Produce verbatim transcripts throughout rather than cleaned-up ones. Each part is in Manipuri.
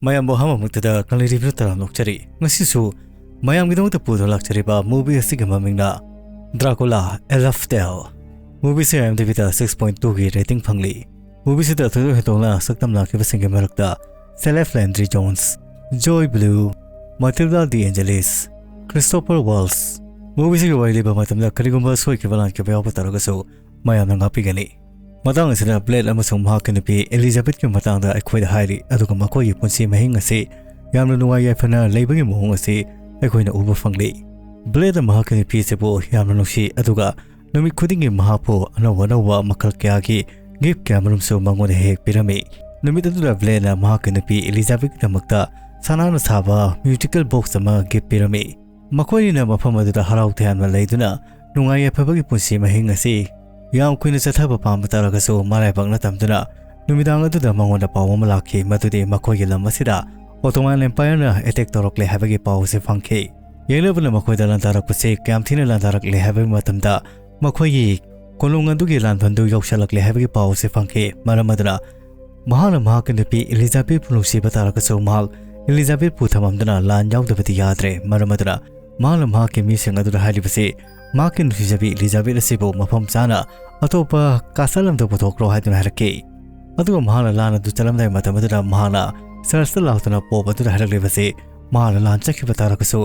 ꯃꯌꯥꯝꯕꯨ ꯑꯍꯥꯟꯕꯃꯛꯇꯗ ꯀꯪꯂꯩ ꯔꯤꯚꯤꯌꯨ ꯇꯔꯥꯝꯅ ꯑꯣꯛꯆꯔꯤ꯫ ꯉꯁꯤꯁꯨ ꯃꯌꯥꯝꯒꯤꯗꯃꯛꯇ ꯄꯨꯗꯨꯅ ꯂꯥꯛꯆꯔꯤꯕ movie ꯑꯁꯤꯒꯤ ꯃꯃꯤꯡꯅ Dracula: A Laugh Tale꯫ Movie ꯑꯁꯤ IMDb ꯗ six point two ꯒꯤ rating ꯐꯪꯂꯤ꯫ Movie ꯑꯁꯤꯗ ꯊꯣꯏꯗꯣꯛ ꯍꯦꯟꯗꯣꯛꯅ ꯁꯛꯇꯝ ꯂꯥꯡꯈꯤꯕꯁꯤꯡꯒꯤ ꯃꯔꯛꯇ Caleb Landry Jones, Joy Blue, Matilda De Angelis, Christopher Waltz꯫ Movie ꯑꯁꯤꯒꯤ ꯋꯥꯔꯤ ꯂꯤꯕ ꯃꯇꯝꯗ ꯀꯔꯤꯒꯨꯝꯕ ꯁꯣꯏꯈꯤꯕ ꯂꯥꯟꯈꯤꯕ ꯌꯥꯎꯕ ꯇꯥꯔꯒꯁꯨ ꯃꯌꯥꯝꯅ ꯉꯥꯛꯄꯤꯒꯅꯤ꯫ ꯃꯇꯥꯡ ꯑꯁꯤꯗ Blade ꯑꯃꯁꯨꯡ ꯃꯍꯥꯛꯀꯤ ꯅꯨꯄꯤ Elizabethꯀꯤ ꯃꯇꯥꯡꯗ ꯑꯩꯈꯣꯏꯗ ꯍꯥꯏꯔꯤ, ꯑꯗꯨꯒ ꯃꯈꯣꯏꯒꯤ ꯄꯨꯟꯁꯤ ꯃꯍꯤꯡ ꯑꯁꯤ ꯌꯥꯝꯅ ꯅꯨꯡꯉꯥꯏ ꯌꯥꯏꯐꯅ ꯂꯩꯕꯒꯤ ꯃꯑꯣꯡ ꯑꯁꯤ ꯑꯩꯈꯣꯏꯅ ꯎꯕ ꯐꯪꯂꯤ꯫ Bladeꯅ ꯃꯍꯥꯛꯀꯤ ꯅꯨꯄꯤ ꯑꯁꯤꯕꯨ ꯌꯥꯝꯅ ꯅꯨꯡꯁꯤ, ꯑꯗꯨꯒ ꯅꯨꯃꯤꯠ ꯈꯨꯗꯤꯡꯒꯤ ꯃꯍꯥꯛꯄꯨ ꯑꯅꯧ ꯑꯅꯧꯕ ꯃꯈꯜ ꯀꯌꯥꯒꯤ gift ꯀꯌꯥ ꯃꯔꯨꯝꯁꯨ ꯃꯉꯣꯟꯗ ꯍꯦꯛ ꯍꯦꯛ ꯄꯤꯔꯝꯃꯤ꯫ ꯅꯨꯃꯤꯠ ꯑꯗꯨꯗ Bladeꯅ ꯃꯍꯥꯛꯀꯤ ꯅꯨꯄꯤ Elizabethꯀꯤꯗꯃꯛꯇ ꯁꯅꯥꯅ ꯁꯥꯕ musical box ꯑꯃ gift ꯄꯤꯔꯝꯃꯤ꯫ ꯃꯈꯣꯏꯅꯤꯅ ꯃꯐꯝ ꯑꯗꯨꯗ ꯍꯔꯥꯎ ꯇꯌꯥꯝꯅ ꯂꯩꯗꯨꯅ ꯅꯨꯡꯉꯥꯏ ꯌꯥꯏꯐꯕꯒꯤ ꯄꯨꯟꯁꯤ ꯃꯍꯤꯡ ꯑꯁꯤ ꯌꯥꯝ ꯀꯨꯏꯅ ꯆꯠꯊꯕ ꯄꯥꯝꯕ ꯇꯥꯔꯒꯁꯨ ꯃꯔꯥꯏꯕꯛꯅ ꯇꯝꯗꯨꯅ ꯅꯨꯃꯤꯗꯥꯡ ꯑꯗꯨꯗ ꯃꯉꯣꯟꯗ ꯄꯥꯎ ꯑꯃ ꯂꯥꯛꯈꯤ, ꯃꯗꯨꯗꯤ ꯃꯈꯣꯏꯒꯤ ꯂꯝ ꯑꯁꯤꯗ Ottoman Empireꯅ attack ꯇꯧꯔꯛꯂꯦ ꯍꯥꯏꯕꯒꯤ ꯄꯥꯎ ꯑꯁꯤ ꯐꯪꯈꯤ꯫ ꯌꯦꯛꯅꯕꯅ ꯃꯈꯣꯏꯗ ꯂꯥꯟꯗꯥꯔꯛꯄꯁꯤ ꯀꯌꯥꯝ ꯊꯤꯅ ꯂꯥꯟꯗꯥꯔꯛꯂꯦ ꯍꯥꯏꯕꯒꯤ ꯃꯇꯝꯗ ꯃꯈꯣꯏꯒꯤ ꯀꯣꯅꯨꯡ ꯑꯗꯨꯒꯤ ꯂꯥꯟꯐꯝꯗꯨ ꯌꯧꯁꯤꯜꯂꯛꯂꯦ ꯍꯥꯏꯕꯒꯤ ꯄꯥꯎ ꯑꯁꯤ ꯐꯪꯈꯤ꯫ ꯃꯔꯝ ꯑꯗꯨꯅ ꯃꯍꯥꯛꯅ ꯃꯍꯥꯛꯀꯤ ꯅꯨꯄꯤ Elizabethꯄꯨ ꯅꯨꯡꯁꯤꯕ ꯇꯥꯔꯒꯁꯨ ꯃꯍꯥꯛ Elizabethꯄꯨ ꯊꯝꯃꯝꯗꯨꯅ ꯂꯥꯟ ꯌꯥꯎꯗꯕꯗꯤ ꯌꯥꯗ꯭ꯔꯦ꯫ ꯃꯔꯝ ꯑꯗꯨꯅ ꯃꯍꯥꯛꯅ ꯃꯍꯥꯛꯀꯤ ꯃꯤꯁꯤꯡ ꯑꯗꯨꯗ ꯍꯥꯏꯔꯤꯕꯁꯤ ꯃꯍꯥꯛꯀꯤ ꯅꯨꯡꯁꯤꯖꯕꯤ Elizabeth ꯑꯁꯤꯕꯨ ꯃꯐꯝ ꯆꯥꯅ ꯑꯇꯣꯞꯄ castle ꯑꯃꯗ ꯄꯨꯊꯣꯛꯈ꯭ꯔꯣ ꯍꯥꯏꯗꯨꯅ ꯍꯥꯏꯔꯛꯈꯤ꯫ ꯑꯗꯨꯒ ꯃꯍꯥꯛꯅ ꯂꯥꯟ ꯑꯗꯨ ꯆꯠꯂꯝꯗꯥꯏ ꯃꯇꯝ ꯑꯗꯨꯗ ꯃꯍꯥꯛꯅ churchꯇ ꯂꯥꯛꯇꯨꯅ Pope ꯑꯗꯨꯗ ꯍꯥꯏꯔꯛꯂꯤꯕꯁꯤ ꯃꯍꯥꯛꯅ ꯂꯥꯟ ꯆꯠꯈꯤꯕ ꯇꯥꯔꯒꯁꯨ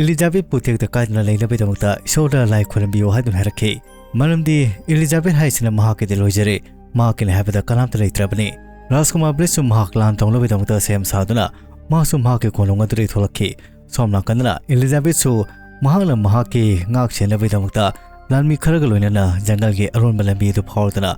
Elizabethꯄꯨ ꯇꯦꯛꯇ ꯀꯥꯏꯗꯅ ꯂꯩꯅꯕꯒꯤꯗꯃꯛꯇ ꯏꯁꯣꯔꯗ ꯂꯥꯏ ꯈꯨꯔꯨꯝꯕꯤꯌꯨ ꯍꯥꯏꯗꯨꯅ ꯍꯥꯏꯔꯛꯈꯤ꯫ ꯃꯔꯝꯗꯤ Elizabeth ꯍꯥꯏꯁꯤꯅ ꯃꯍꯥꯛꯀꯤꯗꯤ ꯂꯣꯏꯖꯔꯦ, ꯃꯍꯥꯛꯀꯤꯅꯤ ꯍꯥꯏꯕꯗ ꯀꯅꯥꯝꯇ ꯂꯩꯇ꯭ꯔꯕꯅꯤ꯫ ꯔꯥꯖꯀꯨꯃꯥꯔ Bladeꯁꯨ ꯃꯍꯥꯛ ꯂꯥꯟ ꯇꯧꯅꯕꯒꯤꯗꯃꯛꯇ ꯁꯦꯝ ꯁꯥꯗꯨꯅ ꯃꯍꯥꯛꯁꯨ ꯃꯍꯥꯛꯀꯤ ꯀꯣꯅꯨꯡ ꯑꯗꯨꯗꯒꯤ ꯊꯣꯛꯂꯛꯈꯤ꯫ ꯁꯣꯝ ꯅꯥꯀꯟꯗꯅ Elizabethꯁꯨ ꯃꯍꯥꯛꯅ ꯃꯍꯥꯛꯀꯤ ꯉꯥꯛ ꯁꯦꯟꯅꯕꯒꯤꯗꯃꯛꯇ ꯂꯥꯟꯃꯤ ꯈꯔꯒ ꯂꯣꯏꯅꯅ ꯖꯪꯒꯜꯒꯤ ꯑꯔꯣꯟꯕ ꯂꯝꯕꯤ ꯑꯗꯨ ꯐꯥꯎꯔꯗꯨꯅ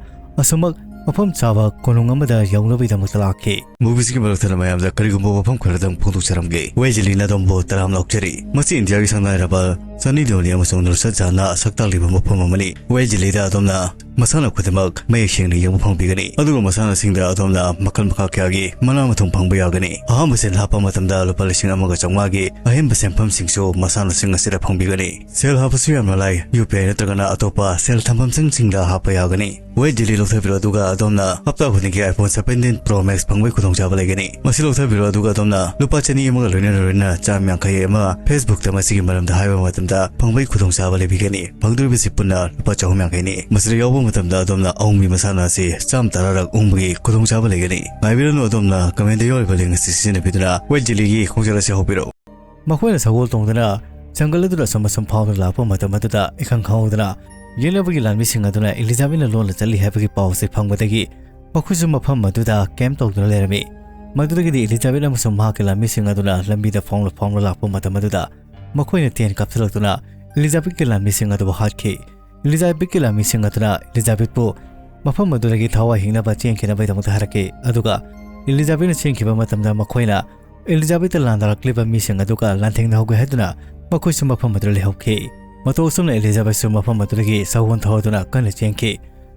ꯑꯁꯨꯃꯛ ꯃꯐꯝ ꯆꯥꯕ ꯀꯣꯅꯨꯡ ꯑꯃꯗ ꯌꯧꯅꯕꯒꯤꯗꯃꯛꯇ ꯂꯥꯛꯈꯤ꯫ Movieꯁꯤꯒꯤ ꯃꯔꯛ ꯊꯠꯅ ꯃꯌꯥꯝꯗ ꯀꯔꯤꯒꯨꯝꯕ ꯋꯥꯐꯝ ꯈꯔꯗꯪ ꯐꯣꯡꯗꯣꯛꯆꯔꯝꯒꯦ꯫ ꯋꯦꯖꯂꯤꯅ ꯑꯗꯣꯝꯕꯨ ꯇꯔꯥꯝꯅ ꯑꯣꯛꯆꯔꯤ꯫ ꯃꯁꯤ ꯏꯟꯗꯤꯌꯥꯒꯤ ꯁꯛꯅꯥꯏꯔꯕ ꯁꯟꯅꯤ ꯂꯤꯑꯣꯅꯤ ꯑꯃꯁꯨꯡ ꯅꯨꯁꯔꯠ ꯖꯍꯥꯟꯅ ꯁꯛꯇꯥꯛꯂꯤꯕ ꯃꯐꯝ ꯑꯃꯅꯤ꯫ ꯋꯦꯖꯂꯤꯗ ꯑꯗꯣꯝꯅ ꯃꯁꯥꯟꯅ ꯈꯨꯗꯤꯡꯃꯛ ꯃꯌꯦꯛ ꯁꯦꯡꯅ ꯌꯦꯡꯕ ꯐꯪꯕꯤꯒꯅꯤ꯫ ꯑꯗꯨꯒ ꯃꯁꯥꯟꯅꯁꯤꯡꯗ ꯑꯗꯣꯝꯅ ꯃꯈꯜ ꯃꯈꯥ ꯀꯌꯥꯒꯤ ꯃꯅꯥ ꯃꯊꯨꯝ ꯐꯪꯕ ꯌꯥꯒꯅꯤ꯫ ꯑꯍꯥꯟꯕ ꯁꯦꯜ ꯍꯥꯞꯄ ꯃꯇꯝꯗ ꯂꯨꯄꯥ ꯂꯤꯁꯤꯡ ꯑꯃꯒ ꯆꯥꯝꯃꯉꯥꯒꯤ ꯑꯍꯦꯟꯕ ꯁꯦꯟꯐꯝꯁꯤꯡꯁꯨ ꯃꯁꯥꯟꯅꯁꯤꯡ ꯑꯁꯤꯗ ꯐꯪꯕꯤꯒꯅꯤ꯫ ꯁꯦꯜ ꯍꯥꯞꯄꯁꯨ ꯌꯥꯝꯅ ꯂꯥꯏ, ꯌꯨ ꯄꯤ ꯑꯥꯏ ꯅꯠꯇ꯭ꯔꯒꯅ ꯑꯇꯣꯞꯄ ꯁꯦꯜ ꯊꯝꯐꯝꯁꯤꯡꯁꯤꯡꯗ ꯍꯥꯞꯄ ꯌꯥꯒꯅꯤ꯫ ꯋꯦꯠ ꯖꯤꯂꯤ ꯂꯧꯊꯕꯤꯔꯣ, ꯑꯗꯨꯒ ꯑꯗꯣꯝꯅ ꯍꯞꯇꯥ ꯈꯨꯗꯤꯡꯒꯤ iPhone seventeen Pro Max ꯐꯪꯕꯒꯤ ꯈꯨꯗꯣꯡꯆꯥꯕ ꯂꯩꯒꯅꯤ꯫ ꯃꯁꯤ ꯂꯧꯊꯕꯤꯔꯣ, ꯑꯗꯨꯒ ꯑꯗꯣꯝꯅ ꯂꯨꯄꯥ ꯆꯅꯤ ꯑꯃꯒ ꯂꯣꯏꯅꯅ ꯂꯣꯏꯅꯅ ꯆꯥꯝ ꯌꯥꯡꯈꯩ ꯑꯃ Facebook-ꯇ ꯃꯁꯤꯒꯤ ꯃꯔꯝꯗ ꯍꯥꯏꯕ ꯃꯇꯝꯗ ꯐꯪꯕꯒꯤ ꯈꯨꯗꯣꯡꯆꯥꯕ ꯂꯩꯕꯤꯒꯅꯤ꯫ ꯐꯪꯗꯣꯔꯤꯕꯁꯤ ꯄꯨꯟꯅ ꯂꯨꯄꯥ ꯆꯍꯨꯝ ꯌꯥꯡꯈꯩꯅꯤ꯫ ꯃꯁꯤꯗ ꯌꯥꯎꯕ ꯃꯇꯝꯗ ꯑꯗꯣꯝꯅ ꯑꯍꯨꯝꯒꯤ ꯃꯁꯥꯟꯅ ꯑꯁꯤ ꯆꯥꯝ ꯇꯔꯥꯔꯛ ꯎꯪꯕꯒꯤ ꯈꯨꯗꯣꯡꯆꯥꯕ ꯂꯩꯒꯅꯤ꯫ ꯉꯥꯏꯕꯤꯔꯅꯨ, ꯑꯗꯣꯝꯅ comment-ꯗ ꯌꯥꯎꯔꯤꯕ link ꯑꯁꯤ ꯁꯤꯖꯤꯟꯅꯕꯤꯗꯨꯅ ꯋꯦꯠ ꯖꯤꯂꯤꯒꯤ ꯈꯣꯡꯆꯠ ꯑꯁꯤ ꯍꯧꯕꯤꯔꯛꯎ꯫ ꯃꯈꯣꯏꯅ ꯁꯒꯣꯜ ꯇꯣꯡꯗꯨꯅ ꯖꯪꯒꯜ ꯑꯗꯨꯗ ꯑꯁꯨꯝ ꯑꯁꯨꯝ ꯐꯥꯎꯗꯨꯅ ꯂꯥꯛꯄ ꯃꯇꯝ ꯑꯗꯨꯗ, ꯏꯈꯪ ꯈꯪꯍꯧꯗꯅ ꯌꯦꯛꯅꯕꯒꯤ ꯂꯥꯟꯃꯤꯁꯤꯡ ꯑꯗꯨꯅ ꯏꯂꯤꯖꯥꯕꯦꯠꯅ ꯂꯣꯟꯅ ꯆꯠꯂꯤ ꯍꯥꯏꯕꯒꯤ ꯄꯥꯎ ꯑꯁꯤ ꯐꯪꯕꯗꯒꯤ, ꯃꯈꯣꯏꯁꯨ ꯃꯐꯝ ꯑꯗꯨꯗ camp ꯇꯧꯗꯨꯅ ꯂꯩꯔꯝꯃꯤ꯫ ꯃꯗꯨꯗꯒꯤꯗꯤ ꯏꯂꯤꯖꯥꯕꯦꯠ ꯑꯃꯁꯨꯡ ꯃꯍꯥꯛꯀꯤ ꯂꯥꯟꯃꯤꯁꯤꯡ ꯑꯗꯨꯅ ꯂꯝꯕꯤꯗ ꯐꯥꯎꯅ ꯐꯥꯎꯅ ꯂꯥꯛꯄ ꯃꯇꯝ ꯑꯗꯨꯗ, ꯃꯈꯣꯏꯅ tent ꯀꯥꯞꯁꯤꯜꯂꯛꯇꯨꯅ ꯏꯂꯤꯖꯥꯕꯦꯠꯀꯤ ꯂꯥꯟꯃꯤꯁꯤꯡ ꯑꯗꯨꯕꯨ ꯍꯥꯠꯈꯤ꯫ ꯏꯂꯤꯖꯥꯕꯦꯠꯀꯤ ꯂꯥꯟꯃꯤꯁꯤꯡ ꯑꯗꯨꯅ ꯏꯂꯤꯖꯥꯕꯦꯠꯄꯨ ꯃꯐꯝ ꯑꯗꯨꯗꯒꯤ ꯊꯋꯥꯏ ꯍꯤꯡꯅꯕ ꯆꯦꯟꯈꯤꯅꯕꯒꯤꯗꯃꯛꯇ ꯍꯥꯏꯔꯛꯈꯤ, ꯑꯗꯨꯒ ꯏꯂꯤꯖꯥꯕꯦꯠꯅ ꯆꯦꯟꯈꯤꯕ ꯃꯇꯝꯗ, ꯃꯈꯣꯏꯅ ꯏꯂꯤꯖꯥꯕꯦꯠꯇ ꯂꯥꯟꯗꯥꯔꯛꯂꯤꯕ ꯃꯤꯁꯤꯡ ꯑꯗꯨꯒ ꯂꯥꯟꯊꯦꯡꯅꯍꯧꯒꯦ ꯍꯥꯏꯗꯨꯅ ꯃꯈꯣꯏꯁꯨ ꯃꯐꯝ ꯑꯗꯨꯗ ꯂꯩꯍꯧꯈꯤ꯫ ꯃꯇꯧ ꯑꯁꯨꯝꯅ ꯏꯂꯤꯖꯥꯕꯦꯠꯁꯨ ꯃꯐꯝ ꯑꯗꯨꯗꯒꯤ ꯁꯒꯣꯜ ꯊꯧꯗꯨꯅ ꯀꯟꯅ ꯆꯦꯟꯈꯤ꯫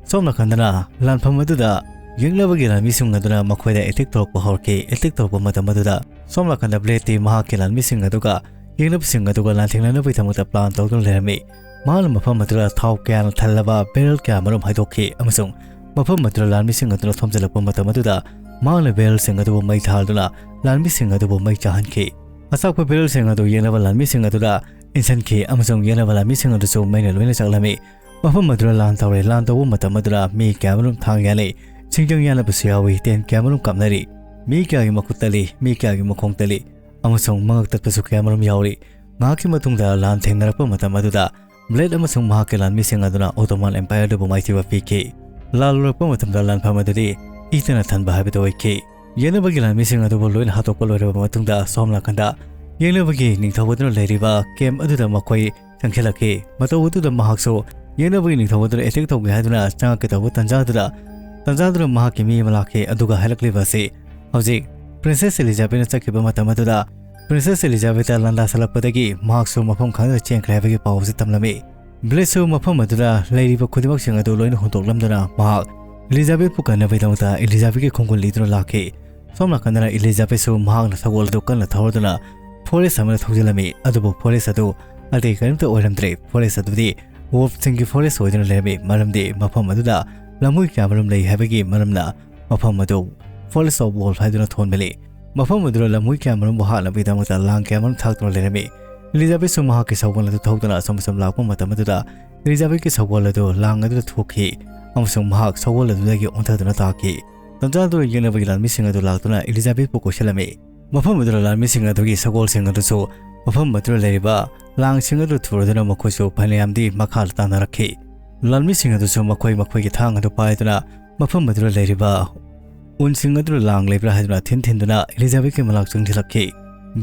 ꯁꯣꯝ ꯅꯥꯀꯟꯗꯅ ꯂꯥꯟꯐꯝ ꯑꯗꯨꯗ ꯌꯦꯛꯅꯕꯒꯤ ꯂꯥꯟꯃꯤꯁꯤꯡ ꯑꯗꯨꯅ ꯃꯈꯣꯏꯗ attack ꯇꯧꯔꯛꯄ ꯍꯧꯔꯛꯈꯤ꯫ Attack ꯇꯧꯔꯛꯄ ꯃꯇꯝ ꯑꯗꯨꯗ ꯁꯣꯝ ꯅꯥꯀꯟꯗ ꯕ꯭ꯂꯦꯗꯇꯤ ꯃꯍꯥꯛꯀꯤ ꯂꯥꯟꯃꯤꯁꯤꯡ ꯑꯗꯨꯒ ꯌꯦꯛꯅꯕꯁꯤꯡ ꯑꯗꯨꯒ ꯂꯥꯟꯊꯦꯡꯅꯅꯕꯒꯤꯗꯃꯛꯇ plan ꯇꯧꯗꯨꯅ ꯂꯩꯔꯝꯃꯤ꯫ ꯃꯍꯥꯛꯅ ꯃꯐꯝ ꯑꯗꯨꯗ ꯊꯥꯎ ꯀꯌꯥꯅ ꯊꯜꯂꯕ barrel ꯀꯌꯥ ꯃꯔꯨꯝ ꯍꯥꯏꯗꯣꯛꯈꯤ ꯑꯃꯁꯨꯡ ꯃꯐꯝ ꯑꯗꯨꯗ ꯂꯥꯟꯃꯤꯁꯤꯡ ꯑꯗꯨꯅ ꯊꯣꯝꯖꯤꯜꯂꯛꯄ ꯃꯇꯝ ꯑꯗꯨꯗ ꯃꯍꯥꯛꯅ barrelꯁꯤꯡ ꯑꯗꯨꯕꯨ ꯃꯩ ꯊꯥꯗꯨꯅ ꯂꯥꯟꯃꯤꯁꯤꯡ ꯑꯗꯨꯕꯨ ꯃꯩ ꯆꯥꯍꯟꯈꯤ꯫ ꯑꯆꯥꯛꯄ barrelꯁꯤꯡ ꯑꯗꯨ ꯌꯦꯛꯅꯕ ꯂꯥꯟꯃꯤꯁꯤꯡ ꯑꯗꯨꯗ ꯏꯟꯁꯤꯟꯈꯤ ꯑꯃꯁꯨꯡ ꯌꯦꯛꯅꯕ ꯂꯥꯟꯃꯤꯁꯤꯡ ꯑꯗꯨꯁꯨ ꯃꯩꯅ ꯂꯣꯏꯅ ꯆꯥꯛꯂꯝꯃꯤ꯫ ꯃꯐꯝ ꯑꯗꯨꯗ ꯂꯥꯟ ꯇꯧꯔꯦ꯫ ꯂꯥꯟ ꯇꯧꯕ ꯃꯇꯝ ꯑꯗꯨꯗ ꯃꯤ ꯀꯌꯥ ꯃꯔꯨꯝ ꯊꯥꯡ ꯌꯥꯜꯂꯤ, ꯁꯤꯡꯖꯪ ꯌꯥꯟꯅꯕꯁꯨ ꯌꯥꯎꯏ, tent ꯀꯌꯥ ꯃꯔꯨꯝ ꯀꯥꯞꯅꯔꯤ, ꯃꯤ ꯀꯌꯥꯒꯤ ꯃꯈꯨꯠ ꯇꯠꯂꯤ, ꯃꯤ ꯀꯌꯥꯒꯤ ꯃꯈꯣꯡ ꯇꯠꯂꯤ ꯑꯃꯁꯨꯡ ꯃꯉꯛ ꯇꯠꯄꯁꯨ ꯀꯌꯥ ꯃꯔꯨꯝ ꯌꯥꯎꯔꯤ꯫ ꯉꯥꯏꯍꯥꯛꯀꯤ ꯃꯇꯨꯡꯗ ꯂꯥꯟ ꯊꯦꯡꯅꯔꯛꯄ ꯃꯇꯝ ꯑꯗꯨꯗ ꯕ꯭ꯂꯦꯗ ꯑꯃꯁꯨꯡ ꯃꯍꯥꯛꯀꯤ ꯂꯥꯟꯃꯤꯁꯤꯡ ꯑꯗꯨꯅ Ottoman Empireꯗꯨ ꯃꯥꯏꯊꯤꯕ ꯄꯤꯈꯤ꯫ ꯂꯥꯜꯂꯨꯔꯛꯄ ꯃꯇꯝꯗ ꯂꯥꯟꯐꯝ ꯑꯗꯨꯗꯤ ꯏꯇꯅ ꯊꯟꯕ ꯍꯥꯏꯕꯗꯨ ꯑꯣꯏꯈꯤ꯫ ꯌꯦꯛꯅꯕꯒꯤ ꯂꯥꯟꯃꯤꯁꯤꯡ ꯑꯗꯨꯕꯨ ꯂꯣꯏꯅ ꯍꯥꯠꯇꯣꯛꯄ ꯂꯣꯏꯔꯕ ꯃꯇꯨꯡꯗ, ꯁꯣꯝ ꯅꯥꯀꯟꯗ ꯌꯦꯛꯅꯕꯒꯤ ꯅꯤꯡꯊꯧ ꯑꯗꯨꯅ ꯂꯩꯔꯤꯕ camp ꯑꯗꯨꯗ ꯃꯈꯣꯏ ꯆꯪꯁꯤꯜꯂꯛꯈꯤ꯫ ꯃꯇꯧ ꯑꯗꯨꯗ ꯃꯍꯥꯛꯁꯨ ꯌꯦꯛꯅꯕꯒꯤ ꯅꯤꯡꯊꯧ ꯑꯗꯨꯅ attack ꯇꯧꯒꯦ ꯍꯥꯏꯗꯨꯅ ꯆꯪꯉꯛꯀꯦ ꯇꯧꯕ ꯇꯥꯟꯖꯥꯗꯨꯗ, ꯇꯥꯟꯖꯥꯗꯨꯗ ꯃꯍꯥꯛꯀꯤ ꯃꯤ ꯑꯃ ꯂꯥꯛꯈꯤ, ꯑꯗꯨꯒ ꯍꯥꯏꯔꯛꯂꯤꯕ ꯑꯁꯤ, ꯍꯧꯖꯤꯛ Princess Elizabethꯅ ꯆꯠꯈꯤꯕ ꯃꯇꯝ ꯑꯗꯨꯗ Princess Elizabethꯇ ꯂꯥꯟꯗꯥꯁꯜꯂꯛꯄꯗꯒꯤ ꯃꯍꯥꯛꯁꯨ ꯃꯐꯝ ꯈꯪꯗꯅ ꯆꯦꯟꯈ꯭ꯔꯦ ꯍꯥꯏꯕꯒꯤ ꯄꯥꯎ ꯑꯁꯤ ꯇꯝꯂꯝꯃꯤ꯫ ꯕ꯭ꯂꯦꯠꯁꯨ ꯃꯐꯝ ꯑꯗꯨꯗ ꯂꯩꯔꯤꯕ ꯈꯨꯗꯤꯡꯃꯛꯁꯤꯡ ꯑꯗꯨ ꯂꯣꯏꯅ ꯍꯨꯟꯗꯣꯛꯂꯝꯗꯨꯅ ꯃꯍꯥꯛ ꯏꯂꯤꯖꯥꯕꯦꯠꯄꯨ ꯀꯟꯅꯕꯒꯤꯗꯃꯛꯇ ꯏꯂꯤꯖꯥꯕꯦꯠꯀꯤ ꯈꯣꯡꯒꯨꯜ ꯂꯤꯗꯨꯅ ꯂꯥꯛꯈꯤ꯫ ꯁꯣꯝ ꯅꯥꯀꯟꯗꯅ ꯏꯂꯤꯖꯥꯕꯦꯠꯁꯨ ꯃꯍꯥꯛꯅ ꯁꯒꯣꯜ ꯑꯗꯨ ꯀꯟꯅ ꯊꯧꯔꯗꯨꯅ ꯐꯣꯔꯦꯁ ꯑꯃꯗ ꯊꯧꯖꯤꯜꯂꯝꯃꯤ꯫ ꯑꯗꯨꯕꯨ ꯐꯣꯔꯦꯁ ꯑꯗꯨ ꯑꯇꯩ ꯀꯔꯤꯝꯇ ꯑꯣꯏꯔꯝꯗ꯭ꯔꯦ꯫ ꯐꯣꯔꯦꯁ ꯑꯗꯨꯗꯤ ꯋꯣꯜꯐꯁꯤꯡꯒꯤ ꯐꯣꯔꯦꯁ ꯑꯣꯏꯗꯨꯅ ꯂꯩꯔꯝꯃꯤ, ꯃꯔꯝꯗꯤ ꯃꯐꯝ ꯑꯗꯨꯗ ꯂꯝꯍꯨꯏ ꯀꯌꯥꯃꯔꯨꯝ ꯂꯩ ꯍꯥꯏꯕꯒꯤ ꯃꯔꯝꯅ ꯃꯐꯝ ꯑꯗꯨ Forest of Wolf ꯍꯥꯏꯗꯨꯅ ꯊꯣꯟꯕꯅꯤ꯫ ꯃꯐꯝ ꯑꯗꯨꯗ ꯂꯝꯍꯨꯏ ꯀꯌꯥꯃꯔꯨꯝꯕꯨ ꯍꯥꯠꯅꯕꯒꯤꯗꯃꯛꯇ ꯂꯥꯡ ꯀꯌꯥꯃꯔꯨꯝ ꯊꯥꯛꯇꯨꯅ ꯂꯩꯔꯝꯃꯤ꯫ ꯏꯂꯤꯖꯥꯕꯦꯠꯁꯨ ꯃꯍꯥꯛꯀꯤ ꯁꯒꯣꯜ ꯑꯗꯨ ꯊꯧꯗꯨꯅ ꯑꯁꯨꯝ ꯑꯁꯨꯝ ꯂꯥꯛꯄ ꯃꯇꯝ ꯑꯗꯨꯗ ꯏꯂꯤꯖꯥꯕꯦꯠꯀꯤ ꯁꯒꯣꯜ ꯑꯗꯨ ꯂꯥꯡ ꯑꯗꯨꯗ ꯊꯣꯛꯈꯤ ꯑꯃꯁꯨꯡ ꯃꯍꯥꯛ ꯁꯒꯣꯜ ꯑꯗꯨꯗꯒꯤ ꯑꯣꯟꯊꯗꯨꯅ ꯇꯥꯈꯤ꯫ ꯇꯟꯖꯥ ꯑꯗꯨꯗ ꯌꯦꯡꯅꯕꯒꯤ ꯂꯥꯟꯃꯤꯁꯤꯡ ꯑꯗꯨ ꯂꯥꯛꯇꯨꯅ ꯏꯂꯤꯖꯥꯕꯦꯠꯄꯨ ꯀꯣꯏꯁꯤꯜꯂꯝꯃꯤ꯫ ꯃꯐꯝ ꯑꯗꯨꯗ ꯂꯥꯟꯃꯤꯁꯤꯡ ꯑꯗꯨꯒꯤ ꯁꯒꯣꯜꯁꯤꯡ ꯑꯗꯨꯁꯨ ꯃꯐꯝ ꯑꯗꯨꯗ ꯂꯩꯔꯤꯕ ꯂꯥꯡꯁꯤꯡ ꯑꯗꯨ ꯊꯨꯔꯗꯨꯅ ꯃꯈꯣꯏꯁꯨ ꯐꯅꯌꯥꯝꯗꯤ ꯃꯈꯥꯗ ꯇꯥꯟꯅꯔꯛꯈꯤ꯫ ꯂꯥꯟꯃꯤꯁꯤꯡ ꯑꯗꯨꯁꯨ ꯃꯈꯣꯏ ꯃꯈꯣꯏꯒꯤ ꯊꯥꯡ ꯑꯗꯨ ꯄꯥꯏꯗꯨꯅ ꯃꯐꯝ ꯑꯗꯨꯗ ꯂꯩꯔꯤꯕ ꯎꯟꯁꯤꯡ ꯑꯗꯨꯗ ꯂꯥꯡ ꯂꯩꯕ꯭ꯔꯥ ꯍꯥꯏꯗꯨꯅ ꯊꯤꯟ ꯊꯤꯟꯗꯨꯅ ꯏꯂꯤꯖꯥꯕꯦꯠꯀꯤ ꯃꯅꯥꯛ ꯆꯪꯁꯤꯜꯂꯛꯈꯤ꯫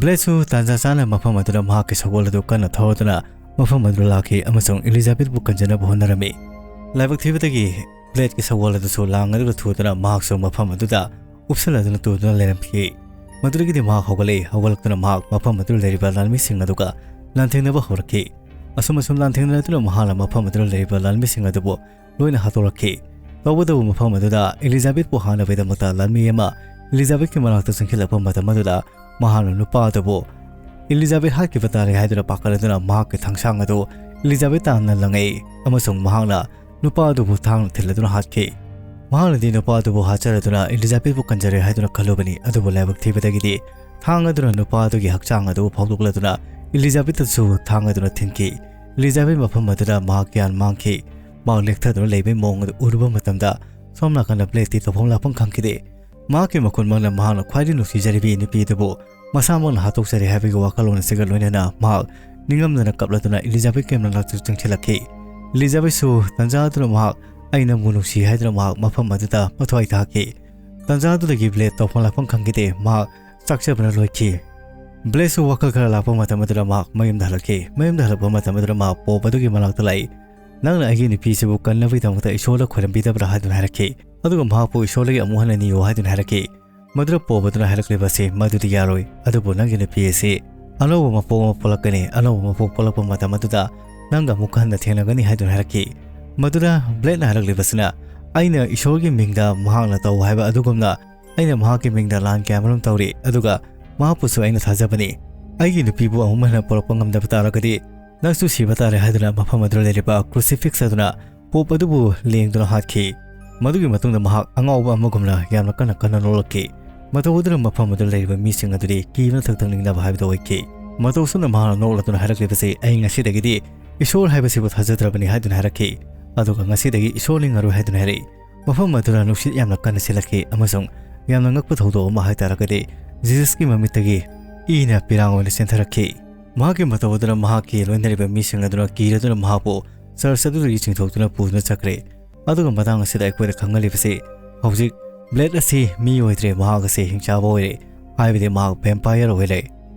ꯕ꯭ꯂꯦꯠꯁꯨ ꯇꯥꯟꯖꯥ ꯆꯥꯅ ꯃꯐꯝ ꯑꯗꯨꯗ ꯃꯍꯥꯛꯀꯤ ꯁꯒꯣꯜ ꯑꯗꯨ ꯀꯟꯅ ꯊꯧꯔꯗꯨꯅ ꯃꯐꯝ ꯑꯗꯨꯗ ꯂꯥꯛꯈꯤ ꯑꯃꯁꯨꯡ ꯏꯂꯤꯖꯥꯕꯦꯠꯄꯨ ꯀꯟꯖꯅꯕ ꯍꯣꯠꯅꯔꯝꯃꯤ꯫ ꯂꯥꯏꯕꯛ ꯊꯤꯕꯗꯒꯤ ꯕ꯭ꯂꯦꯠꯀꯤ ꯁꯒꯣꯜ ꯑꯗꯨꯁꯨ ꯂꯥꯡ ꯑꯗꯨꯗ ꯊꯨꯗꯨꯅ ꯃꯍꯥꯛꯁꯨ ꯃꯐꯝ ꯑꯗꯨꯗ ꯎꯞꯁꯜꯂꯗꯨꯅ ꯇꯨꯗꯨꯅ ꯂꯩꯔꯝꯈꯤ꯫ ꯃꯗꯨꯗꯒꯤꯗꯤ ꯃꯍꯥꯛ ꯍꯧꯒꯠꯂꯛꯏ꯫ ꯍꯧꯒꯠꯂꯛꯇꯨꯅ ꯃꯍꯥꯛ ꯃꯐꯝ ꯑꯗꯨꯗ ꯂꯩꯔꯤꯕ ꯂꯥꯟꯃꯤꯁꯤꯡ ꯑꯗꯨꯒ ꯂꯥꯟꯊꯦꯡꯅꯕ ꯍꯧꯔꯛꯈꯤ꯫ ꯑꯁꯨꯝ ꯑꯁꯨꯝ ꯂꯥꯟꯊꯦꯡꯅꯗꯨꯅ ꯃꯍꯥꯛꯅ ꯃꯐꯝ ꯑꯗꯨꯗ ꯂꯩꯔꯤꯕ ꯂꯥꯟꯃꯤꯁꯤꯡ ꯑꯗꯨꯕꯨ ꯂꯣꯏꯅ ꯍꯥꯠꯇꯣꯛꯂꯛꯈꯤ꯫ ꯇꯧꯕꯇꯕꯨ ꯃꯐꯝ ꯑꯗꯨꯗ ꯏꯂꯤꯖꯥꯕꯦꯠꯄꯨ ꯍꯥꯠꯅꯕꯒꯤꯗꯃꯛꯇ ꯂꯥꯟꯃꯤ ꯑꯃ ꯏꯂꯤꯖꯥꯕꯦꯠꯀꯤ ꯃꯅꯥꯛꯇ ꯆꯪꯁꯤꯜꯂꯛꯄ ꯃꯇꯝ ꯑꯗꯨꯗ ꯃꯍꯥꯛꯅ ꯅꯨꯄꯥ ꯑꯗꯨꯕꯨ ꯏꯂꯤꯖꯥꯕꯦꯠ ꯍꯥꯠꯈꯤꯕ ꯇꯥꯔꯦ ꯍꯥꯏꯗꯨꯅ ꯄꯥꯈꯠꯂꯗꯨꯅ ꯃꯍꯥꯛꯀꯤ ꯊꯥꯡꯁꯥꯡ ꯑꯗꯨ ꯏꯂꯤꯖꯥꯕꯦꯠ ꯇꯥꯟꯅ ꯂꯪꯉꯛꯏ ꯑꯃꯁꯨꯡ ꯃꯍꯥꯛꯅ ꯅꯨꯄꯥ ꯑꯗꯨꯕꯨ ꯊꯥꯡꯅ ꯊꯤꯜꯂꯗꯨꯅ ꯍꯥꯠꯈꯤ꯫ ꯃꯍꯥꯛꯅꯗꯤ ꯅꯨꯄꯥ ꯑꯗꯨꯕꯨ ꯍꯥꯠꯆꯔꯗꯨꯅ ꯏꯂꯤꯖꯥꯕꯦꯠꯄꯨ ꯀꯟꯖꯔꯦ ꯍꯥꯏꯗꯨꯅ ꯈꯜꯂꯨꯕꯅꯤ, ꯑꯗꯨꯕꯨ ꯂꯥꯏꯕꯛ ꯊꯤꯕꯗꯒꯤꯗꯤ ꯊꯥꯡ ꯑꯗꯨꯅ ꯅꯨꯄꯥ ꯑꯗꯨꯒꯤ ꯍꯛꯆꯥꯡ ꯑꯗꯨ ꯐꯥꯎꯗꯣꯛꯂꯗꯨꯅ ꯏꯂꯤꯖꯥꯕꯦꯠꯇꯁꯨ ꯊꯥꯡ ꯑꯗꯨꯅ ꯊꯤꯟꯈꯤ꯫ ꯏꯂꯤꯖꯥꯕꯦꯠ ꯃꯐꯝ ꯑꯗꯨꯗ ꯃꯍꯥꯛ ꯒ꯭ꯌꯥꯟ ꯃꯥꯡꯈꯤ꯫ ꯃꯍꯥꯛ ꯂꯦꯛꯊꯗꯨꯅ ꯂꯩꯕꯒꯤ ꯃꯑꯣꯡ ꯑꯗꯨ ꯎꯔꯨꯕ ꯃꯇꯝꯗ ꯁꯣꯝ ꯅꯥꯀꯟꯗ ꯕ꯭ꯂꯦꯠꯇꯤ ꯇꯧꯐꯝ ꯂꯥꯛꯐꯝ ꯈꯪꯈꯤꯗꯦ꯫ ꯃꯍꯥꯛꯀꯤ ꯃꯈꯨꯟꯃꯛꯅ ꯃꯍꯥꯛꯅ ꯈ꯭ꯋꯥꯏꯗꯒꯤ ꯅꯨꯡꯁꯤꯖꯔꯤꯕꯤ ꯅꯨꯄꯤ ꯑꯗꯨꯕꯨ ꯃꯁꯥꯃꯛꯅ ꯍꯥꯠꯇꯣꯛꯆꯔꯦ ꯍꯥꯏꯕꯒꯤ ꯋꯥꯈꯜꯂꯣꯟ ꯑꯁꯤꯒ ꯂꯣꯏꯅꯅ ꯃꯍꯥꯛ ꯅꯤꯡꯉꯝꯗꯅ ꯀꯞꯂꯗꯨꯅ ꯏꯂꯤꯖꯥꯕꯦꯠꯀꯤ ꯃꯅꯥꯛꯇ ꯆꯪꯁꯤꯜꯂꯛꯈꯤ꯫ ꯏꯂꯤꯖꯥꯕꯦꯠꯁꯨ ꯇꯟꯖꯥ ꯑꯗꯨꯗ ꯃꯍꯥꯛ "ꯑꯩ ꯅꯪꯕꯨ ꯅꯨꯡꯁꯤ" ꯍꯥꯏꯗꯨꯅ ꯃꯍꯥꯛ ꯃꯐꯝ ꯑꯗꯨꯗ ꯃꯊ꯭ꯋꯥꯏ ꯇꯥꯈꯤ꯫ ꯇꯟꯖꯥ ꯑꯗꯨꯗꯒꯤ ꯕ꯭ꯂꯦꯠ ꯇꯧꯐꯝ ꯂꯥꯛꯐꯝ ꯈꯪꯈꯤꯗꯦ꯫ ꯃꯍꯥꯛ ꯆꯥꯛꯆꯕꯅ ꯂꯣꯏꯈꯤ꯫ ꯕ꯭ꯂꯦꯠꯁꯨ ꯋꯥꯈꯜ ꯈꯔ ꯂꯥꯛꯄ ꯃꯇꯝ ꯑꯗꯨꯗ ꯃꯍꯥꯛ ꯃꯌꯨꯝꯗ ꯍꯜꯂꯛꯈꯤ꯫ ꯃꯌꯨꯝꯗ ꯍꯜꯂꯛꯄ ꯃꯇꯝ ꯑꯗꯨꯗ ꯃꯍꯥꯛ ꯄꯣꯞ ꯑꯗꯨꯒꯤ ꯃꯅꯥꯛꯇ ꯂꯥꯛꯏ꯫ "ꯅꯪꯅ ꯑꯩꯒꯤ ꯅꯨꯄꯤꯁꯤꯕꯨ ꯀꯟꯅꯕꯒꯤꯗꯃꯛꯇ ꯏꯁꯣꯔꯗ ꯈꯣꯏꯔꯝꯕꯤꯗꯕ꯭ꯔꯥ?" ꯍꯥꯏꯗꯨꯅ ꯍꯥꯏꯔꯛꯈꯤ꯫ ꯑꯗꯨꯒ ꯃꯍꯥꯛꯄꯨ ꯏꯁꯣꯔꯗꯒꯤ ꯑꯃꯨꯛ ꯍꯟꯅ ꯅꯤꯌꯨ ꯍꯥꯏꯗꯨꯅ ꯍꯥꯏꯔꯛꯈꯤ꯫ ꯃꯗꯨꯗ ꯄꯣꯞ ꯑꯗꯨꯅ ꯍꯥꯏꯔꯛꯂꯤꯕ ꯑꯁꯤ, "ꯃꯗꯨꯗꯤ ꯌꯥꯔꯣꯏ, ꯑꯗꯨꯕꯨ ꯅꯪꯒꯤ ꯅꯨꯄꯤ ꯑꯁꯤ ꯑꯅꯧꯕ ꯃꯄꯣꯛ ꯑꯃ ꯄꯣꯛꯂꯛꯀꯅꯤ꯫ ꯑꯅꯧꯕ ꯃꯄꯣꯛ ꯄꯣꯛꯂꯛꯄ ꯃꯇꯝ ꯑꯗꯨꯗ ꯅꯪꯒ ꯑꯃꯨꯛ ꯍꯟꯅ ꯊꯦꯡꯅꯒꯅꯤ ꯍꯥꯏꯗꯨꯅ ꯍꯥꯏꯔꯛꯈꯤ꯫ ꯃꯗꯨꯗ ꯕ꯭ꯂꯦꯗꯅ ꯍꯥꯏꯔꯛꯂꯤꯕꯁꯤꯅ, ꯑꯩꯅ ꯏꯁꯣꯔꯒꯤ ꯃꯤꯡꯗ ꯃꯍꯥꯛꯅ ꯇꯧ ꯍꯥꯏꯕ ꯑꯗꯨꯒꯨꯝꯅ ꯑꯩꯅ ꯃꯍꯥꯛꯀꯤ ꯃꯤꯡꯗ ꯂꯥꯟ ꯀꯌꯥ ꯃꯔꯨꯝ ꯇꯧꯔꯤ, ꯑꯗꯨꯒ ꯃꯍꯥꯛꯄꯨꯁꯨ ꯑꯩꯅ ꯊꯥꯖꯕꯅꯤ꯫ ꯑꯩꯒꯤ ꯅꯨꯄꯤꯕꯨ ꯑꯃꯨꯛ ꯍꯟꯅ ꯄꯨꯔꯛꯄ ꯉꯝꯗꯕ ꯇꯥꯔꯒꯗꯤ ꯅꯪꯁꯨ ꯁꯤꯕ ꯇꯥꯔꯦ ꯍꯥꯏꯗꯨꯅ ꯃꯐꯝ ꯑꯗꯨꯗ ꯂꯩꯔꯤꯕ ꯀ꯭ꯔꯨꯁꯤꯐꯤꯛꯁ ꯑꯗꯨꯅ ꯄꯣꯞ ꯑꯗꯨꯕꯨ ꯂꯦꯡꯗꯨꯅ ꯍꯥꯠꯈꯤ꯫ ꯃꯗꯨꯒꯤ ꯃꯇꯨꯡꯗ ꯃꯍꯥꯛ ꯑꯉꯥꯎꯕ ꯑꯃꯒꯨꯝꯅ ꯌꯥꯝꯅ ꯀꯟꯅ ꯀꯟꯅ ꯅꯣꯛꯂꯛꯈꯤ꯫ ꯃꯇꯧ ꯑꯗꯨꯅ ꯃꯐꯝ ꯑꯗꯨꯗ ꯂꯩꯔꯤꯕ ꯃꯤꯁꯤꯡ ꯑꯗꯨꯗꯤ ꯀꯤꯕꯅ ꯊꯛꯊꯛ ꯅꯤꯛꯅꯕ ꯍꯥꯏꯕꯗꯨ ꯑꯣꯏꯈꯤ꯫ ꯃꯇꯧ ꯑꯁꯨꯝꯅ ꯃꯍꯥꯛꯅ ꯅꯣꯛꯂꯗꯨꯅ ꯍꯥꯏꯔꯛꯂꯤꯕꯁꯤ, ꯑꯩ ꯉꯁꯤꯗꯒꯤꯗꯤ ꯏꯁꯣꯔ ꯍꯥꯏꯕꯁꯤꯕꯨ ꯊꯥꯖꯗ꯭ꯔꯕꯅꯤ ꯍꯥꯏꯗꯨꯅ ꯍꯥꯏꯔꯛꯈꯤ꯫ ꯑꯗꯨꯒ ꯉꯁꯤꯗꯒꯤ ꯏꯁꯣꯔ ꯅꯤꯡꯉꯔꯣꯏ ꯍꯥꯏꯗꯨꯅ ꯍꯥꯏꯔꯛꯏ꯫ ꯃꯐꯝ ꯑꯗꯨꯗ ꯅꯨꯡꯁꯤꯠ ꯌꯥꯝꯅ ꯀꯟꯅ ꯁꯤꯜꯂꯛꯈꯤ ꯑꯃꯁꯨꯡ ꯌꯥꯝꯅ ꯉꯛꯄ ꯊꯧꯗꯣꯛ ꯑꯃ ꯍꯥꯏꯇꯥꯔꯒꯗꯤ ꯖꯤꯖꯁꯀꯤ ꯃꯃꯤꯠꯇꯒꯤ ꯏꯅ ꯄꯤꯔꯥꯡ ꯑꯣꯏꯅ ꯆꯦꯟꯊꯔꯛꯈꯤ꯫ ꯃꯍꯥꯛꯀꯤ ꯃꯇꯧ ꯑꯗꯨꯅ ꯃꯍꯥꯛꯀꯤ ꯂꯣꯏꯅꯔꯤꯕ ꯃꯤꯁꯤꯡ ꯑꯗꯨꯅ ꯀꯤꯔꯗꯨꯅ ꯃꯍꯥꯛꯄꯨ ꯆꯔꯆ ꯑꯗꯨꯗꯒꯤ ꯆꯤꯡꯊꯣꯛꯇꯨꯅ ꯄꯨꯗꯨꯅ ꯆꯠꯈ꯭ꯔꯦ꯫ ꯑꯗꯨꯒ ꯃꯇꯥꯡ ꯑꯁꯤꯗ ꯑꯩꯈꯣꯏꯗ ꯈꯪꯍꯜꯂꯤꯕꯁꯤ, ꯍꯧꯖꯤꯛ ꯕ꯭ꯂꯦꯗ ꯑꯁꯤ ꯃꯤ ꯑꯣꯏꯗ꯭ꯔꯦ, ꯃꯍꯥꯛ ꯑꯁꯤ ꯍꯤꯡꯆꯥꯕ ꯑꯣꯏꯔꯦ, ꯍꯥꯏꯕꯗꯤ ꯃꯍꯥꯛ ꯚꯦꯝꯄꯥꯌꯔ ꯑꯣꯏꯔꯦ꯫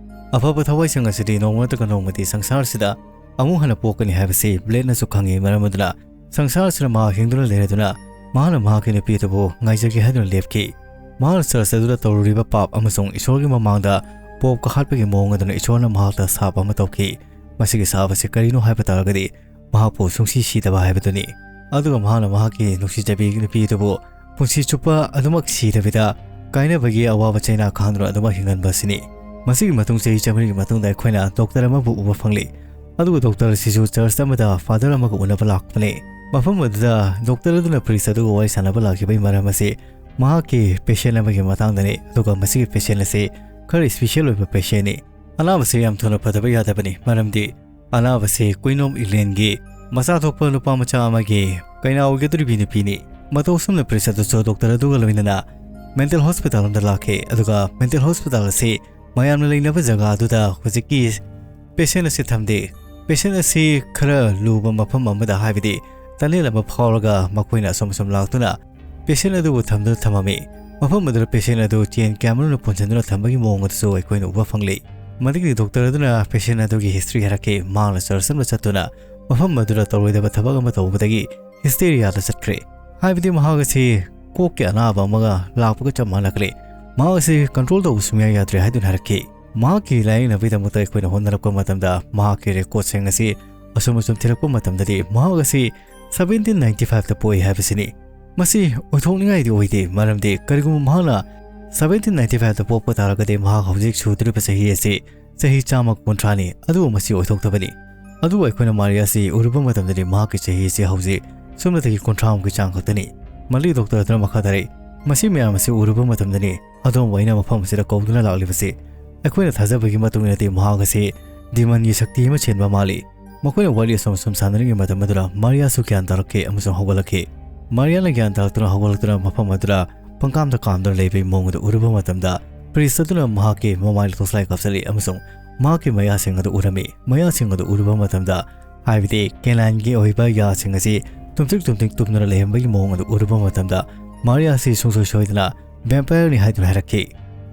ꯑꯐꯕ ꯊꯋꯥꯏꯁꯤꯡ ꯑꯁꯤꯗꯤ ꯅꯣꯡꯃ ꯅꯠꯇ꯭ꯔꯒ ꯅꯣꯡꯃꯗꯤ ꯁꯪꯁꯥꯔꯁꯤꯗ ꯑꯃꯨꯛ ꯍꯟꯅ ꯄꯣꯛꯀꯅꯤ ꯍꯥꯏꯕꯁꯤ ꯕ꯭ꯂꯦꯗꯅꯁꯨ ꯈꯪꯉꯤ꯫ ꯃꯔꯝ ꯑꯗꯨꯅ ꯁꯪꯁꯥꯔꯁꯤꯗ ꯃꯍꯥꯛ ꯍꯤꯡꯗꯨꯅ ꯂꯩꯔꯗꯨꯅ ꯃꯍꯥꯛꯅ ꯃꯍꯥꯛꯀꯤ ꯅꯨꯄꯤ ꯑꯗꯨꯕꯨ ꯉꯥꯏꯖꯒꯦ ꯍꯥꯏꯗꯨꯅ ꯂꯦꯞꯈꯤ꯫ ꯃꯍꯥꯛꯅ ꯆꯔꯆ ꯑꯗꯨꯗ ꯇꯧꯔꯨꯔꯤꯕ ꯄꯥꯞ ꯑꯃꯁꯨꯡ ꯏꯁꯣꯔꯒꯤ ꯃꯃꯥꯡꯗ ꯄꯣꯞ ꯀꯥꯈꯠꯄꯒꯤ ꯃꯑꯣꯡ ꯑꯗꯨꯅ ꯏꯁꯣꯔꯅ ꯃꯍꯥꯛꯇ ꯁꯥꯞ ꯑꯃ ꯇꯧꯈꯤ꯫ ꯃꯁꯤꯒꯤ ꯁꯥꯞ ꯑꯁꯤ ꯀꯔꯤꯅꯣ ꯍꯥꯏꯕ ꯇꯥꯔꯒꯗꯤ ꯃꯍꯥꯛꯄꯨ ꯁꯨꯡꯁꯤ ꯁꯤꯗꯕ ꯍꯥꯏꯕꯗꯨꯅꯤ꯫ ꯑꯗꯨꯒ ꯃꯍꯥꯛꯅ ꯃꯍꯥꯛꯀꯤ ꯅꯨꯡꯁꯤꯖꯕꯤ ꯅꯨꯄꯤ ꯑꯗꯨꯕꯨ ꯄꯨꯟꯁꯤ ꯆꯨꯞꯄ ꯑꯗꯨꯃꯛ ꯁꯤꯗꯕꯤꯗ ꯀꯥꯏꯅꯕꯒꯤ ꯑꯋꯥꯕ ꯆꯩꯅꯥ ꯈꯥꯡꯗꯨꯅ ꯑꯗꯨꯃꯛ ꯍꯤꯡꯍꯟꯕ ꯑꯁꯤꯅꯤ꯫ ꯃꯁꯤꯒꯤ ꯃꯇꯨꯡ ꯆꯍꯤ ꯆꯥꯃꯔꯤꯒꯤ ꯃꯇꯨꯡꯗ ꯑꯩꯈꯣꯏꯅ ꯗꯣꯛꯇꯔ ꯑꯃꯕꯨ ꯎꯕ ꯐꯪꯂꯤ꯫ ꯑꯗꯨꯒ ꯗꯣꯛꯇꯔ ꯑꯁꯤꯁꯨ ꯆꯔꯆ ꯑꯃꯗ ꯐꯥꯗꯔ ꯑꯃꯒ ꯎꯅꯕ ꯂꯥꯛꯄꯅꯤ꯫ ꯃꯐꯝ ꯑꯗꯨꯗ ꯗꯣꯛꯇꯔ ꯑꯗꯨꯅ ꯄ꯭ꯔꯤꯁ ꯑꯗꯨꯒ ꯋꯥꯔꯤ ꯁꯥꯟꯅꯕ ꯂꯥꯛꯈꯤꯕꯒꯤ ꯃꯔꯝ ꯑꯁꯤ ꯃꯍꯥꯛꯀꯤ ꯄꯦꯁꯦꯟ ꯑꯃꯒꯤ ꯃꯇꯥꯡꯗꯅꯤ꯫ ꯑꯗꯨꯒ ꯃꯁꯤꯒꯤ ꯄꯦꯁꯦꯟ ꯑꯁꯤ ꯈꯔ ꯏꯁꯄꯤꯁꯦꯜ ꯑꯣꯏꯕ ꯄꯦꯁꯦꯟꯅꯤ꯫ ꯑꯅꯥꯕꯁꯤ ꯌꯥꯝ ꯊꯨꯅ ꯐꯗꯕ ꯌꯥꯗꯕꯅꯤ, ꯃꯔꯝꯗꯤ ꯑꯅꯥꯕꯁꯤ Queen of Englandꯒꯤ ꯃꯆꯥ ꯊꯣꯛꯄ ꯅꯨꯄꯥ ꯃꯆꯥ ꯑꯃꯒꯤ ꯀꯩꯅꯥ ꯑꯣꯏꯒꯗꯧꯔꯤꯕꯤ ꯅꯨꯄꯤꯅꯤ꯫ ꯃꯇꯧ ꯑꯁꯨꯝꯅ ꯄ꯭ꯔꯤꯁ ꯑꯗꯨꯁꯨ ꯗꯣꯛꯇꯔ ꯑꯗꯨꯒ ꯂꯣꯏꯅꯅ ꯃꯦꯟꯇꯦꯜ ꯍꯣꯁꯄꯤꯇꯥꯜ ꯑꯃꯗ ꯂꯥꯛꯈꯤ꯫ ꯑꯗꯨꯒ ꯃꯦꯟꯇꯦꯜ ꯍꯣꯁꯄꯤꯇꯥꯜ ꯑꯁꯤ ꯃꯌꯥꯝꯅ ꯂꯩꯅꯕ ꯖꯒꯥ ꯑꯗꯨꯗ ꯍꯧꯖꯤꯛꯀꯤ ꯄꯦꯁꯦꯟ ꯑꯁꯤ ꯊꯝꯗꯦ꯫ ꯄꯦꯁꯦꯟ ꯑꯁꯤ ꯈꯔ ꯂꯨꯕ ꯃꯐꯝ ꯑꯃꯗ, ꯍꯥꯏꯕꯗꯤ ꯇꯅꯦꯜ ꯑꯃ ꯐꯥꯎꯔꯒ ꯃꯈꯣꯏꯅ ꯑꯁꯨꯝ ꯑꯁꯨꯝ ꯂꯥꯛꯇꯨꯅ ꯄꯦꯁꯦꯟ ꯑꯗꯨꯕꯨ ꯊꯝꯗꯨꯅ ꯊꯝꯃꯝꯃꯤ꯫ ꯃꯐꯝ ꯑꯗꯨꯗ ꯄꯦꯁꯦꯟ ꯑꯗꯨ ꯆꯦꯟ ꯀꯌꯥꯃꯔꯨꯝꯅ ꯄꯨꯟꯁꯤꯟꯗꯨꯅ ꯊꯝꯕꯒꯤ ꯃꯑꯣꯡ ꯑꯗꯨꯁꯨ ꯑꯩꯈꯣꯏꯅ ꯎꯕ ꯐꯪꯂꯤ꯫ ꯃꯗꯨꯒꯤ ꯗꯣꯛꯇꯔ ꯑꯗꯨꯅ ꯄꯦꯁꯦꯟ ꯑꯗꯨꯒꯤ ꯍꯤꯁꯇ꯭ꯔꯤ ꯍꯥꯏꯔꯛꯈꯤ꯫ ꯃꯍꯥꯛꯅ ꯆꯔꯆ ꯑꯃꯗ ꯆꯠꯇꯨꯅ ꯃꯐꯝ ꯑꯗꯨꯗ ꯇꯧꯔꯣꯏꯗꯕ ꯊꯕꯛ ꯑꯃ ꯇꯧꯕꯗꯒꯤ ꯍꯤꯁꯇꯦꯔꯤꯌꯥꯗ ꯆꯠꯈ꯭ꯔꯦ꯫ ꯍꯥꯏꯕꯗꯤ ꯃꯍꯥꯛ ꯑꯁꯤ ꯀꯣꯛꯀꯤ ꯑꯅꯥꯕ ꯑꯃꯒ ꯂꯥꯛꯄꯒ ꯆꯞ ꯃꯥꯟꯅꯈ꯭ꯔꯦ꯫ ꯃꯍꯥꯛ ꯑꯁꯤ ꯀꯟꯇ꯭ꯔꯣꯜ ꯇꯧꯕ ꯁꯨꯡꯌꯥ ꯌꯥꯗ꯭ꯔꯦ ꯍꯥꯏꯗꯨꯅ ꯍꯥꯏꯔꯛꯈꯤ꯫ ꯃꯍꯥꯛꯀꯤ ꯂꯥꯏꯌꯦꯡꯅꯕꯒꯤꯗꯃꯛꯇ ꯑꯩꯈꯣꯏꯅ ꯍꯣꯠꯅꯔꯛꯄ ꯃꯇꯝꯗ ꯃꯍꯥꯛꯀꯤ ꯔꯦꯀꯣꯔꯠꯁꯤꯡ ꯑꯁꯤ ꯑꯁꯨꯝ ꯑꯁꯨꯝ ꯊꯤꯔꯛꯄ ꯃꯇꯝꯗꯗꯤ ꯃꯍꯥꯛ ꯑꯁꯤ seventeen ninety five ꯇ ꯄꯣꯛꯏ ꯍꯥꯏꯕꯁꯤꯅꯤ꯫ ꯃꯁꯤ ꯑꯣꯏꯊꯣꯛꯅꯤꯡꯉꯥꯏꯗꯤ ꯑꯣꯏꯗꯦ, ꯃꯔꯝꯗꯤ ꯀꯔꯤꯒꯨꯝꯕ ꯃꯍꯥꯛꯅ seventeen ninety five ꯇ ꯄꯣꯛꯄ ꯇꯥꯔꯒꯗꯤ ꯃꯍꯥꯛ ꯍꯧꯖꯤꯛ ꯁꯨꯗꯧꯔꯤꯕ ꯆꯍꯤ ꯑꯁꯤ ꯆꯍꯤ ꯆꯥꯝꯃ ꯀꯨꯟꯊ꯭ꯔꯥꯅꯤ, ꯑꯗꯨꯕꯨ ꯃꯁꯤ ꯑꯣꯏꯊꯣꯛꯇꯕꯅꯤ꯫ ꯑꯗꯨꯕꯨ ꯑꯩꯈꯣꯏꯅ ꯃꯥꯔꯤꯌꯥ ꯑꯁꯤ ꯎꯔꯨꯕ ꯃꯇꯝꯗꯗꯤ ꯃꯍꯥꯛꯀꯤ ꯆꯍꯤ ꯑꯁꯤ ꯍꯧꯖꯤꯛ ꯁꯨꯞꯅꯇꯒꯤ ꯀꯨꯟꯊ꯭ꯔꯥꯃꯨꯛꯀꯤ ꯆꯥꯡ ꯈꯛꯇꯅꯤ꯫ ꯃꯜꯂꯤ ꯗꯣꯛꯇꯔ ꯑꯗꯨꯅ ꯃꯈꯥ ꯇꯥꯔꯛꯏ, "ꯃꯁꯤ ꯃꯌꯥꯝ ꯑꯁꯤ ꯎꯔꯨꯕ ꯃꯇꯝꯗꯅꯤ ꯑꯗꯣꯝꯕꯨ ꯑꯩꯅ ꯃꯐꯝ ꯑꯁꯤꯗ ꯀꯧꯗꯨꯅ ꯂꯥꯛꯂꯤꯕꯁꯤ꯫ ꯑꯩꯈꯣꯏꯅ ꯊꯥꯖꯕꯒꯤ ꯃꯇꯨꯡ ꯏꯟꯅꯗꯤ ꯃꯍꯥꯛ ꯑꯁꯤ ꯗꯤꯃꯟꯒꯤ ꯁꯛꯇꯤ ꯑꯃ ꯆꯦꯟꯕ ꯃꯥꯜꯂꯤ꯫ ꯃꯈꯣꯏꯅ ꯋꯥꯔꯤ ꯑꯁꯨꯝ ꯑꯁꯨꯝ ꯁꯥꯟꯅꯔꯤꯉꯩ ꯃꯇꯝ ꯑꯗꯨꯗ ꯃꯥꯔꯤꯌꯥꯁꯨ ꯒ꯭ꯌꯥꯟ ꯇꯥꯔꯛꯈꯤ ꯑꯃꯁꯨꯡ ꯍꯧꯒꯠꯂꯛꯈꯤ꯫ ꯃꯥꯔꯤꯌꯥꯅ ꯒ꯭ꯌꯥꯟ ꯇꯥꯔꯛꯇꯨꯅ ꯍꯧꯒꯠꯂꯛꯇꯨꯅ ꯃꯐꯝ ꯑꯗꯨꯗ ꯄꯪꯀꯥꯝꯗ ꯀꯥꯝꯗꯨꯅ ꯂꯩꯕꯒꯤ ꯃꯑꯣꯡ ꯑꯗꯨ ꯎꯔꯨꯕ ꯃꯇꯝꯗ ꯄ꯭ꯔꯤꯁ ꯑꯗꯨꯅ ꯃꯍꯥꯛꯀꯤ ꯃꯃꯥꯏꯗ ꯇꯣꯁꯂꯥꯏ ꯀꯥꯞꯁꯤꯜꯂꯤ ꯑꯃꯁꯨꯡ ꯃꯍꯥꯛꯀꯤ ꯃꯌꯥꯁꯤꯡ ꯑꯗꯨ ꯎꯔꯝꯃꯤ꯫ ꯃꯌꯥꯁꯤꯡ ꯑꯗꯨ ꯎꯔꯨꯕ ꯃꯇꯝꯗ, ꯍꯥꯏꯕꯗꯤ ꯀꯦꯅꯥꯏꯟꯒꯤ ꯑꯣꯏꯕ ꯌꯥꯁꯤꯡ ꯑꯁꯤ ꯇꯨꯝꯇ꯭ꯔꯤꯛ ꯇꯨꯝꯇ꯭ꯔꯤꯛ ꯇꯨꯝꯗꯨꯅ ꯂꯩꯔꯝꯕꯒꯤ ꯃꯑꯣꯡ ꯑꯗꯨ ꯎꯔꯨꯕ ꯃꯇꯝꯗ, ꯃꯥꯔꯤꯌꯥ ꯑꯁꯤ ꯁꯨꯡꯁꯣꯏ ꯁꯣꯏꯗꯅ ꯚꯦꯝꯄꯥꯌꯔꯅꯤ ꯍꯥꯏꯗꯨꯅ ꯍꯥꯏꯔꯛꯈꯤ꯫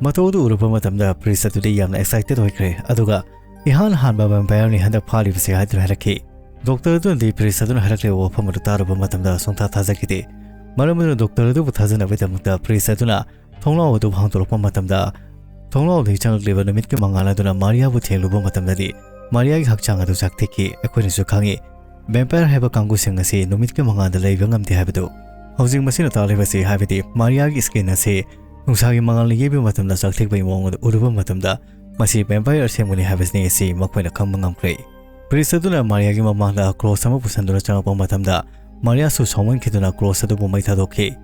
ꯃꯇꯧ ꯑꯗꯨ ꯎꯔꯨꯕ ꯃꯇꯝꯗ ꯄ꯭ꯔꯤꯁ ꯑꯗꯨꯗꯤ ꯌꯥꯝꯅ ꯑꯦꯛꯁꯥꯏꯇꯦꯗ ꯑꯣꯏꯈ꯭ꯔꯦ, ꯑꯗꯨꯒ "ꯏꯍꯥꯟ ꯍꯥꯟꯕ ꯚꯦꯝꯄꯥꯌꯔꯅꯤ ꯍꯟꯗꯛ ꯐꯥꯔꯤꯕꯁꯦ" ꯍꯥꯏꯗꯨꯅ ꯍꯥꯏꯔꯛꯈꯤ꯫ ꯗꯣꯛꯇꯔ ꯑꯗꯨꯅꯗꯤ ꯄ꯭ꯔꯤꯁ ꯑꯗꯨꯅ ꯍꯥꯏꯔꯛꯂꯤꯕ ꯋꯥꯐꯝ ꯑꯗꯨ ꯇꯥꯔꯨꯕ ꯃꯇꯝꯗ ꯁꯨꯡꯊꯥ ꯊꯥꯖꯈꯤꯗꯦ꯫ ꯃꯔꯝ ꯑꯗꯨꯅ ꯗꯣꯛꯇꯔ ꯑꯗꯨꯕꯨ ꯊꯥꯖꯅꯕꯒꯤꯗꯃꯛꯇ ꯄ꯭ꯔꯤꯁ ꯑꯗꯨꯅ ꯊꯣꯡꯅꯥꯎ ꯑꯗꯨ ꯍꯥꯡꯗꯣꯔꯛꯄ ꯃꯇꯝꯗ, ꯊꯣꯡꯅꯥꯎꯗꯒꯤ ꯆꯪꯂꯛꯂꯤꯕ ꯅꯨꯃꯤꯠꯀꯤ ꯃꯉꯥꯜ ꯑꯗꯨꯅ ꯃꯥꯔꯤꯌꯥꯕꯨ ꯊꯦꯡꯂꯨꯕ ꯃꯇꯝꯗꯗꯤ, ꯃꯥꯔꯤꯌꯥꯒꯤ ꯍꯛꯆꯥꯡ ꯑꯗꯨ ꯆꯥꯛꯊꯤꯛꯈꯤ꯫ ꯑꯩꯈꯣꯏꯅꯁꯨ ꯈꯪꯏ, ꯚꯦꯝꯄꯥꯌꯔ ꯍꯥꯏꯕ ꯀꯥꯡꯕꯨꯁꯤꯡ ꯑꯁꯤ ꯅꯨꯃꯤꯠꯀꯤ ꯃꯉꯥꯜꯗ ꯂꯩꯕ ꯉꯝꯗꯦ ꯍꯥꯏꯕꯗꯨ꯫ ꯍꯧꯖꯤꯛ ꯃꯁꯤꯅ ꯇꯥꯛꯂꯤꯕꯁꯤ, ꯍꯥꯏꯕꯗꯤ ꯃꯥꯔꯤꯌꯥꯒꯤ ꯁ꯭ꯀꯤꯟ ꯑꯁꯤ ꯅꯨꯡꯁꯥꯒꯤ ꯃꯉꯥꯜꯅ ꯌꯩꯕ ꯃꯇꯝꯗ ꯆꯥꯛꯊꯤꯛꯄꯒꯤ ꯃꯑꯣꯡ ꯑꯗꯨ ꯎꯔꯨꯕ ꯃꯇꯝꯗ, ꯃꯁꯤ ꯚꯦꯝꯄꯥꯌꯔ ꯑꯁꯦꯡꯕꯅꯤ ꯍꯥꯏꯕꯁꯤꯅꯤ ꯑꯁꯤ ꯃꯈꯣꯏꯅ ꯈꯪꯕ ꯉꯝꯈ꯭ꯔꯦ꯫ ꯄ꯭ꯔꯤꯁ ꯑꯗꯨꯅ ꯃꯥꯔꯤꯌꯥꯒꯤ ꯃꯃꯥꯡꯗ ꯀ꯭ꯔꯣꯁ ꯑꯃ ꯄꯨꯁꯟꯗꯨꯅ ꯆꯪꯂꯛꯄ ꯃꯇꯝꯗ, ꯃꯥꯔꯤꯌꯥꯁꯨ ꯁꯥꯎꯃꯟꯈꯤꯗꯨꯅ ꯀ꯭ꯔꯣꯁ ꯑꯗꯨꯕꯨ ꯃꯩ ꯊꯥꯗꯣꯛꯈꯤ꯫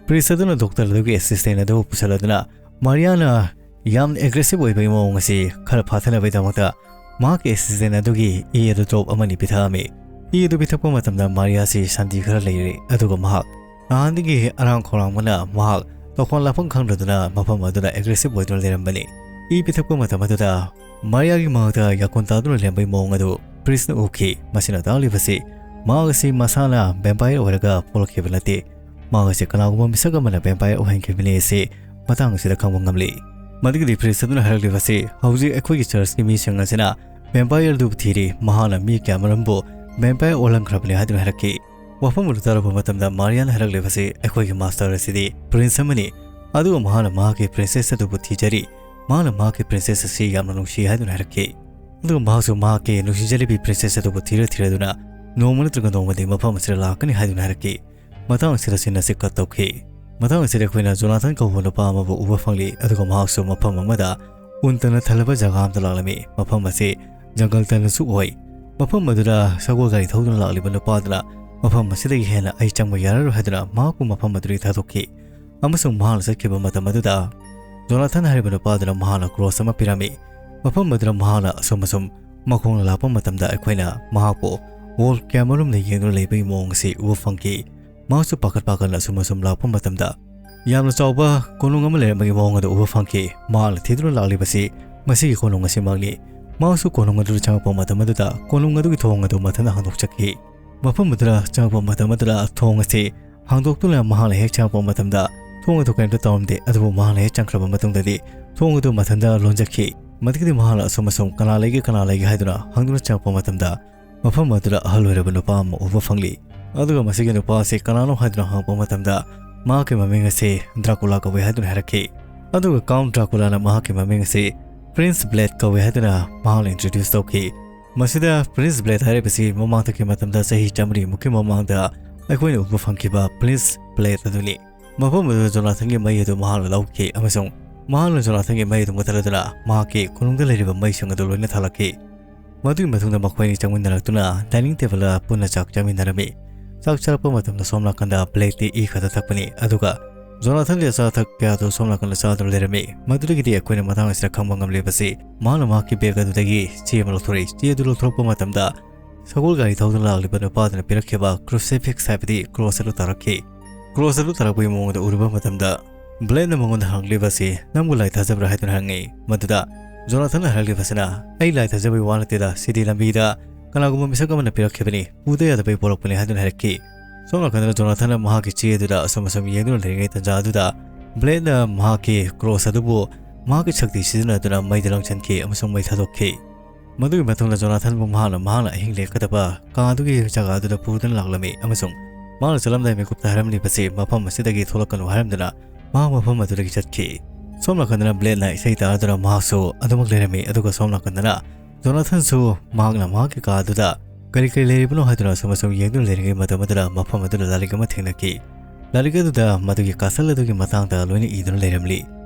ꯄ꯭ꯔꯤꯁ ꯑꯗꯨꯅ ꯗꯣꯛꯇꯔ ꯑꯗꯨꯒꯤ ꯑꯦꯁꯤꯁꯇꯦꯟ ꯑꯗꯨꯕꯨ ꯄꯨꯁꯜꯂꯗꯨꯅ, ꯃꯥꯔꯤꯌꯥꯅ ꯌꯥꯝꯅ ꯑꯦꯒ꯭ꯔꯦꯁꯤꯚ ꯑꯣꯏꯕꯒꯤ ꯃꯑꯣꯡ ꯑꯁꯤ ꯈꯔ ꯐꯥꯊꯅꯕꯒꯤꯗꯃꯛꯇ ꯃꯍꯥꯛꯀꯤ ꯑꯦꯁꯤꯁꯇꯦꯟ ꯑꯗꯨꯒꯤ ꯏ ꯑꯗꯨ ꯗ꯭ꯔꯣꯞ ꯑꯃꯅꯤ ꯄꯤꯊꯛꯑꯝꯃꯤ꯫ ꯏ ꯑꯗꯨ ꯄꯤꯊꯛꯄ ꯃꯇꯝꯗ ꯃꯥꯔꯤꯌꯥꯁꯤ ꯁꯥꯟꯇꯤ ꯈꯔ ꯂꯩꯔꯦ, ꯑꯗꯨꯒ ꯃꯍꯥꯛ ꯅꯍꯥꯟꯗꯒꯤ ꯑꯔꯥꯡ ꯈꯧꯔꯥꯡꯕꯅ ꯃꯍꯥꯛ ꯇꯧꯐꯝ ꯂꯥꯛꯐꯝ ꯈꯪꯗꯗꯨꯅ ꯃꯐꯝ ꯑꯗꯨꯗ ꯑꯦꯒ꯭ꯔꯦꯁꯤꯚ ꯑꯣꯏꯗꯨꯅ ꯂꯩꯔꯝꯕꯅꯤ꯫ ꯏ ꯄꯤꯊꯛꯄ ꯃꯇꯝ ꯑꯗꯨꯗ ꯃꯥꯔꯤꯌꯥꯒꯤ ꯃꯉꯛꯇ ꯌꯥꯀꯨꯟ ꯇꯥꯗꯨꯅ ꯂꯩꯔꯝꯕꯒꯤ ꯃꯑꯣꯡ ꯑꯗꯨ ꯄ꯭ꯔꯤꯁꯅ ꯎꯈꯤ꯫ ꯃꯁꯤꯅ ꯇꯥꯛꯂꯤꯕꯁꯤ ꯃꯍꯥꯛ ꯑꯁꯤ ꯃꯁꯥꯅ ꯚꯦꯝꯄꯥꯌꯔ ꯑꯣꯏꯔꯒ ꯄꯣꯛꯂꯛꯈꯤꯕ ꯅꯠꯇꯦ꯫ ꯃꯍꯥꯛ ꯑꯁꯤ ꯀꯅꯥꯒꯨꯝꯕ ꯃꯤꯁꯛ ꯑꯃꯅ ꯚꯦꯝꯄꯥꯌꯔ ꯑꯣꯏꯍꯟꯈꯤꯕꯅꯤ ꯑꯁꯤ ꯃꯇꯥꯡ ꯑꯁꯤꯗ ꯈꯪꯕ ꯉꯝꯂꯤ꯫ ꯃꯗꯨꯒꯤꯗꯤ ꯄ꯭ꯔꯤꯁ ꯑꯗꯨꯅ ꯍꯥꯏꯔꯛꯂꯤꯕꯁꯤ, "ꯍꯧꯖꯤꯛ ꯑꯩꯈꯣꯏꯒꯤ ꯆꯔꯆꯀꯤ ꯃꯤꯁꯤꯡ ꯑꯁꯤꯅ ꯚꯦꯝꯄꯥꯌꯔ ꯑꯗꯨꯕꯨ ꯊꯤꯔꯤ꯫ ꯃꯍꯥꯛꯅ ꯃꯤ ꯀꯌꯥꯃꯔꯨꯝꯕꯨ ꯚꯦꯝꯄꯥꯌꯔ ꯑꯣꯜꯍꯟꯈ꯭ꯔꯕꯅꯤ" ꯍꯥꯏꯗꯨꯅ ꯍꯥꯏꯔꯛꯈꯤ꯫ ꯋꯥꯐꯝ ꯑꯗꯨ ꯇꯥꯔꯨꯕ ꯃꯇꯝꯗ ꯃꯥꯔꯤꯌꯥꯅ ꯍꯥꯏꯔꯛꯂꯤꯕꯁꯤ, "ꯑꯩꯈꯣꯏꯒꯤ ꯃꯥꯁꯇꯔ ꯑꯁꯤꯗꯤ ꯄ꯭ꯔꯤꯟꯁ ꯑꯃꯅꯤ, ꯑꯗꯨꯒ ꯃꯍꯥꯛꯅ ꯃꯍꯥꯛꯀꯤ ꯄ꯭ꯔꯤꯟꯁꯦꯁ ꯑꯗꯨꯕꯨ ꯊꯤꯖꯔꯤ꯫ ꯃꯍꯥꯛꯅ ꯃꯍꯥꯛꯀꯤ ꯄ꯭ꯔꯤꯟꯁꯦꯁ ꯑꯁꯤ ꯌꯥꯝꯅ ꯅꯨꯡꯁꯤ" ꯍꯥꯏꯗꯨꯅ ꯍꯥꯏꯔꯛꯈꯤ꯫ ꯑꯗꯨꯒ ꯃꯍꯥꯛꯁꯨ ꯃꯍꯥꯛꯀꯤ ꯅꯨꯡꯁꯤꯖꯔꯤꯕꯤ princess ꯑꯗꯨꯕꯨ ꯊꯤꯔ ꯊꯤꯔꯗꯨꯅ ꯅꯣꯡꯃ ꯅꯠꯇ꯭ꯔꯒ ꯅꯣꯡꯃꯗꯤ ꯃꯐꯝ ꯑꯁꯤꯗ ꯂꯥꯛꯀꯅꯤ ꯍꯥꯏꯗꯨꯅ ꯍꯥꯏꯔꯛꯈꯤ꯫ ꯃꯇꯥꯡ ꯑꯁꯤꯗ scene ꯑꯁꯤ cut ꯇꯧꯈꯤ꯫ ꯃꯇꯥꯡ ꯑꯁꯤꯗ ꯑꯩꯈꯣꯏꯅ ꯖꯣꯅꯥꯊꯟ ꯀꯧꯕ ꯅꯨꯄꯥ ꯑꯃꯕꯨ ꯎꯕ ꯐꯪꯂꯤ, ꯑꯗꯨꯒ ꯃꯍꯥꯛꯁꯨ ꯃꯐꯝ ꯑꯃꯗ ꯎꯟ ꯇꯅ ꯊꯜꯂꯕ ꯖꯒꯥ ꯑꯃꯗ ꯂꯥꯛꯂꯝꯃꯤ꯫ ꯃꯐꯝ ꯑꯁꯤ ꯖꯪꯒꯜ ꯇꯅꯁꯨ ꯑꯣꯏ꯫ ꯃꯐꯝ ꯑꯗꯨꯗ ꯁꯒꯣꯜ ꯒꯥꯔꯤ ꯊꯧꯗꯨꯅ ꯂꯥꯛꯂꯤꯕ ꯅꯨꯄꯥ ꯑꯗꯨꯅ ꯃꯐꯝ ꯑꯁꯤꯗꯒꯤ ꯍꯦꯟꯅ ꯑꯩ ꯆꯪꯕ ꯌꯥꯔꯔꯣꯏ ꯍꯥꯏꯗꯨꯅ ꯃꯍꯥꯛꯄꯨ ꯃꯐꯝ ꯑꯗꯨꯗꯒꯤ ꯊꯥꯗꯣꯛꯈꯤ꯫ ꯑꯃꯁꯨꯡ ꯃꯍꯥꯛꯅ ꯆꯠꯈꯤꯕ ꯃꯇꯝ ꯑꯗꯨꯗ ꯖꯣꯅꯥꯊꯟ ꯍꯥꯏꯔꯤꯕ ꯅꯨꯄꯥ ꯑꯗꯨꯅ ꯃꯍꯥꯛꯅ cross ꯑꯃ ꯄꯤꯔꯝꯃꯤ꯫ ꯃꯐꯝ ꯑꯗꯨꯗ ꯃꯍꯥꯛꯅ ꯑꯁꯨꯝ ꯑꯁꯨꯝ ꯃꯈꯣꯡꯅ ꯂꯥꯛꯄ ꯃꯇꯝꯗ ꯑꯩꯈꯣꯏꯅ ꯃꯍꯥꯛꯄꯨ wall ꯀꯌꯥꯃꯔꯨꯝꯅ ꯌꯦꯡꯗꯨꯅ ꯂꯩꯕꯒꯤ ꯃꯑꯣꯡ ꯑꯁꯤ ꯎꯕ ꯐꯪꯈꯤ꯫ ꯃꯍꯥꯛꯁꯨ ꯄꯥꯈꯠ ꯄꯥꯈꯠꯅ ꯑꯁꯨꯝ ꯑꯁꯨꯝ ꯂꯥꯛꯄ ꯃꯇꯝꯗ ꯌꯥꯝꯅ ꯆꯥꯎꯕ ꯀꯣꯅꯨꯡ ꯑꯃ ꯂꯩꯔꯝꯕꯒꯤ ꯃꯑꯣꯡ ꯑꯗꯨ ꯎꯕ ꯐꯪꯈꯤ꯫ ꯃꯍꯥꯛꯅ ꯊꯤꯗꯨꯅ ꯂꯥꯛꯂꯤꯕꯁꯤ ꯃꯁꯤꯒꯤ ꯀꯣꯅꯨꯡ ꯑꯁꯤꯃꯛꯅꯤ꯫ ꯃꯍꯥꯛꯁꯨ ꯀꯣꯅꯨꯡ ꯑꯗꯨꯗ ꯆꯪꯂꯛꯄ ꯃꯇꯝ ꯑꯗꯨꯗ ꯀꯣꯅꯨꯡ ꯑꯗꯨꯒꯤ ꯊꯣꯡ ꯑꯗꯨ ꯃꯊꯟꯇ ꯍꯥꯡꯗꯣꯛꯆꯈꯤ꯫ ꯃꯐꯝ ꯑꯗꯨꯗ ꯆꯪꯂꯛꯄ ꯃꯇꯝ ꯑꯗꯨꯗ ꯊꯣꯡ ꯑꯁꯤ ꯍꯥꯡꯗꯣꯛꯇꯨꯅ ꯃꯍꯥꯛꯅ ꯍꯦꯛ ꯆꯪꯂꯛꯄ ꯃꯇꯝꯗ ꯊꯣꯡ ꯑꯗꯨ ꯀꯔꯤꯝꯇ ꯇꯧꯔꯝꯗꯦ꯫ ꯑꯗꯨꯕꯨ ꯃꯍꯥꯛꯅ ꯍꯦꯛ ꯆꯪꯈ꯭ꯔꯕ ꯃꯇꯨꯡꯗꯗꯤ ꯊꯣꯡ ꯑꯗꯨ ꯃꯊꯟꯇ ꯂꯣꯟꯖꯈꯤ꯫ ꯃꯗꯨꯗꯒꯤꯗꯤ ꯃꯍꯥꯛꯅ ꯑꯁꯨꯝ ꯑꯁꯨꯝ ꯀꯅꯥ ꯂꯩꯒꯦ, ꯀꯅꯥ ꯂꯩꯒꯦ ꯍꯥꯏꯗꯨꯅ ꯍꯪꯗꯨꯅ ꯆꯪꯂꯛꯄ ꯃꯇꯝꯗ ꯃꯐꯝ ꯑꯗꯨꯗ ꯑꯍꯜ ꯑꯣꯏꯔꯕ ꯅꯨꯄꯥ ꯑꯃ ꯎꯕ ꯐꯪꯂꯤ꯫ ꯑꯗꯨꯒ ꯃꯁꯤꯒꯤ ꯅꯨꯄꯥ ꯑꯁꯤ ꯀꯅꯥꯅꯣ ꯍꯥꯏꯗꯨꯅ ꯍꯪꯂꯛꯄ ꯃꯇꯝꯗ ꯃꯍꯥꯛꯀꯤ ꯃꯃꯤꯡ ꯑꯁꯤ ꯗ꯭ꯔꯥꯀꯨꯂꯥ ꯀꯧꯏ ꯍꯥꯏꯗꯨꯅ ꯍꯥꯏꯔꯛꯈꯤ꯫ ꯑꯗꯨꯒ Count ꯗ꯭ꯔꯥꯀꯨꯂꯥꯅ ꯃꯍꯥꯛꯀꯤ ꯃꯃꯤꯡ ꯑꯁꯤ Prince Blade ꯀꯧꯏ ꯍꯥꯏꯗꯨꯅ ꯃꯍꯥꯛꯅ introduce ꯇꯧꯈꯤ꯫ ꯃꯁꯤꯗ Prince Blade ꯍꯥꯏꯔꯤꯕꯁꯤ ꯃꯃꯥꯡꯊꯛꯀꯤ ꯃꯇꯝꯗ ꯆꯍꯤ ꯆꯥꯃꯔꯤꯃꯨꯛꯀꯤ ꯃꯃꯥꯡꯗ ꯑꯩꯈꯣꯏꯅ ꯎꯕ ꯐꯪꯈꯤꯕ Prince Blade ꯑꯗꯨꯅꯤ꯫ ꯃꯐꯝ ꯑꯗꯨꯗ ꯖꯣꯅꯥꯊꯟꯒꯤ ꯃꯩ ꯑꯗꯨ ꯃꯍꯥꯛꯅ ꯂꯧꯈꯤ ꯑꯃꯁꯨꯡ ꯃꯍꯥꯛꯅ ꯖꯣꯅꯥꯊꯟꯒꯤ ꯃꯩ ꯑꯗꯨ ꯃꯨꯊꯠꯂꯗꯨꯅ ꯃꯍꯥꯛꯀꯤ ꯀꯣꯅꯨꯡꯗ ꯂꯩꯔꯤꯕ ꯃꯩꯁꯤꯡ ꯑꯗꯨ ꯂꯣꯏꯅ ꯊꯥꯜꯂꯛꯈꯤ꯫ ꯃꯗꯨꯒꯤ ꯃꯇꯨꯡꯗ ꯃꯈꯣꯏ ꯑꯅꯤ ꯆꯪꯃꯤꯟꯅꯔꯛꯇꯨꯅ dining table ꯗ ꯄꯨꯟꯅ ꯆꯥꯛ ꯆꯥꯃꯤꯟꯅꯔꯝꯃꯤ꯫ ꯆꯥꯛ ꯆꯥꯔꯛꯄ ꯃꯇꯝꯗ ꯁꯣꯝ ꯅꯥꯀꯟꯗ Blade ꯇꯤ ꯏ ꯈꯛꯇ ꯊꯛꯄꯅꯤ, ꯑꯗꯨꯒ ꯖꯣꯅꯥꯊꯟꯒꯤ ꯑꯆꯥ ꯑꯊꯛ ꯀꯌꯥꯗꯨ ꯁꯣꯝ ꯅꯥꯀꯟꯗ ꯆꯥꯗꯨꯅ ꯂꯩꯔꯝꯃꯤ꯫ ꯃꯗꯨꯗꯒꯤꯗꯤ ꯑꯩꯈꯣꯏꯅ ꯃꯇꯥꯡ ꯑꯁꯤꯗ ꯈꯪꯕ ꯉꯝꯂꯤꯕꯁꯤ ꯃꯍꯥꯛꯅ ꯃꯍꯥꯛꯀꯤ bag ꯑꯗꯨꯗꯒꯤ ꯆꯦ ꯑꯃ ꯂꯧꯊꯣꯔꯛꯏ꯫ ꯆꯦ ꯑꯗꯨ ꯂꯧꯊꯣꯔꯛꯄ ꯃꯇꯝꯗ ꯁꯒꯣꯜ ꯒꯥꯔꯤ ꯊꯧꯗꯨꯅ ꯂꯥꯛꯂꯤꯕ ꯅꯨꯄꯥ ꯑꯗꯨꯅ ꯄꯤꯔꯛꯈꯤꯕ crucifix ꯍꯥꯏꯕꯗꯤ cross ꯑꯗꯨ ꯇꯥꯔꯛꯈꯤ꯫ Cross ꯑꯗꯨ ꯇꯥꯔꯛꯄꯒꯤ ꯃꯑꯣꯡ ꯑꯗꯨ ꯎꯔꯨꯕ ꯃꯇꯝꯗ Blade ꯅ ꯃꯉꯣꯟꯗ ꯍꯪꯂꯤꯕ ꯑꯁꯤ ꯅꯪꯕꯨ ꯂꯥꯏ ꯊꯥꯖꯕ꯭ꯔꯥ ꯍꯥꯏꯗꯨꯅ ꯍꯪꯉꯤ꯫ ꯃꯗꯨꯗ ꯖꯣꯅꯥꯊꯟꯅ ꯍꯥꯏꯔꯛꯂꯤꯕꯁꯤꯅ ꯑꯩ ꯂꯥꯏ ꯊꯥꯖꯕꯒꯤ ꯋꯥ ꯅꯠꯇꯦꯗ, ꯁꯤꯗꯤ ꯂꯝꯕꯤꯗ ꯀꯅꯥꯒꯨꯝꯕ ꯃꯤꯁꯛ ꯑꯃꯅ ꯄꯤꯔꯛꯈꯤꯕꯅꯤ, ꯄꯨꯗ ꯌꯥꯗꯕꯒꯤ ꯄꯣꯔꯛꯄꯅꯤ ꯍꯥꯏꯗꯨꯅ ꯍꯥꯏꯔꯛꯈꯤ꯫ ꯁꯣꯝ ꯅꯥꯀꯟꯗ ꯖꯣꯅꯥꯊꯟꯅ ꯃꯍꯥꯛꯀꯤ ꯆꯦ ꯑꯗꯨꯗ ꯑꯁꯨꯝ ꯑꯁꯨꯝ ꯌꯦꯡꯗꯨꯅ ꯂꯩꯔꯤꯉꯩ ꯇꯟꯖꯥ ꯑꯗꯨꯗ Blade ꯅ ꯃꯍꯥꯛꯀꯤ cross ꯑꯗꯨꯕꯨ ꯃꯍꯥꯛꯀꯤ ꯁꯛꯇꯤ ꯁꯤꯖꯤꯟꯅꯗꯨꯅ ꯃꯩꯗ ꯂꯪꯁꯤꯟꯈꯤ ꯑꯃꯁꯨꯡ ꯃꯩ ꯊꯥꯗꯣꯛꯈꯤ꯫ ꯃꯗꯨꯒꯤ ꯃꯇꯨꯡꯗ ꯖꯣꯅꯥꯊꯟꯕꯨ ꯃꯍꯥꯛꯅ ꯃꯍꯥꯛꯅ ꯑꯍꯤꯡ ꯂꯦꯛꯀꯗꯕ ꯀꯥ ꯑꯗꯨꯒꯤ ꯖꯒꯥ ꯑꯗꯨꯗ ꯄꯨꯗꯨꯅ ꯂꯥꯛꯂꯝꯃꯤ ꯑꯃꯁꯨꯡ ꯃꯍꯥꯛꯅ ꯆꯠꯂꯝꯗꯥꯏ ꯃꯤꯀꯨꯞꯇ ꯍꯥꯏꯔꯝꯂꯤꯕꯁꯤ ꯃꯐꯝ ꯑꯁꯤꯗꯒꯤ ꯊꯣꯛꯂꯛꯀꯅꯨ ꯍꯥꯏꯔꯝꯗꯨꯅ ꯃꯍꯥꯛ ꯃꯐꯝ ꯑꯗꯨꯗꯒꯤ ꯆꯠꯈꯤ꯫ ꯁꯣꯝ ꯅꯥꯀꯟꯗꯅ Blade ꯅ ꯏꯁꯩ ꯇꯥꯗꯨꯅ ꯃꯍꯥꯛꯁꯨ ꯑꯗꯨꯃꯛ ꯂꯩꯔꯝꯃꯤ, ꯑꯗꯨꯒ ꯁꯣꯝ ꯅꯥꯀꯟꯗꯅ ꯖꯣꯅꯥꯊꯟꯁꯨ ꯃꯍꯥꯛꯅ ꯃꯍꯥꯛꯀꯤ ꯀꯥ ꯑꯗꯨꯗ ꯀꯔꯤ ꯀꯔꯤ ꯂꯩꯔꯤꯕꯅꯣ ꯍꯥꯏꯗꯨꯅ ꯑꯁꯨꯝ ꯑꯁꯨꯝ ꯌꯦꯡꯗꯨꯅ ꯂꯩꯔꯤꯉꯩ ꯃꯇꯝ ꯑꯗꯨꯗ ꯃꯐꯝ ꯑꯗꯨꯗ ꯂꯥꯏꯔꯤꯛ ꯑꯃ ꯊꯦꯡꯅꯈꯤ꯫ ꯂꯥꯏꯔꯤꯛ ꯑꯗꯨꯗ ꯃꯗꯨꯒꯤ ꯀꯥꯁꯜ ꯑꯗꯨꯒꯤ ꯃꯇꯥꯡꯗ ꯂꯣꯏꯅ ꯏꯗꯨꯅ ꯂꯩꯔꯝꯂꯤ꯫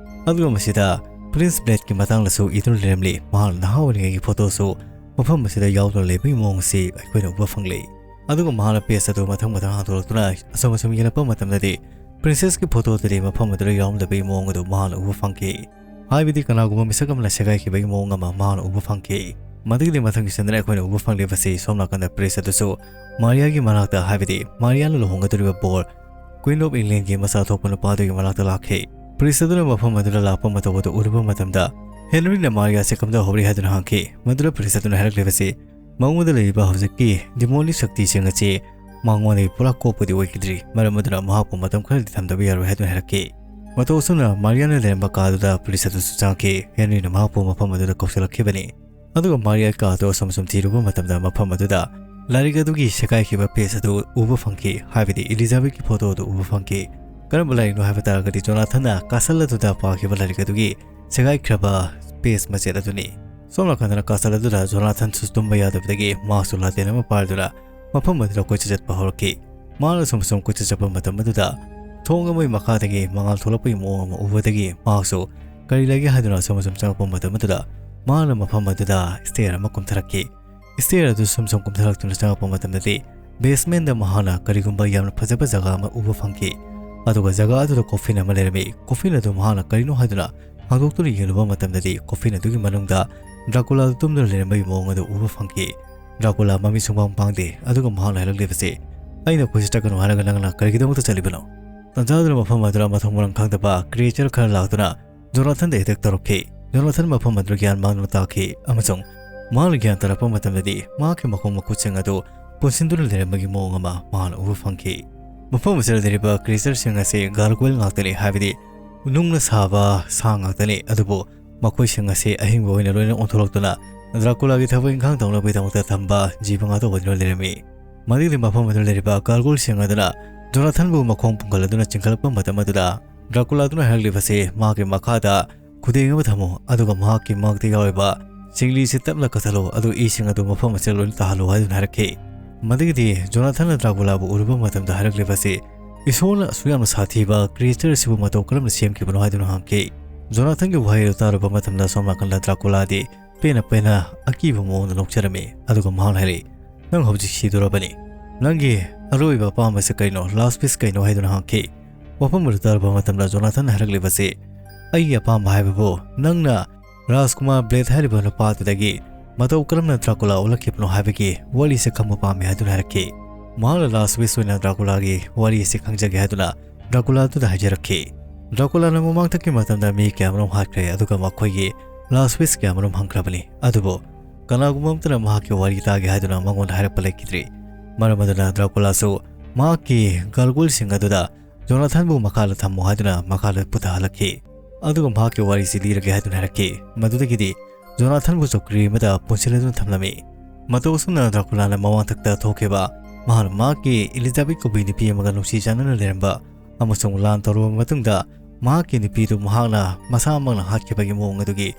ꯑꯗꯨꯒ ꯃꯁꯤꯗ ꯄ꯭ꯔꯤꯟꯁ ꯕ꯭ꯂꯦꯗꯀꯤ ꯃꯇꯥꯡꯗꯁꯨ ꯏꯗꯨꯅ ꯂꯩꯔꯝꯂꯤ꯫ ꯃꯍꯥꯛ ꯅꯍꯥ ꯑꯣꯏꯔꯤꯉꯩꯒꯤ ꯐꯣꯇꯣꯁꯨ ꯃꯐꯝ ꯑꯁꯤꯗ ꯌꯥꯎꯗꯨꯅ ꯂꯩꯕꯒꯤ ꯃꯑꯣꯡ ꯑꯁꯤ ꯑꯩꯈꯣꯏꯅ ꯎꯕ ꯐꯪꯂꯤ꯫ ꯑꯗꯨꯒ ꯃꯍꯥꯛꯅ ꯄꯦꯖ ꯑꯗꯨ ꯃꯊꯪ ꯃꯊꯪ ꯍꯥꯡꯗꯣꯛꯂꯛꯇꯨꯅ ꯑꯁꯨꯝ ꯑꯁꯨꯝ ꯌꯦꯡꯂꯛꯄ ꯃꯇꯝꯗꯗꯤ ꯄ꯭ꯔꯤꯟꯁꯦꯁꯀꯤ ꯐꯣꯇꯣꯗꯗꯤ ꯃꯐꯝ ꯑꯗꯨꯗ ꯌꯥꯎꯔꯝꯗꯕꯒꯤ ꯃꯑꯣꯡ ꯑꯗꯨ ꯃꯍꯥꯛꯅ ꯎꯕ ꯐꯪꯈꯤ꯫ ꯍꯥꯏꯕꯗꯤ ꯀꯅꯥꯒꯨꯝꯕ ꯃꯤꯁꯛ ꯑꯃꯅ ꯁꯦꯒꯥꯏꯈꯤꯕꯒꯤ ꯃꯑꯣꯡ ꯑꯃ ꯃꯍꯥꯛꯅ ꯎꯕ ꯐꯪꯈꯤ꯫ ꯃꯗꯨꯒꯤꯗꯤ ꯃꯊꯪꯒꯤ ꯁꯟꯗꯅ ꯑꯩꯈꯣꯏꯅ ꯎꯕ ꯐꯪꯂꯤꯕꯁꯤ ꯁꯣꯝ ꯅꯥꯀꯟꯗ ꯄ꯭ꯔꯤꯟꯁ ꯑꯗꯨꯁꯨ ꯃꯥꯔꯤꯌꯥꯒꯤ ꯃꯅꯥꯛꯇ, ꯍꯥꯏꯕꯗꯤ ꯃꯥꯔꯤꯌꯥꯅ ꯂꯨꯍꯣꯡꯒꯗꯧꯔꯤꯕ ꯕꯣꯔ, ꯀ꯭ꯋꯤꯟ ꯑꯣꯐ ꯏꯪꯂꯦꯟꯒꯤ ꯃꯆꯥ ꯊꯣꯛꯄ ꯅꯨꯄꯥꯗꯨꯒꯤ ꯃꯅꯥꯛꯇ ꯂꯥꯛꯈꯤ꯫ ꯄ꯭ꯔꯤꯟꯁ ꯑꯗꯨꯅ ꯃꯐꯝ ꯑꯗꯨꯗ ꯂꯥꯛꯄ ꯃꯇꯧ ꯑꯗꯨ ꯎꯔꯨꯕ ꯃꯇꯝꯗ ꯍꯦꯅꯔꯤꯅ ꯃꯥꯔꯤꯌꯥꯁꯦ ꯀꯝꯗꯧꯍꯧꯔꯤ ꯍꯥꯏꯗꯨꯅ ꯍꯪꯈꯤ꯫ ꯃꯗꯨꯗ ꯄ꯭ꯔꯤꯟꯁ ꯑꯗꯨꯅ ꯍꯥꯏꯔꯛꯂꯤꯕꯁꯤ ꯃꯉꯣꯟꯗ ꯂꯩꯔꯤꯕ ꯍꯧꯖꯤꯛꯀꯤ ꯗꯤꯃꯣꯅꯤꯛ ꯁꯛꯇꯤꯁꯤꯡ ꯑꯁꯤ ꯃꯉꯣꯟꯗꯒꯤ ꯄꯨꯔꯥ ꯀꯣꯛꯄꯗꯤ ꯑꯣꯏꯈꯤꯗ꯭ꯔꯤ, ꯃꯔꯝ ꯑꯗꯨꯅ ꯃꯍꯥꯛꯄꯨ ꯃꯇꯝ ꯈꯔꯗꯤ ꯊꯝꯗꯕ ꯌꯥꯔꯣꯏ ꯍꯥꯏꯗꯨꯅ ꯍꯥꯏꯔꯛꯈꯤ꯫ ꯃꯇꯧ ꯑꯁꯨꯝꯅ ꯃꯥꯔꯤꯌꯥꯅ ꯂꯩꯔꯝꯕ ꯀꯥ ꯑꯗꯨꯗ ꯄ꯭ꯔꯤꯟꯁ ꯑꯗꯨꯁꯨ ꯆꯪꯉꯛꯈꯤ꯫ ꯍꯦꯅꯔꯤꯅ ꯃꯍꯥꯛꯄꯨ ꯃꯐꯝ ꯑꯗꯨꯗ ꯀꯧꯁꯤꯜꯂꯛꯈꯤꯕꯅꯤ꯫ ꯑꯗꯨꯒ ꯃꯥꯔꯤꯌꯥ ꯀꯥ ꯑꯗꯨ ꯑꯁꯨꯝ ꯑꯁꯨꯝ ꯊꯤꯔꯨꯕ ꯃꯇꯝꯗ ꯃꯐꯝ ꯑꯗꯨꯗ ꯂꯥꯏꯔꯤꯛ ꯑꯗꯨꯒꯤ ꯁꯦꯒꯥꯏꯈꯤꯕ ꯄꯦꯖ ꯑꯗꯨ ꯎꯕ ꯐꯪꯈꯤ, ꯍꯥꯏꯕꯗꯤ ꯏꯂꯤꯖꯥꯕꯦꯠꯀꯤ ꯐꯣꯇꯣ ꯑꯗꯨ ꯎꯕ ꯐꯪꯈꯤ꯫ ꯀꯔꯝꯕ ꯂꯥꯏꯔꯤꯛꯅꯣ ꯍꯥꯏꯕ ꯇꯥꯔꯒꯗꯤ ꯖꯣꯅꯥꯊꯟꯅ ꯀꯥꯁꯜ ꯑꯗꯨꯗ ꯄꯥꯈꯤꯕ ꯂꯥꯏꯔꯤꯛ ꯑꯗꯨꯒꯤ ꯁꯦꯒꯥꯏꯈ꯭ꯔꯕ ꯄꯦꯖ ꯃꯆꯦꯠ ꯑꯗꯨꯅꯤ꯫ ꯁꯣꯝ ꯅꯥꯀꯟꯗꯅ ꯀꯥꯁꯜ ꯑꯗꯨꯗ ꯖꯣꯅꯥꯊꯟꯁꯨ ꯇꯨꯝꯕ ꯌꯥꯗꯕꯗꯒꯤ ꯃꯍꯥꯛꯁꯨ ꯂꯥꯇꯦꯟ ꯑꯃ ꯄꯥꯏꯗꯨꯅ ꯃꯐꯝ ꯑꯗꯨꯗ ꯀꯣꯏꯆꯠ ꯆꯠꯄ ꯍꯧꯔꯛꯈꯤ꯫ ꯃꯍꯥꯛꯅ ꯁꯨꯝ ꯁꯨꯝ ꯀꯣꯏꯆꯠ ꯆꯠꯄ ꯃꯇꯝ ꯑꯗꯨꯗ ꯊꯣꯡ ꯑꯃꯒꯤ ꯃꯈꯥꯗꯒꯤ ꯃꯉꯥꯜ ꯊꯣꯛꯂꯛꯄꯒꯤ ꯃꯑꯣꯡ ꯑꯃ ꯎꯕꯗꯒꯤ ꯃꯍꯥꯛꯁꯨ ꯀꯔꯤ ꯂꯩꯒꯦ ꯍꯥꯏꯗꯨꯅ ꯁꯨꯝ ꯁꯨꯝ ꯆꯪꯂꯛꯄ ꯃꯇꯝ ꯑꯗꯨꯗ ꯃꯍꯥꯛꯅ ꯃꯐꯝ ꯑꯗꯨꯗ ꯁ꯭ꯇꯦꯌꯔ ꯑꯃ ꯀꯨꯝꯊꯔꯛꯈꯤ꯫ ꯁ꯭ꯇꯦꯌꯔ ꯑꯗꯨ ꯁꯨꯝ ꯁꯨꯝ ꯀꯨꯝꯊꯔꯛꯇꯨꯅ ꯆꯪꯂꯛꯄ ꯃꯇꯝꯗꯗꯤ ꯕꯦꯁꯃꯦꯟꯗ ꯃꯍꯥꯛꯅ ꯀꯔꯤꯒꯨꯝꯕ ꯌꯥꯝꯅ ꯐꯖꯕ ꯖꯒꯥ ꯑꯃ ꯎꯕ ꯐꯪꯈꯤ꯫ ꯑꯗꯨꯒ ꯖꯒꯥ ꯑꯗꯨꯗ ꯀꯣꯐꯤꯟ ꯑꯃ ꯂꯩꯔꯝꯃꯤ꯫ ꯀꯣꯐꯤꯟ ꯑꯗꯨ ꯃꯍꯥꯛꯅ ꯀꯔꯤꯅꯣ ꯍꯥꯏꯗꯨꯅ ꯍꯥꯡꯗꯣꯛꯇꯨꯅ ꯌꯦꯡꯂꯨꯕ ꯃꯇꯝꯗꯗꯤ ꯀꯣꯐꯤꯟ ꯑꯗꯨꯒꯤ ꯃꯅꯨꯡꯗ ꯗ꯭ꯔꯥꯀꯨꯂꯥ ꯑꯗꯨ ꯇꯨꯝꯗꯨꯅ ꯂꯩꯔꯝꯕꯒꯤ ꯃꯑꯣꯡ ꯑꯗꯨ ꯎꯕ ꯐꯪꯈꯤ꯫ ꯗ꯭ꯔꯥꯀꯨꯂꯥ ꯃꯃꯤꯠ ꯁꯨꯡꯄꯥꯡ ꯄꯥꯡꯗꯦ, ꯑꯗꯨꯒ ꯃꯍꯥꯛꯅ ꯍꯥꯏꯔꯛꯂꯤꯕꯁꯤ, "ꯑꯩꯅ ꯀꯣꯏꯆꯠ ꯆꯠꯀꯅꯨ ꯍꯥꯏꯔꯒ ꯅꯪꯅ ꯀꯔꯤꯒꯤꯗꯃꯛꯇ ꯆꯠꯂꯤꯕꯅꯣ?" ꯇꯟꯖꯥ ꯑꯗꯨꯗ ꯃꯐꯝ ꯑꯗꯨꯗ ꯃꯊꯣꯡ ꯃꯔꯝ ꯈꯪꯗꯕ ꯀ꯭ꯔꯤꯌꯦꯆꯔ ꯈꯔ ꯂꯥꯛꯇꯨꯅ ꯖꯣꯅꯥꯊꯟꯗ ꯑꯦꯇꯦꯛ ꯇꯧꯔꯛꯈꯤ꯫ ꯖꯣꯅꯥꯊꯟ ꯃꯐꯝ ꯑꯗꯨꯗ ꯒ꯭ꯌꯥꯟ ꯃꯥꯡꯗꯨꯅ ꯇꯥꯈꯤ ꯑꯃꯁꯨꯡ ꯃꯍꯥꯛꯅ ꯒ꯭ꯌꯥꯟ ꯇꯥꯔꯛꯄ ꯃꯇꯝꯗꯗꯤ ꯃꯍꯥꯛꯀꯤ ꯃꯈꯣꯡ ꯃꯈꯨꯠꯁꯤꯡ ꯑꯗꯨ ꯄꯨꯟꯁꯤꯟꯗꯨꯅ ꯂꯩꯔꯝꯕꯒꯤ ꯃꯑꯣꯡ ꯑꯃ ꯃꯍꯥꯛꯅ ꯎꯕ ꯐꯪꯈꯤ꯫ ꯃꯐꯝ ꯑꯁꯤꯗ ꯂꯩꯔꯤꯕ ꯀ꯭ꯔꯤꯌꯦꯆꯔꯁꯤꯡ ꯑꯁꯤ ꯒꯥꯔꯒꯣꯏꯜ ꯉꯥꯛꯇꯅꯤ, ꯍꯥꯏꯕꯗꯤ ꯅꯨꯡꯅ ꯁꯥꯕ ꯁꯥ ꯉꯥꯛꯇꯅꯤ, ꯑꯗꯨꯕꯨ ꯃꯈꯣꯏꯁꯤꯡ ꯑꯁꯤ ꯑꯍꯤꯡꯕ ꯑꯣꯏꯅ ꯂꯣꯏꯅ ꯑꯣꯟꯊꯣꯛꯂꯛꯇꯨꯅ ꯗ꯭ꯔꯥꯀꯨꯂꯥꯒꯤ ꯊꯕꯛ ꯏꯪꯈꯥꯡ ꯇꯧꯅꯕꯒꯤꯗꯃꯛꯇ ꯊꯝꯕ ꯖꯤꯕ ꯉꯥꯛꯇ ꯑꯣꯏꯗꯨꯅ ꯂꯩꯔꯝꯃꯤ꯫ ꯃꯗꯨꯒꯤ ꯃꯐꯝ ꯑꯗꯨꯗ ꯂꯩꯔꯤꯕ ꯒꯥꯔꯒꯣꯜꯁꯤꯡ ꯑꯗꯨꯅ ꯖꯣꯅꯥꯊꯟꯕꯨ ꯃꯈꯣꯡ ꯄꯨꯡꯈꯠꯂꯗꯨꯅ ꯆꯤꯡꯈꯠꯂꯛꯄ ꯃꯇꯝ ꯑꯗꯨꯗ ꯗ꯭ꯔꯥꯀꯨꯂꯥ ꯑꯗꯨꯅ ꯍꯥꯏꯔꯛꯂꯤꯕꯁꯤ ꯃꯍꯥꯛꯀꯤ ꯃꯈꯥꯗ ꯈꯨꯗꯦꯡ ꯑꯃ ꯊꯝꯃꯨ, ꯑꯗꯨꯒ ꯃꯍꯥꯛꯀꯤ ꯃꯥꯛꯇ ꯌꯥꯎꯔꯤꯕ ꯆꯤꯡꯂꯤꯁꯤ ꯇꯞꯅ ꯀꯛꯊꯠꯂꯨ, ꯑꯗꯨ ꯏꯁꯤꯡ ꯑꯗꯨ ꯃꯐꯝ ꯑꯁꯤꯗ ꯂꯣꯏꯅ ꯇꯥꯍꯜꯂꯨ" ꯍꯥꯏꯗꯨꯅ ꯍꯥꯏꯔꯛꯈꯤ꯫ ꯃꯗꯨꯒꯤꯗꯤ ꯖꯣꯅꯥꯊꯟꯅ ꯗ꯭ꯔꯥꯀꯨꯂꯥꯕꯨ ꯎꯔꯨꯕ ꯃꯇꯝꯗ ꯍꯥꯏꯔꯛꯂꯤꯕ ꯑꯁꯤ, "ꯏꯁꯣꯔꯅ ꯑꯁꯨꯛ ꯌꯥꯝꯅ ꯁꯥꯊꯤꯕ creature ꯑꯁꯤꯕꯨ ꯃꯇꯧ ꯀꯔꯝꯅ ꯁꯦꯝꯈꯤꯕꯅꯣ?" ꯍꯥꯏꯗꯨꯅ ꯍꯪꯈꯤ꯫ ꯖꯣꯅꯥꯊꯟꯒꯤ ꯋꯥꯍꯩ ꯑꯗꯨ ꯇꯥꯔꯨꯕ ꯃꯇꯝꯗ ꯑꯁꯣꯝ ꯅꯥꯀꯟꯗ ꯗ꯭ꯔꯥꯀꯨꯂꯥꯗꯤ ꯄꯦꯟꯅ ꯄꯦꯟꯅ ꯑꯀꯤꯕ ꯃꯑꯣꯡꯗ ꯅꯣꯛꯆꯔꯝꯃꯤ꯫ ꯑꯗꯨꯒ ꯃꯍꯥꯛꯅ ꯍꯥꯏꯔꯛꯏ, "ꯅꯪ ꯍꯧꯖꯤꯛ ꯁꯤꯗꯣꯔꯕꯅꯤ꯫ ꯅꯪꯒꯤ ꯑꯔꯣꯏꯕ ꯑꯄꯥꯝꯕꯁꯤ ꯀꯩꯅꯣ? Last wish ꯀꯩꯅꯣ?" ꯍꯥꯏꯗꯨꯅ ꯍꯪꯈꯤ꯫ ꯋꯥꯐꯝ ꯑꯗꯨ ꯇꯥꯔꯨꯕ ꯃꯇꯝꯗ ꯖꯣꯅꯥꯊꯟꯅ ꯍꯥꯏꯔꯛꯂꯤꯕꯁꯤ, "ꯑꯩꯒꯤ ꯑꯄꯥꯝꯕ ꯍꯥꯏꯕꯕꯨ ꯅꯪꯅ ꯔꯥꯖꯀꯨꯃꯥꯔ ꯕ꯭ꯂꯦꯗ ꯍꯥꯏꯔꯤꯕ ꯅꯨꯄꯥ ꯑꯗꯨꯗꯒꯤ ꯃꯇꯧ ꯀꯔꯝꯅ ꯗ꯭ꯔꯥꯀꯨꯂꯥ ꯑꯣꯜꯂꯛꯈꯤꯕꯅꯣ ꯍꯥꯏꯕꯒꯤ ꯋꯥꯔꯤꯁꯦ ꯈꯪꯕ ꯄꯥꯝꯃꯤ" ꯍꯥꯏꯗꯨꯅ ꯍꯥꯏꯔꯛꯈꯤ꯫ ꯃꯍꯥꯛꯅ last wish ꯑꯣꯏꯅ ꯗ꯭ꯔꯥꯀꯨꯂꯥꯒꯤ ꯋꯥꯔꯤ ꯑꯁꯤ ꯈꯪꯖꯒꯦ ꯍꯥꯏꯗꯨꯅ ꯗ꯭ꯔꯥꯀꯨꯂꯥ ꯑꯗꯨꯗ ꯍꯥꯏꯖꯔꯛꯈꯤ꯫ ꯗ꯭ꯔꯥꯀꯨꯂꯥꯅ ꯃꯃꯥꯡꯊꯛꯀꯤ ꯃꯇꯝꯗ ꯃꯤ ꯀꯌꯥꯃꯔꯨꯝ ꯍꯥꯠꯈ꯭ꯔꯦ, ꯑꯗꯨꯒ ꯃꯈꯣꯏꯒꯤ last wish ꯀꯌꯥꯃꯔꯨꯝ ꯍꯪꯈ꯭ꯔꯕꯅꯤ, ꯑꯗꯨꯕꯨ ꯀꯅꯥꯒꯨꯝꯕ ꯑꯃꯠꯇꯅ ꯃꯍꯥꯛꯀꯤ ꯋꯥꯔꯤ ꯇꯥꯒꯦ ꯍꯥꯏꯗꯨꯅ ꯃꯉꯣꯟꯗ ꯍꯥꯏꯔꯛꯄ ꯂꯩꯈꯤꯗ꯭ꯔꯤ꯫ ꯃꯔꯝ ꯑꯗꯨꯅ ꯗ꯭ꯔꯥꯀꯨꯂꯥꯁꯨ ꯃꯍꯥꯛꯀꯤ ꯒꯥꯔꯒꯣꯏꯜꯁꯤꯡ ꯑꯗꯨꯗ ꯖꯣꯅꯥꯊꯟꯕꯨ ꯃꯈꯥꯗ ꯊꯝꯃꯨ ꯍꯥꯏꯗꯨꯅ ꯃꯈꯥꯗ ꯄꯨꯊꯍꯜꯂꯛꯈꯤ꯫ ꯑꯗꯨꯒ ꯃꯍꯥꯛꯀꯤ ꯋꯥꯔꯤꯁꯤ ꯂꯤꯔꯒꯦ ꯍꯥꯏꯗꯨꯅ ꯍꯥꯏꯔꯛꯈꯤ꯫ ꯃꯗꯨꯗꯒꯤꯗꯤ ꯖꯣꯅꯥꯊꯟꯕꯨ ꯆꯧꯀ꯭ꯔꯤ ꯑꯃꯗ ꯄꯨꯟꯁꯤꯜꯂꯗꯨꯅ ꯊꯝꯂꯝꯃꯤ꯫ ꯃꯇꯧ ꯑꯁꯨꯝꯅ ꯗ꯭ꯔꯥꯀꯨꯂꯥꯅ ꯃꯃꯥꯡꯊꯛꯇ ꯊꯣꯛꯈꯤꯕ, ꯃꯍꯥꯛꯅ ꯃꯍꯥꯛꯀꯤ ꯏꯂꯤꯖꯥꯕꯦꯠ ꯀꯧꯕꯤ ꯅꯨꯄꯤ ꯑꯃꯒ ꯅꯨꯡꯁꯤ ꯆꯥꯟꯅꯅ ꯂꯩꯔꯝꯕ ꯑꯃꯁꯨꯡ ꯂꯥꯟ ꯇꯧꯔꯕ ꯃꯇꯨꯡꯗ ꯃꯍꯥꯛꯀꯤ ꯅꯨꯄꯤꯗꯨ ꯃꯍꯥꯛꯅ ꯃꯁꯥꯃꯛꯅ ꯍꯥꯠꯈꯤꯕꯒꯤ ꯃꯑꯣꯡ ꯑꯗꯨꯒꯤ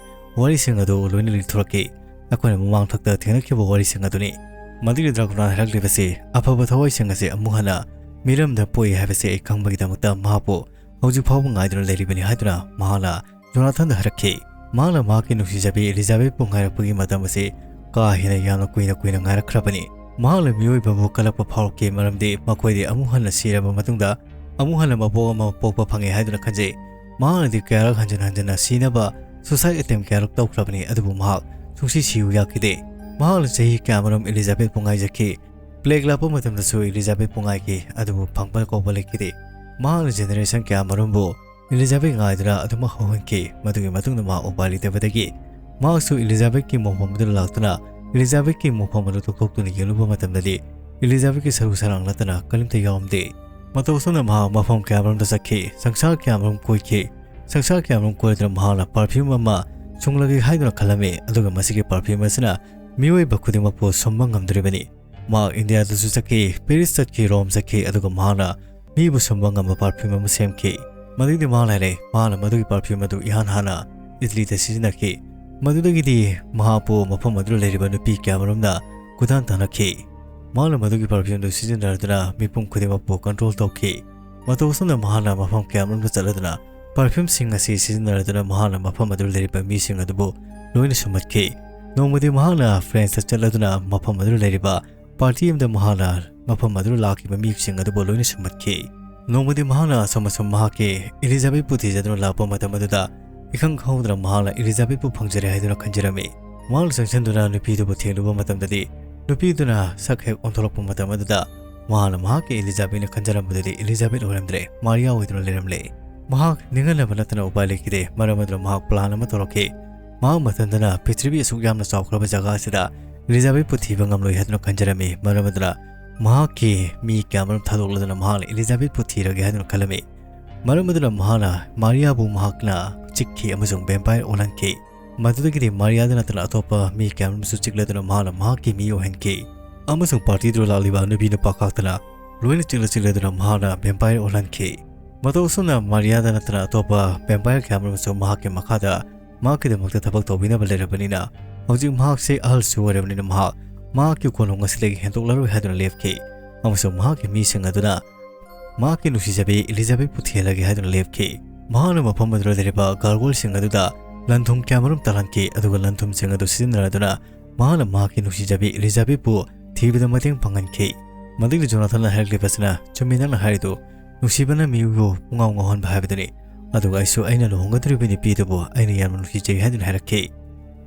ꯋꯥꯔꯤꯁꯤꯡ ꯑꯗꯨ ꯂꯣꯏꯅ ꯂꯤꯊꯣꯔꯛꯈꯤ꯫ ꯑꯩꯈꯣꯏꯅ ꯃꯃꯥꯡꯊꯛꯇ ꯊꯦꯡꯅꯈꯤꯕ ꯋꯥꯔꯤꯁꯤꯡ ꯑꯗꯨꯅꯤ꯫ ꯃꯗꯨꯒꯤ ꯗ꯭ꯔꯥꯀꯨꯂꯥꯅ ꯍꯥꯏꯔꯛꯂꯤꯕꯁꯤ ꯑꯐꯕ ꯊꯋꯥꯏꯁꯤꯡ ꯑꯁꯤ ꯑꯃꯨꯛ ꯍꯟꯅ ꯃꯤꯔꯝꯗ ꯄꯣꯛꯏ ꯍꯥꯏꯕꯁꯤ ꯑꯩ ꯈꯪꯕꯒꯤꯗꯃꯛꯇ ꯃꯍꯥꯛꯄꯨ ꯍꯧꯖꯤꯛ ꯐꯥꯎꯕ ꯉꯥꯏꯗꯨꯅ ꯂꯩꯔꯤꯕꯅꯤ ꯍꯥꯏꯗꯨꯅ ꯃꯍꯥꯛꯅ ꯖꯣꯅꯥꯊꯟꯗ ꯍꯥꯏꯔꯛꯈꯤ꯫ ꯃꯍꯥꯛꯅ ꯃꯍꯥꯛꯀꯤ ꯅꯨꯡꯁꯤꯖꯕꯤ ꯏꯂꯤꯖꯥꯕꯦꯠꯄꯨ ꯉꯥꯏꯔꯛꯄꯒꯤ ꯃꯇꯝ ꯑꯁꯤ ꯀꯥ ꯍꯦꯟꯅ ꯌꯥꯝꯅ ꯀꯨꯏꯅ ꯀꯨꯏꯅ ꯉꯥꯏꯔꯛꯈ꯭ꯔꯕꯅꯤ꯫ ꯃꯍꯥꯛꯅ ꯃꯤꯑꯣꯏꯕꯕꯨ ꯀꯜꯂꯛꯄ ꯐꯥꯎꯔꯛꯈꯤ, ꯃꯔꯝꯗꯤ ꯃꯈꯣꯏꯗꯤ ꯑꯃꯨꯛ ꯍꯟꯅ ꯁꯤꯔꯕ ꯃꯇꯨꯡꯗ ꯑꯃꯨꯛ ꯍꯟꯅ ꯃꯄꯣꯛ ꯑꯃ ꯄꯣꯛꯄ ꯐꯪꯉꯦ ꯍꯥꯏꯗꯨꯅ ꯈꯟꯖꯩ꯫ ꯃꯍꯥꯛꯅꯗꯤ ꯀꯌꯥꯔꯛ ꯍꯟꯖꯤꯟ ꯍꯟꯖꯤꯟꯅ ꯁꯤꯅꯕ suicide attempt ꯀꯌꯥꯔꯛ ꯇꯧꯈ꯭ꯔꯕꯅꯤ, ꯑꯗꯨꯕꯨ ꯃꯍꯥꯛ ꯁꯨꯡꯁꯤ ꯁꯤꯌꯨ ꯌꯥꯈꯤꯗꯦ꯫ ꯃꯍꯥꯛꯅ ꯆꯍꯤ ꯀꯌꯥꯃꯔꯨꯝ ꯏꯂꯤꯖꯥꯕꯦꯠꯄꯨ ꯉꯥꯏꯖꯈꯤ꯫ Plague ꯂꯥꯛꯄ ꯃꯇꯝꯗꯁꯨ ꯏꯂꯤꯖꯥꯕꯦꯠꯄꯨ ꯉꯥꯏꯈꯤ, ꯑꯗꯨꯕꯨ ꯐꯪꯕ ꯀꯧꯕ ꯂꯩꯈꯤꯗꯦ꯫ ꯃꯍꯥꯛꯅ generation ꯀꯌꯥꯃꯔꯨꯝꯕꯨ ꯏꯂꯤꯖꯥꯕꯦꯠ ꯉꯥꯏꯗꯨꯅ ꯑꯗꯨꯃꯛ ꯍꯧꯍꯟꯈꯤ꯫ ꯃꯗꯨꯒꯤ ꯃꯇꯨꯡꯗ ꯃꯍꯥꯛ ꯎꯄꯥꯏ ꯂꯩꯇꯕꯗꯒꯤ ꯃꯍꯥꯛꯁꯨ ꯏꯂꯤꯖꯥꯕꯦꯠꯀꯤ ꯃꯣꯡꯐꯝ ꯑꯗꯨꯗ ꯂꯥꯛꯇꯨꯅ ꯏꯂꯤꯖꯥꯕꯦꯠꯀꯤ ꯃꯣꯡꯐꯝ ꯑꯗꯨ ꯇꯣꯛꯊꯣꯛꯇꯨꯅ ꯌꯦꯡꯂꯨꯕ ꯃꯇꯝꯗꯗꯤ ꯏꯂꯤꯖꯥꯕꯦꯠꯀꯤ ꯁꯔꯨ ꯁꯔꯥꯡ ꯅꯠꯇꯅ ꯀꯔꯤꯝꯇ ꯌꯥꯎꯔꯝꯗꯦ꯫ ꯃꯇꯧ ꯑꯁꯨꯝꯅ ꯃꯍꯥꯛ ꯃꯐꯝ ꯀꯌꯥꯃꯔꯨꯝꯗ ꯆꯠꯈꯤ, ꯁꯪꯁꯥꯔ ꯀꯌꯥꯃꯔꯨꯝ ꯀꯣꯏꯈꯤ꯫ ꯁꯪꯁꯥꯔ ꯀꯌꯥꯃꯔꯨꯝ ꯀꯣꯏꯗꯨꯅ ꯃꯍꯥꯛꯅ perfume ꯑꯃ ꯁꯨꯡꯂꯒꯦ ꯍꯥꯏꯗꯨꯅ ꯈꯜꯂꯝꯃꯤ, ꯑꯗꯨꯒ ꯃꯁꯤꯒꯤ perfume ꯑꯁꯤꯅ ꯃꯤꯑꯣꯏꯕ ꯈꯨꯗꯤꯡꯃꯛꯄꯨ ꯁꯨꯝꯕ ꯉꯝꯗꯣꯔꯤꯕꯅꯤ꯫ ꯃꯍꯥꯛ ꯏꯟꯗꯤꯌꯥꯗꯁꯨ ꯆꯠꯈꯤ, ꯄꯦꯔꯤꯁ ꯆꯠꯈꯤ, ꯔꯣꯝ ꯆꯠꯈꯤ, ꯑꯗꯨꯒ ꯃꯍꯥꯛꯅ ꯃꯤꯕꯨ ꯁꯨꯝꯕ ꯉꯝꯕ perfume ꯑꯃ ꯁꯦꯝꯈꯤ꯫ ꯃꯗꯨꯒꯤꯗꯤ ꯃꯍꯥꯛꯅ ꯍꯥꯏꯔꯦ, ꯃꯍꯥꯛꯅ ꯃꯗꯨꯒꯤ perfume ꯑꯗꯨ ꯏꯍꯥꯟ ꯍꯥꯟꯅ ꯏꯇꯂꯤꯗ ꯁꯤꯖꯤꯟꯅꯈꯤ꯫ ꯃꯗꯨꯗꯒꯤꯗꯤ ꯃꯍꯥꯛꯄꯨ ꯃꯐꯝ ꯑꯗꯨꯗ ꯂꯩꯔꯤꯕ ꯅꯨꯄꯤ ꯀꯌꯥꯃꯔꯨꯝꯅ ꯈꯨꯗꯥꯟ ꯇꯥꯟꯅꯈꯤ꯫ ꯃꯍꯥꯛꯅ ꯃꯗꯨꯒꯤ perfumeꯗꯨ ꯁꯤꯖꯤꯟꯅꯔꯗꯨꯅ ꯃꯤꯄꯨꯝ ꯈꯨꯗꯤꯡꯃꯛꯄꯨ control ꯇꯧꯈꯤ꯫ ꯃꯇꯧ ꯑꯁꯨꯝꯅ ꯃꯍꯥꯛꯅ ꯃꯐꯝ ꯀꯌꯥꯃꯔꯨꯝꯗ ꯆꯠꯂꯗꯨꯅ perfumeꯁꯤꯡ ꯑꯁꯤ ꯁꯤꯖꯤꯟꯅꯔꯗꯨꯅ ꯃꯍꯥꯛꯅ ꯃꯐꯝ ꯑꯗꯨꯗ ꯂꯩꯔꯤꯕ ꯃꯤꯁꯤꯡ ꯑꯗꯨꯕꯨ ꯂꯣꯏꯅ ꯁꯨꯝꯍꯠꯈꯤ꯫ ꯅꯣꯡꯃꯗꯤ ꯃꯍꯥꯛꯅ Franceꯇ ꯆꯠꯂꯗꯨꯅ ꯃꯐꯝ ꯑꯗꯨꯗ ꯂꯩꯔꯤꯕ party ꯑꯃꯗ ꯃꯍꯥꯛꯅ ꯃꯐꯝ ꯑꯗꯨꯗ ꯂꯥꯛꯈꯤꯕ ꯃꯤꯁꯤꯡ ꯑꯗꯨꯕꯨ ꯂꯣꯏꯅ ꯁꯨꯝꯍꯠꯈꯤ꯫ ꯅꯣꯡꯃꯗꯤ ꯃꯍꯥꯛꯅ ꯑꯁꯨꯝ ꯑꯁꯨꯝ ꯃꯍꯥꯛꯀꯤ ꯏꯂꯤꯖꯥꯕꯦꯠꯄꯨ ꯊꯤꯖꯗꯨꯅ ꯂꯥꯛꯄ ꯃꯇꯝ ꯑꯗꯨꯗ ꯏꯈꯪ ꯈꯪꯍꯧꯗꯅ ꯃꯍꯥꯛꯅ ꯏꯂꯤꯖꯥꯕꯦꯠꯄꯨ ꯐꯪꯖꯔꯦ ꯍꯥꯏꯗꯨꯅ ꯈꯟꯖꯔꯝꯃꯤ꯫ ꯃꯍꯥꯛꯅ ꯆꯪꯁꯤꯟꯗꯨꯅ ꯅꯨꯄꯤꯗꯨꯕꯨ ꯊꯦꯡꯂꯨꯕ ꯃꯇꯝꯗꯗꯤ ꯅꯨꯄꯤꯗꯨꯅ ꯁꯛ ꯍꯦꯛ ꯑꯣꯟꯊꯣꯛꯂꯛꯄ ꯃꯇꯝ ꯑꯗꯨꯗ ꯃꯍꯥꯛꯅ ꯃꯍꯥꯛꯀꯤ ꯏꯂꯤꯖꯥꯕꯦꯠꯅ ꯈꯟꯖꯔꯝꯕꯗꯨꯗꯤ ꯏꯂꯤꯖꯥꯕꯦꯠ ꯑꯣꯏꯔꯝꯗ꯭ꯔꯦ, ꯃꯥꯔꯤꯌꯥ ꯑꯣꯏꯗꯨꯅ ꯂꯩꯔꯝꯂꯦ꯫ ꯃꯍꯥꯛ ꯅꯤꯡꯍꯟꯅꯕ ꯅꯠꯇꯅ ꯎꯄꯥꯏ ꯂꯩꯈꯤꯗꯦ꯫ ꯃꯔꯝ ꯑꯗꯨꯅ ꯃꯍꯥꯛ plan ꯑꯃ ꯇꯧꯔꯛꯈꯤ꯫ ꯃꯍꯥꯛ ꯃꯊꯟꯇꯅ ꯄ꯭ꯔꯤꯊꯤꯕꯤ ꯑꯁꯨꯛ ꯌꯥꯝꯅ ꯆꯥꯎꯈ꯭ꯔꯕ ꯖꯒꯥ ꯑꯁꯤꯗ ꯏꯂꯤꯖꯥꯕꯦꯠꯄꯨ ꯊꯤꯕ ꯉꯝꯂꯣꯏ ꯍꯥꯏꯗꯨꯅ ꯈꯟꯖꯔꯝꯃꯤ꯫ ꯃꯔꯝ ꯑꯗꯨꯅ ꯃꯍꯥꯛꯀꯤ ꯃꯤ ꯀꯌꯥꯃꯔꯨꯝ ꯊꯥꯗꯣꯛꯂꯗꯨꯅ ꯃꯍꯥꯛꯅ ꯏꯂꯤꯖꯥꯕꯦꯠꯄꯨ ꯊꯤꯔꯒꯦ ꯍꯥꯏꯗꯨꯅ ꯈꯜꯂꯝꯃꯤ꯫ ꯃꯔꯝ ꯑꯗꯨꯅ ꯃꯍꯥꯛꯅ ꯃꯥꯔꯤꯌꯥꯕꯨ ꯃꯍꯥꯛꯅ ꯆꯤꯛꯈꯤ ꯑꯃꯁꯨꯡ vampire ꯑꯣꯜꯍꯟꯈꯤ꯫ ꯃꯗꯨꯗꯒꯤꯗꯤ ꯃꯥꯔꯤꯌꯥꯗ ꯅꯠꯇꯅ ꯑꯇꯣꯞꯄ ꯃꯤ ꯀꯌꯥꯃꯔꯨꯝꯁꯨ ꯆꯤꯛꯂꯗꯨꯅ ꯃꯍꯥꯛꯅ ꯃꯍꯥꯛꯀꯤ ꯃꯤ ꯑꯣꯏꯍꯟꯈꯤ꯫ ꯑꯃꯁꯨꯡ partyꯗꯨꯗ ꯂꯥꯛꯂꯤꯕ ꯅꯨꯄꯤ ꯅꯨꯄꯥ ꯈꯥꯛꯇꯅ ꯂꯣꯏꯅ ꯆꯤꯛꯂ ꯆꯤꯛꯂꯗꯨꯅ ꯃꯍꯥꯛꯅ vampire ꯑꯣꯜꯍꯟꯈꯤ꯫ ꯃꯇꯧ ꯑꯁꯨꯝꯅ ꯃꯥꯔꯤꯌꯥꯗ ꯅꯠꯇꯅ ꯑꯇꯣꯞꯄ vampire ꯀꯌꯥꯃꯔꯨꯝꯁꯨ ꯃꯍꯥꯛꯀꯤ ꯃꯈꯥꯗ ꯃꯍꯥꯛꯀꯤꯗꯃꯛꯇ ꯊꯕꯛ ꯇꯧꯕꯤꯅꯕ ꯂꯩꯔꯕꯅꯤꯅ, ꯍꯧꯖꯤꯛ ꯃꯍꯥꯛꯁꯦ ꯑꯍꯜꯁꯨ ꯑꯣꯏꯔꯕꯅꯤꯅ ꯃꯍꯥꯛ ꯃꯍꯥꯛꯀꯤ ꯀꯣꯅꯨꯡ ꯑꯁꯤꯗꯒꯤ ꯍꯦꯟꯗꯣꯛꯂꯔꯣꯏ ꯍꯥꯏꯗꯨꯅ ꯂꯦꯞꯈꯤ꯫ ꯑꯃꯁꯨꯡ ꯃꯍꯥꯛꯀꯤ ꯃꯤꯁꯤꯡ ꯑꯗꯨꯅ ꯃꯍꯥꯛꯀꯤ ꯅꯨꯡꯁꯤꯖꯕꯤ ꯏꯂꯤꯖꯥꯕꯦꯠꯄꯨ ꯊꯤꯍꯜꯂꯒꯦ ꯍꯥꯏꯗꯨꯅ ꯂꯦꯞꯈꯤ꯫ ꯃꯍꯥꯛꯅ ꯃꯐꯝ ꯑꯗꯨꯗ ꯂꯩꯔꯤꯕ gargoyleꯁꯤꯡ ꯑꯗꯨꯗ ꯂꯟ-ꯊꯨꯝ ꯀꯌꯥꯃꯔꯨꯝ ꯇꯥꯜꯍꯟꯈꯤ, ꯑꯗꯨꯒ ꯂꯟ-ꯊꯨꯝꯁꯤꯡ ꯑꯗꯨ ꯁꯤꯖꯤꯟꯅꯔꯗꯨꯅ ꯃꯍꯥꯛꯅ ꯃꯍꯥꯛꯀꯤ ꯅꯨꯡꯁꯤꯖꯕꯤ ꯏꯂꯤꯖꯥꯕꯦꯠꯄꯨ ꯊꯤꯕꯗ ꯃꯇꯦꯡ ꯄꯥꯡꯍꯟꯈꯤ꯫ ꯃꯗꯨꯒꯤ ꯖꯣꯅꯥꯊꯟꯅ ꯍꯥꯏꯔꯛꯂꯤꯕꯁꯤꯅ, "ꯆꯨꯝꯃꯤ ꯅꯪꯅ ꯍꯥꯏꯔꯤꯗꯨ, ꯅꯨꯡꯁꯤꯕꯅ ꯃꯤꯕꯨ ꯄꯨꯡꯉꯥꯎ ꯉꯥꯎꯍꯟꯕ ꯍꯥꯏꯕꯗꯨꯅꯤ꯫ ꯑꯗꯨꯒ ꯑꯩꯁꯨ ꯑꯩꯅ ꯂꯨꯍꯣꯡꯒꯗꯧꯔꯤꯕ ꯅꯨꯄꯤ ꯑꯗꯨꯕꯨ ꯑꯩꯅ ꯌꯥꯝꯅ ꯅꯨꯡꯁꯤꯖꯩ" ꯍꯥꯏꯗꯨꯅ ꯍꯥꯏꯔꯛꯈꯤ꯫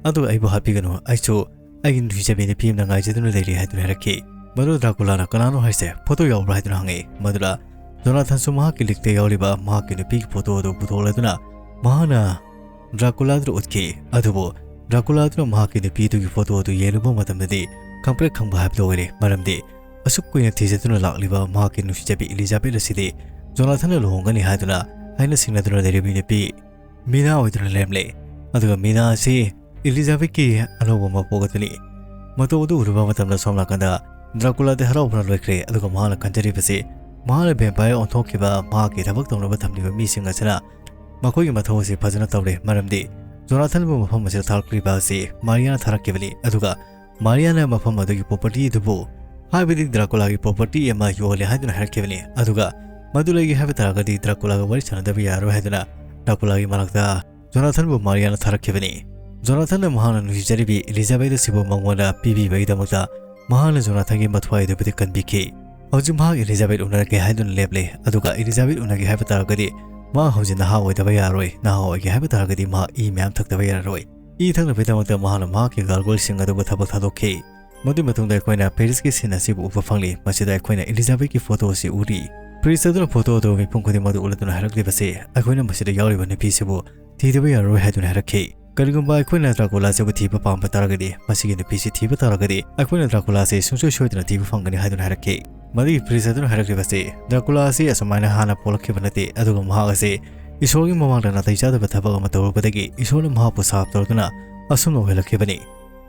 "ꯑꯗꯨꯒ ꯑꯩꯕꯨ ꯍꯥꯠꯄꯤꯒꯅꯨ, ꯑꯩꯁꯨ ꯑꯩꯒꯤ ꯅꯨꯡꯁꯤꯖꯕꯤ ꯅꯨꯄꯤ ꯑꯃꯅ ꯉꯥꯏꯖꯗꯨꯅ ꯂꯩꯔꯤ" ꯍꯥꯏꯗꯨꯅ ꯍꯥꯏꯔꯛꯈꯤ꯫ ꯃꯗꯨꯗ ꯗ꯭ꯔꯥꯀꯨꯂꯥꯅ "ꯀꯅꯥꯅꯣ ꯍꯥꯏꯁꯦ? ꯐꯣꯇꯣ ꯌꯥꯎꯕ꯭ꯔꯥ?" ꯍꯥꯏꯗꯨꯅ ꯍꯪꯉꯤ꯫ ꯃꯗꯨꯗ ꯖꯣꯅꯥꯊꯟꯁꯨ ꯃꯍꯥꯛꯀꯤ ꯂꯤꯛꯇ ꯌꯥꯎꯔꯤꯕ ꯃꯍꯥꯛꯀꯤ ꯅꯨꯄꯤꯒꯤ ꯐꯣꯇꯣ ꯑꯗꯨ ꯄꯨꯊꯣꯛꯂꯗꯨꯅ ꯃꯍꯥꯛꯅ ꯗ꯭ꯔꯥꯀꯨꯂꯥꯗꯨꯗ ꯎꯠꯈꯤ꯫ ꯑꯗꯨꯕꯨ ꯗ꯭ꯔꯥꯀꯨꯂꯥꯗꯨꯅ ꯃꯍꯥꯛꯀꯤ ꯅꯨꯄꯤꯗꯨꯒꯤ ꯐꯣꯇꯣ ꯑꯗꯨ ꯌꯦꯡꯂꯨꯕ ꯃꯇꯝꯗꯗꯤ ꯈꯪꯄ꯭ꯔꯦꯛ ꯈꯪꯕ ꯍꯥꯏꯕꯗꯨ ꯑꯣꯏꯔꯦ꯫ ꯃꯔꯝꯗꯤ ꯑꯁꯨꯛ ꯀꯨꯏꯅ ꯊꯤꯖꯗꯨꯅ ꯂꯥꯛꯂꯤꯕ ꯃꯍꯥꯛꯀꯤ ꯅꯨꯡꯁꯤꯖꯕꯤ ꯏꯂꯤꯖꯥꯕꯦꯠ ꯑꯁꯤꯗꯤ ꯖꯣꯅꯥꯊꯟꯅ ꯂꯨꯍꯣꯡꯒꯅꯤ ꯍꯥꯏꯗꯨꯅ ꯍꯥꯏꯅ ꯁꯤꯡꯅꯗꯨꯅ ꯂꯩꯔꯝꯃꯤ ꯅꯨꯄꯤ ꯃꯤꯅꯥ ꯑꯣꯏꯗꯨꯅ ꯂꯩꯔꯝꯂꯦ꯫ ꯑꯗꯨꯒ ꯃꯤꯅꯥ ꯑꯁꯤ ꯏꯂꯤꯖꯥꯕꯦꯠꯀꯤ ꯑꯅꯧꯕ ꯃꯄꯣꯛ ꯑꯗꯨꯅꯤ꯫ ꯃꯇꯧ ꯑꯗꯨ ꯎꯔꯨꯕ ꯃꯇꯝꯗ ꯁꯣꯝ ꯅꯥꯀꯟꯗ ꯗ꯭ꯔꯥꯀꯨꯂꯥꯗꯤ ꯍꯔꯥꯎꯕꯅ ꯂꯣꯏꯈ꯭ꯔꯦ꯫ ꯑꯗꯨꯒ ꯃꯍꯥꯛꯅ ꯈꯟꯖꯔꯤꯕꯁꯤ, ꯃꯍꯥꯛꯅ vampire ꯑꯣꯟꯊꯣꯛꯈꯤꯕ ꯃꯍꯥꯛꯀꯤ ꯊꯕꯛ ꯇꯧꯅꯕ ꯊꯝꯂꯤꯕ ꯃꯤꯁꯤꯡ ꯑꯁꯤꯅ ꯃꯈꯣꯏꯒꯤ ꯃꯊꯧ ꯑꯁꯤ ꯐꯖꯅ ꯇꯧꯔꯦ, ꯃꯔꯝꯗꯤ ꯖꯣꯅꯥꯊꯟꯕꯨ ꯃꯐꯝ ꯑꯁꯤꯗ ꯊꯥꯔꯛꯂꯤꯕ ꯑꯁꯤ ꯃꯥꯔꯤꯌꯥꯅ ꯊꯥꯔꯛꯈꯤꯕꯅꯤ꯫ ꯑꯗꯨꯒ ꯃꯥꯔꯤꯌꯥꯅ ꯃꯐꯝ ꯑꯗꯨꯒꯤ property ꯑꯗꯨꯕꯨ, ꯍꯥꯏꯕꯗꯤ ꯗ꯭ꯔꯥꯀꯨꯂꯥꯒꯤ property ꯑꯃ ꯌꯣꯜꯂꯦ ꯍꯥꯏꯗꯨꯅ ꯍꯥꯏꯔꯛꯈꯤꯕꯅꯤ꯫ ꯑꯗꯨꯒ ꯃꯗꯨ ꯂꯩꯒꯦ ꯍꯥꯏꯕ ꯇꯥꯔꯒꯗꯤ ꯗ꯭ꯔꯥꯀꯨꯂꯥꯒ ꯋꯥꯔꯤ ꯁꯥꯟꯅꯗꯕ ꯌꯥꯔꯣꯏ ꯍꯥꯏꯗꯨꯅ ꯗ꯭ꯔꯥꯀꯨꯂꯥꯒꯤ ꯃꯅꯥꯛꯇ ꯖꯣꯅꯥꯊꯟꯕꯨ ꯃꯥꯔꯤꯌꯥꯅ ꯊꯥꯔꯛꯈꯤꯕꯅꯤ꯫ ꯖꯣꯅꯥꯊꯟꯅ ꯃꯍꯥꯛꯅ ꯅꯨꯡꯁꯤꯖꯔꯤꯕꯤ ꯏꯂꯤꯖꯥꯕꯦꯊ ꯑꯁꯤꯕꯨ ꯃꯉꯣꯟꯗ ꯄꯤꯕꯤꯕꯒꯤꯗꯃꯛꯇ ꯃꯍꯥꯛꯅ ꯖꯣꯅꯥꯊꯟꯒꯤ ꯃꯊ꯭ꯋꯥꯏ ꯑꯗꯨꯕꯨꯗꯤ ꯀꯟꯕꯤꯈꯤ꯫ ꯍꯧꯖꯤꯛ ꯃꯍꯥꯛ ꯏꯂꯤꯖꯥꯕꯦꯊ ꯎꯅꯔꯒꯦ ꯍꯥꯏꯗꯨꯅ ꯂꯦꯞꯂꯦ, ꯑꯗꯨꯒ ꯏꯂꯤꯖꯥꯕꯦꯊ ꯎꯅꯒꯦ ꯍꯥꯏꯕ ꯇꯥꯔꯒꯗꯤ ꯃꯍꯥꯛ ꯍꯧꯖꯤꯛ ꯅꯍꯥ ꯑꯣꯏꯗꯕ ꯌꯥꯔꯣꯏ, ꯅꯍꯥ ꯑꯣꯏꯒꯦ ꯍꯥꯏꯕ ꯇꯥꯔꯒꯗꯤ ꯃꯍꯥꯛ ꯏ ꯃꯌꯥꯝ ꯊꯛꯇꯕ ꯌꯥꯔꯔꯣꯏ꯫ ꯏ ꯊꯛꯅꯕꯒꯤꯗꯃꯛꯇ ꯃꯍꯥꯛꯅ ꯃꯍꯥꯛꯀꯤ gargoyleꯁꯤꯡ ꯑꯗꯨꯕꯨ ꯊꯕꯛ ꯊꯥꯗꯣꯛꯈꯤ꯫ ꯃꯗꯨꯒꯤ ꯃꯇꯨꯡꯗ ꯑꯩꯈꯣꯏꯅ Parisꯀꯤ scene ꯑꯁꯤꯕꯨ ꯎꯕ ꯐꯪꯂꯤ꯫ ꯃꯁꯤꯗ ꯑꯩꯈꯣꯏꯅ ꯏꯂꯤꯖꯥꯕꯦꯊꯀꯤ photo ꯑꯁꯤ ꯎꯔꯤ꯫ Priest ꯑꯗꯨꯅ photo ꯑꯗꯨ ꯃꯤꯄꯨꯝ ꯈꯨꯗꯤꯡꯃꯛꯇ ꯎꯠꯂꯗꯨꯅ ꯍꯥꯏꯔꯛꯂꯤꯕꯁꯤ, ꯑꯩꯈꯣꯏꯅ ꯃꯁꯤꯗ ꯌꯥꯎꯔꯤꯕ ꯅꯨꯄꯤꯁꯤꯕꯨ ꯊꯤꯗꯕ ꯌꯥꯔꯔꯣꯏ ꯍꯥꯏꯗꯨꯅ ꯍꯥꯏꯔꯛꯈꯤ꯫ ꯀꯔꯤꯒꯨꯝꯕ ꯑꯩꯈꯣꯏꯅ ꯗ꯭ꯔꯥꯀꯨꯂꯥꯁꯤꯕꯨ ꯊꯤꯕ ꯄꯥꯝꯕ ꯇꯥꯔꯒꯗꯤ, ꯃꯁꯤꯒꯤ ꯅꯨꯄꯤꯁꯤ ꯊꯤꯕ ꯇꯥꯔꯒꯗꯤ, ꯑꯩꯈꯣꯏꯅ ꯗ꯭ꯔꯥꯀꯨꯂꯥꯁꯤ ꯁꯨꯡꯁꯣꯏ ꯁꯣꯏꯗꯅ ꯊꯤꯕ ꯐꯪꯒꯅꯤ ꯍꯥꯏꯗꯨꯅ ꯍꯥꯏꯔꯛꯈꯤ꯫ ꯃꯗꯨꯒꯤ priest ꯑꯗꯨꯅ ꯍꯥꯏꯔꯛꯂꯤꯕꯁꯤ, ꯗ꯭ꯔꯥꯀꯨꯂꯥ ꯑꯁꯤ ꯑꯁꯨꯃꯥꯏꯅ ꯍꯥꯟꯅ ꯄꯣꯛꯂꯛꯈꯤꯕ ꯅꯠꯇꯦ, ꯑꯗꯨꯒ ꯃꯍꯥꯛ ꯑꯁꯤ ꯏꯁꯣꯔꯒꯤ ꯃꯃꯥꯡꯗ ꯅꯥꯇꯩ ꯆꯥꯗꯕ ꯊꯕꯛ ꯑꯃ ꯇꯧꯔꯨꯕꯗꯒꯤ ꯏꯁꯣꯔꯅ ꯃꯍꯥꯛꯄꯨ ꯁꯥꯞ ꯇꯧꯗꯨꯅ ꯑꯁꯨꯝꯅ ꯑꯣꯏꯍꯜꯂꯛꯈꯤꯕꯅꯤ꯫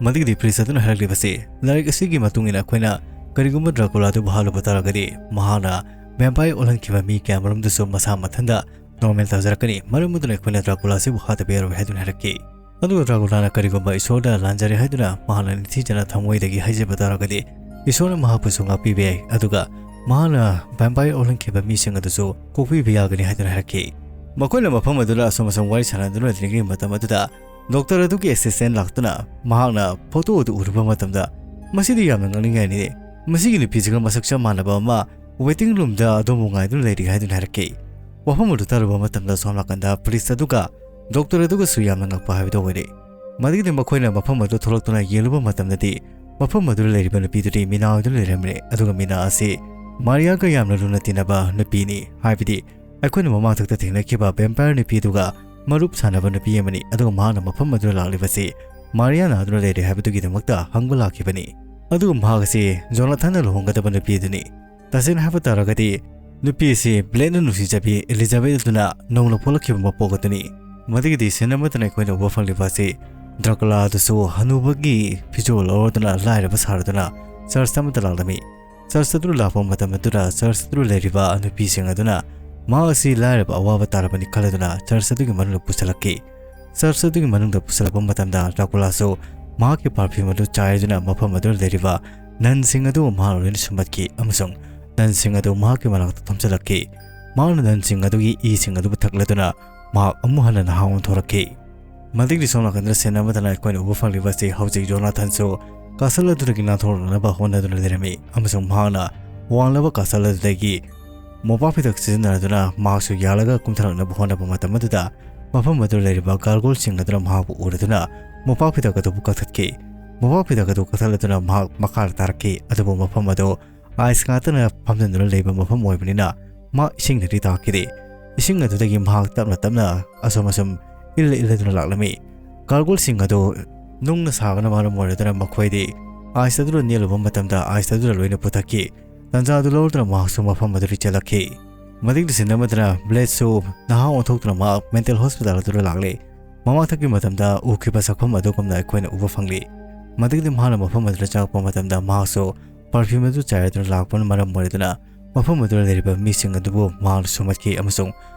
ꯃꯗꯨꯒꯤꯗꯤ priest ꯑꯗꯨꯅ ꯍꯥꯏꯔꯛꯂꯤꯕꯁꯤ, ꯂꯥꯏꯔꯤꯛ ꯑꯁꯤꯒꯤ ꯃꯇꯨꯡ ꯏꯟꯅ ꯑꯩꯈꯣꯏꯅ ꯀꯔꯤꯒꯨꯝꯕ ꯗ꯭ꯔꯥꯀꯨꯂꯥ ꯑꯗꯨꯕꯨ ꯍꯥꯠꯂꯨꯕ ꯇꯥꯔꯒꯗꯤ, ꯃꯍꯥꯛꯅ vampire ꯑꯣꯜꯍꯟꯈꯤꯕ ꯃꯤ ꯀꯌꯥꯃꯔꯨꯝꯗꯨꯁꯨ ꯃꯁꯥ ꯃꯊꯟꯇ normal ꯇꯥꯖꯔꯛꯀꯅꯤ꯫ ꯃꯔꯝ ꯑꯗꯨꯅ ꯑꯩꯈꯣꯏꯅ ꯗ꯭ꯔꯥꯀꯨꯂꯥ ꯑꯁꯤꯕꯨ ꯍꯥꯠꯇꯕ ꯌꯥꯔꯣꯏ ꯍꯥꯏꯗꯨꯅ ꯍꯥꯏꯔꯛꯈꯤ꯫ ꯑꯗꯨꯒ ꯗ꯭ꯔꯥꯀꯨꯂꯥꯅ ꯀꯔꯤꯒꯨꯝꯕ ꯏꯁꯣꯔꯗ ꯂꯥꯟꯖꯔꯦ ꯍꯥꯏꯗꯨꯅ ꯃꯍꯥꯛꯅ ꯅꯤꯡꯊꯤꯖꯅ ꯊꯃꯣꯏꯗꯒꯤ ꯍꯥꯏꯖꯕ ꯇꯥꯔꯒꯗꯤ, ꯏꯁꯣꯔꯅ ꯃꯍꯥꯛꯄꯨꯁꯨ ꯉꯥꯛꯄꯤꯕ ꯌꯥꯏ, ꯑꯗꯨꯒ ꯃꯍꯥꯛꯅ vampire ꯑꯣꯜꯍꯟꯈꯤꯕ ꯃꯤꯁꯤꯡ ꯑꯗꯨꯁꯨ ꯀꯣꯛꯄꯤꯕ ꯌꯥꯒꯅꯤ ꯍꯥꯏꯗꯨꯅ ꯍꯥꯏꯔꯛꯈꯤ꯫ ꯃꯈꯣꯏꯅ ꯃꯐꯝ ꯑꯗꯨꯗ ꯑꯁꯨꯝ ꯑꯁꯨꯝ ꯋꯥꯔꯤ ꯁꯥꯟꯅꯗꯨꯅ ꯂꯩꯔꯤꯉꯩ ꯃꯇꯝ ꯑꯗꯨꯗ doctor ꯑꯗꯨꯒꯤ assistant ꯂꯥꯛꯇꯨꯅ ꯃꯍꯥꯛꯅ photo ꯑꯗꯨ ꯎꯔꯨꯕ ꯃꯇꯝꯗ, "ꯃꯁꯤꯗꯤ ꯌꯥꯝꯅ ꯉꯛꯅꯤꯡꯉꯥꯏꯅꯤ꯫ ꯃꯁꯤꯒꯤ ꯅꯨꯄꯤꯁꯤꯒ ꯃꯁꯛ ꯆꯞ ꯃꯥꯟꯅꯕ ꯑꯃ waiting roomꯗ ꯑꯗꯣꯝꯕꯨ ꯉꯥꯏꯗꯨꯅ ꯂꯩꯔꯤ" ꯍꯥꯏꯗꯨꯅ ꯍꯥꯏꯔꯛꯈꯤ꯫ ꯋꯥꯐꯝ ꯑꯗꯨ ꯇꯥꯔꯨꯕ ꯃꯇꯝꯗ ꯁꯣꯝ ꯅꯥꯀꯟꯗ priest ꯑꯗꯨꯒ doctor ꯑꯗꯨꯒꯁꯨ ꯌꯥꯝꯅ ꯉꯛꯄ ꯍꯥꯏꯕꯗꯨ ꯑꯣꯏꯔꯦ꯫ ꯃꯗꯨꯒꯤꯗꯤ ꯃꯈꯣꯏꯅ ꯃꯐꯝ ꯑꯗꯨ ꯊꯣꯛꯂꯛꯇꯨꯅ ꯌꯦꯡꯂꯨꯕ ꯃꯇꯝꯗꯗꯤ, ꯃꯐꯝ ꯑꯗꯨꯗ ꯂꯩꯔꯤꯕ ꯅꯨꯄꯤꯗꯨꯗꯤ ꯃꯤꯅꯥ ꯑꯣꯏꯗꯨꯅ ꯂꯩꯔꯝꯂꯦ꯫ ꯑꯗꯨꯒ ꯃꯤꯅꯥ ꯑꯁꯤ ꯃꯥꯔꯤꯌꯥꯒ ꯌꯥꯝꯅ ꯂꯨꯅ ꯇꯤꯟꯅꯕ ꯅꯨꯄꯤꯅꯤ, ꯍꯥꯏꯕꯗꯤ ꯑꯩꯈꯣꯏꯅ ꯃꯃꯥꯡꯊꯛꯇ ꯊꯦꯡꯅꯈꯤꯕ vampire ꯅꯨꯄꯤ ꯑꯗꯨꯒ ꯃꯔꯨꯞ ꯁꯥꯟꯅꯕ ꯅꯨꯄꯤ ꯑꯃꯅꯤ꯫ ꯑꯗꯨꯒ ꯃꯍꯥꯛꯅ ꯃꯐꯝ ꯑꯗꯨꯗ ꯂꯥꯛꯂꯤꯕꯁꯤ ꯃꯥꯔꯤꯌꯥ ꯅꯥꯗꯨꯅ ꯂꯩꯔꯦ ꯍꯥꯏꯕꯗꯨꯒꯤꯗꯃꯛꯇ ꯍꯪꯕ ꯂꯥꯛꯈꯤꯕꯅꯤ꯫ ꯑꯗꯨꯒ ꯃꯍꯥꯛ ꯑꯁꯤ ꯖꯣꯅꯥꯊꯟꯅ ꯂꯨꯍꯣꯡꯒꯗꯕ ꯅꯨꯄꯤ ꯑꯗꯨꯅꯤ꯫ ꯇꯁꯦꯡꯅ ꯍꯥꯏꯕ ꯇꯥꯔꯒꯗꯤ, ꯅꯨꯄꯤ ꯑꯁꯤ ꯕ꯭ꯂꯦꯗꯅ ꯅꯨꯡꯁꯤꯖꯕꯤ ꯏꯂꯤꯖꯥꯕꯦꯊ ꯑꯗꯨꯅ ꯅꯧꯅ ꯄꯣꯛꯂꯛꯈꯤꯕ ꯃꯄꯣꯛ ꯑꯗꯨꯅꯤ꯫ ꯃꯗꯨꯒꯤꯗꯤ scene ꯑꯃꯠꯇꯅ ꯑꯩꯈꯣꯏꯅ ꯎꯕ ꯐꯪꯂꯤꯕ ꯑꯁꯤ ꯗ꯭ꯔꯥꯀꯨꯂꯥ ꯑꯗꯨꯁꯨ ꯍꯅꯨꯕꯒꯤ ꯐꯤꯖꯣꯜ ꯂꯧꯔꯗꯨꯅ ꯂꯥꯏꯔꯕ ꯁꯥꯔꯗꯨꯅ church ꯑꯃꯗ ꯂꯥꯛꯂꯝꯃꯤ꯫ Church ꯑꯗꯨ ꯂꯥꯛꯄ ꯃꯇꯝ ꯑꯗꯨꯗ church ꯑꯗꯨ ꯂꯩꯔꯤꯕ ꯅꯨꯄꯤꯁꯤꯡ ꯑꯗꯨꯅ ꯃꯍꯥꯛ ꯑꯁꯤ ꯂꯥꯏꯔꯕ ꯑꯋꯥꯕ ꯇꯥꯔꯕꯅꯤ ꯈꯜꯂꯗꯨꯅ church ꯑꯗꯨꯒꯤ ꯃꯅꯨꯡꯗ ꯄꯨꯁꯤꯜꯂꯛꯈꯤ꯫ ꯆꯔꯆ ꯑꯗꯨꯒꯤ ꯃꯅꯨꯡꯗ ꯄꯨꯁꯤꯜꯂꯛꯄ ꯃꯇꯝꯗ ꯗ꯭ꯔꯥꯀꯨꯂꯥꯁꯨ ꯃꯍꯥꯛꯀꯤ ꯄꯥꯔꯐ꯭ꯌꯨꯝ ꯑꯗꯨ ꯆꯥꯏꯗꯨꯅ ꯃꯐꯝ ꯑꯗꯨꯗ ꯂꯩꯔꯤꯕ ꯅꯟꯁꯤꯡ ꯑꯗꯨ ꯃꯍꯥꯛꯅ ꯂꯣꯏꯅ ꯁꯨꯝꯕꯠꯈꯤ ꯑꯃꯁꯨꯡ ꯅꯟꯁꯤꯡ ꯑꯗꯨ ꯃꯍꯥꯛꯀꯤ ꯃꯅꯥꯛꯇ ꯊꯝꯖꯤꯜꯂꯛꯈꯤ꯫ ꯃꯍꯥꯛꯅ ꯅꯟꯁꯤꯡ ꯑꯗꯨꯒꯤ ꯏꯁꯤꯡ ꯑꯗꯨꯕꯨ ꯊꯛꯂꯗꯨꯅ ꯃꯍꯥꯛ ꯑꯃꯨꯛ ꯍꯟꯅ ꯅꯍꯥ ꯑꯣꯟꯊꯣꯔꯛꯈꯤ꯫ ꯃꯇꯤꯛꯇꯤ ꯁꯣꯝ ꯅꯥꯀꯟꯗ ꯁꯦꯟ ꯑꯃꯗꯅ ꯑꯩꯈꯣꯏꯅ ꯎꯕ ꯐꯪꯂꯤꯕ ꯑꯁꯤ ꯍꯧꯖꯤꯛ ꯖꯣꯅꯥꯊꯟꯁꯨ ꯀꯥꯁꯜ ꯑꯗꯨꯗꯒꯤ ꯅꯥꯟꯊꯣꯔꯛꯅꯕ ꯍꯣꯠꯅꯗꯨꯅ ꯂꯩꯔꯝꯃꯤ ꯑꯃꯁꯨꯡ ꯃꯍꯥꯛꯅ ꯋꯥꯡꯂꯕ ꯀꯥꯁꯜ ꯑꯗꯨꯗꯒꯤ ꯃꯣꯝꯄꯥꯛ ꯐꯤꯗꯛ ꯁꯤꯖꯤꯟꯅꯗꯨꯅ ꯃꯍꯥꯛꯁꯨ ꯌꯥꯜꯂꯒ ꯀꯨꯝꯊꯔꯛꯅꯕ ꯍꯣꯠꯅꯕ ꯃꯇꯝ ꯑꯗꯨꯗ ꯃꯐꯝ ꯑꯗꯨꯗ ꯂꯩꯔꯤꯕ ꯒꯥꯔꯒꯣꯜꯁꯤꯡ ꯑꯗꯨꯅ ꯃꯍꯥꯛꯄꯨ ꯎꯔꯗꯨꯅ ꯃꯣꯝꯄꯥꯛ ꯐꯤꯗꯛ ꯑꯗꯨꯕꯨ ꯀꯛꯊꯠꯈꯤ꯫ ꯃꯣꯝꯄꯥꯛ ꯐꯤꯗꯛ ꯑꯗꯨ ꯀꯛꯊꯠꯂꯗꯨꯅ ꯃꯍꯥꯛ ꯃꯈꯥꯗ ꯇꯥꯔꯛꯈꯤ, ꯑꯗꯨꯕꯨ ꯃꯐꯝ ꯑꯗꯨ ꯑꯥꯏꯁ ꯉꯥꯛꯇꯅ ꯐꯝꯖꯤꯟꯗꯨꯅ ꯂꯩꯕ ꯃꯐꯝ ꯑꯣꯏꯕꯅꯤꯅ ꯃꯍꯥꯛ ꯏꯁꯤꯡꯗꯗꯤ ꯇꯥꯈꯤꯗꯦ꯫ ꯏꯁꯤꯡ ꯑꯗꯨꯗꯒꯤ ꯃꯍꯥꯛ ꯇꯞꯅ ꯇꯞꯅ ꯑꯁꯨꯝ ꯑꯁꯨꯝ ꯏꯜꯂ ꯏꯜꯂꯗꯨꯅ ꯂꯥꯛꯂꯝꯃꯤ꯫ ꯒꯥꯔꯒꯣꯜꯁꯤꯡ ꯑꯗꯨ ꯅꯨꯡꯅ ꯁꯥꯕꯅ ꯃꯔꯝ ꯑꯣꯏꯔꯗꯨꯅ ꯃꯈꯣꯏꯗꯤ ꯑꯥꯏꯁ ꯑꯗꯨꯗ ꯅꯦꯜꯂꯨꯕ ꯃꯇꯝꯗ ꯑꯥꯏꯁ ꯑꯗꯨꯗ ꯂꯣꯏꯅ ꯄꯨꯊꯛꯈꯤ꯫ ꯇꯥꯟꯖꯥ ꯑꯗꯨ ꯂꯧꯔꯗꯨꯅ ꯃꯍꯥꯛꯁꯨ ꯃꯐꯝ ꯑꯗꯨꯗ ꯆꯦꯜꯂꯛꯈꯤ꯫ ꯃꯇꯤꯛꯇ ꯁꯤꯟꯅꯕꯗꯅ ꯕ꯭ꯂꯦꯗꯁꯨ ꯅꯍꯥ ꯑꯣꯟꯊꯣꯛꯇꯨꯅ ꯃꯍꯥꯛ ꯃꯦꯟꯇꯦꯜ ꯍꯣꯁꯄꯤꯇꯥꯜ ꯑꯗꯨꯗ ꯂꯥꯛꯂꯦ꯫ ꯃꯃꯥꯡꯊꯛꯀꯤ ꯃꯇꯝꯗ ꯎꯈꯤꯕ ꯁꯛꯐꯝ ꯑꯗꯨꯒꯨꯝꯅ ꯑꯩꯈꯣꯏꯅ ꯎꯕ ꯐꯪꯂꯤ꯫ ꯃꯗꯨꯒꯤꯗꯤ ꯃꯍꯥꯛꯅ ꯃꯐꯝ ꯑꯗꯨꯗ ꯆꯪꯂꯛꯄ ꯃꯇꯝꯗ ꯃꯍꯥꯛꯁꯨ ꯄꯔꯐ꯭ꯌꯨꯝ ꯑꯗꯨ ꯆꯥꯏꯔꯗꯨꯅ ꯂꯥꯛꯄꯅ ꯃꯔꯝ ꯑꯣꯏꯔꯗꯨꯅ ꯃꯐꯝ ꯑꯗꯨꯗ ꯂꯩꯔꯤꯕ ꯃꯤꯁꯤꯡ ꯑꯗꯨꯕꯨ ꯃꯍꯥꯛꯅ ꯁꯨꯝꯍꯠꯈꯤ ꯑꯃꯁꯨꯡ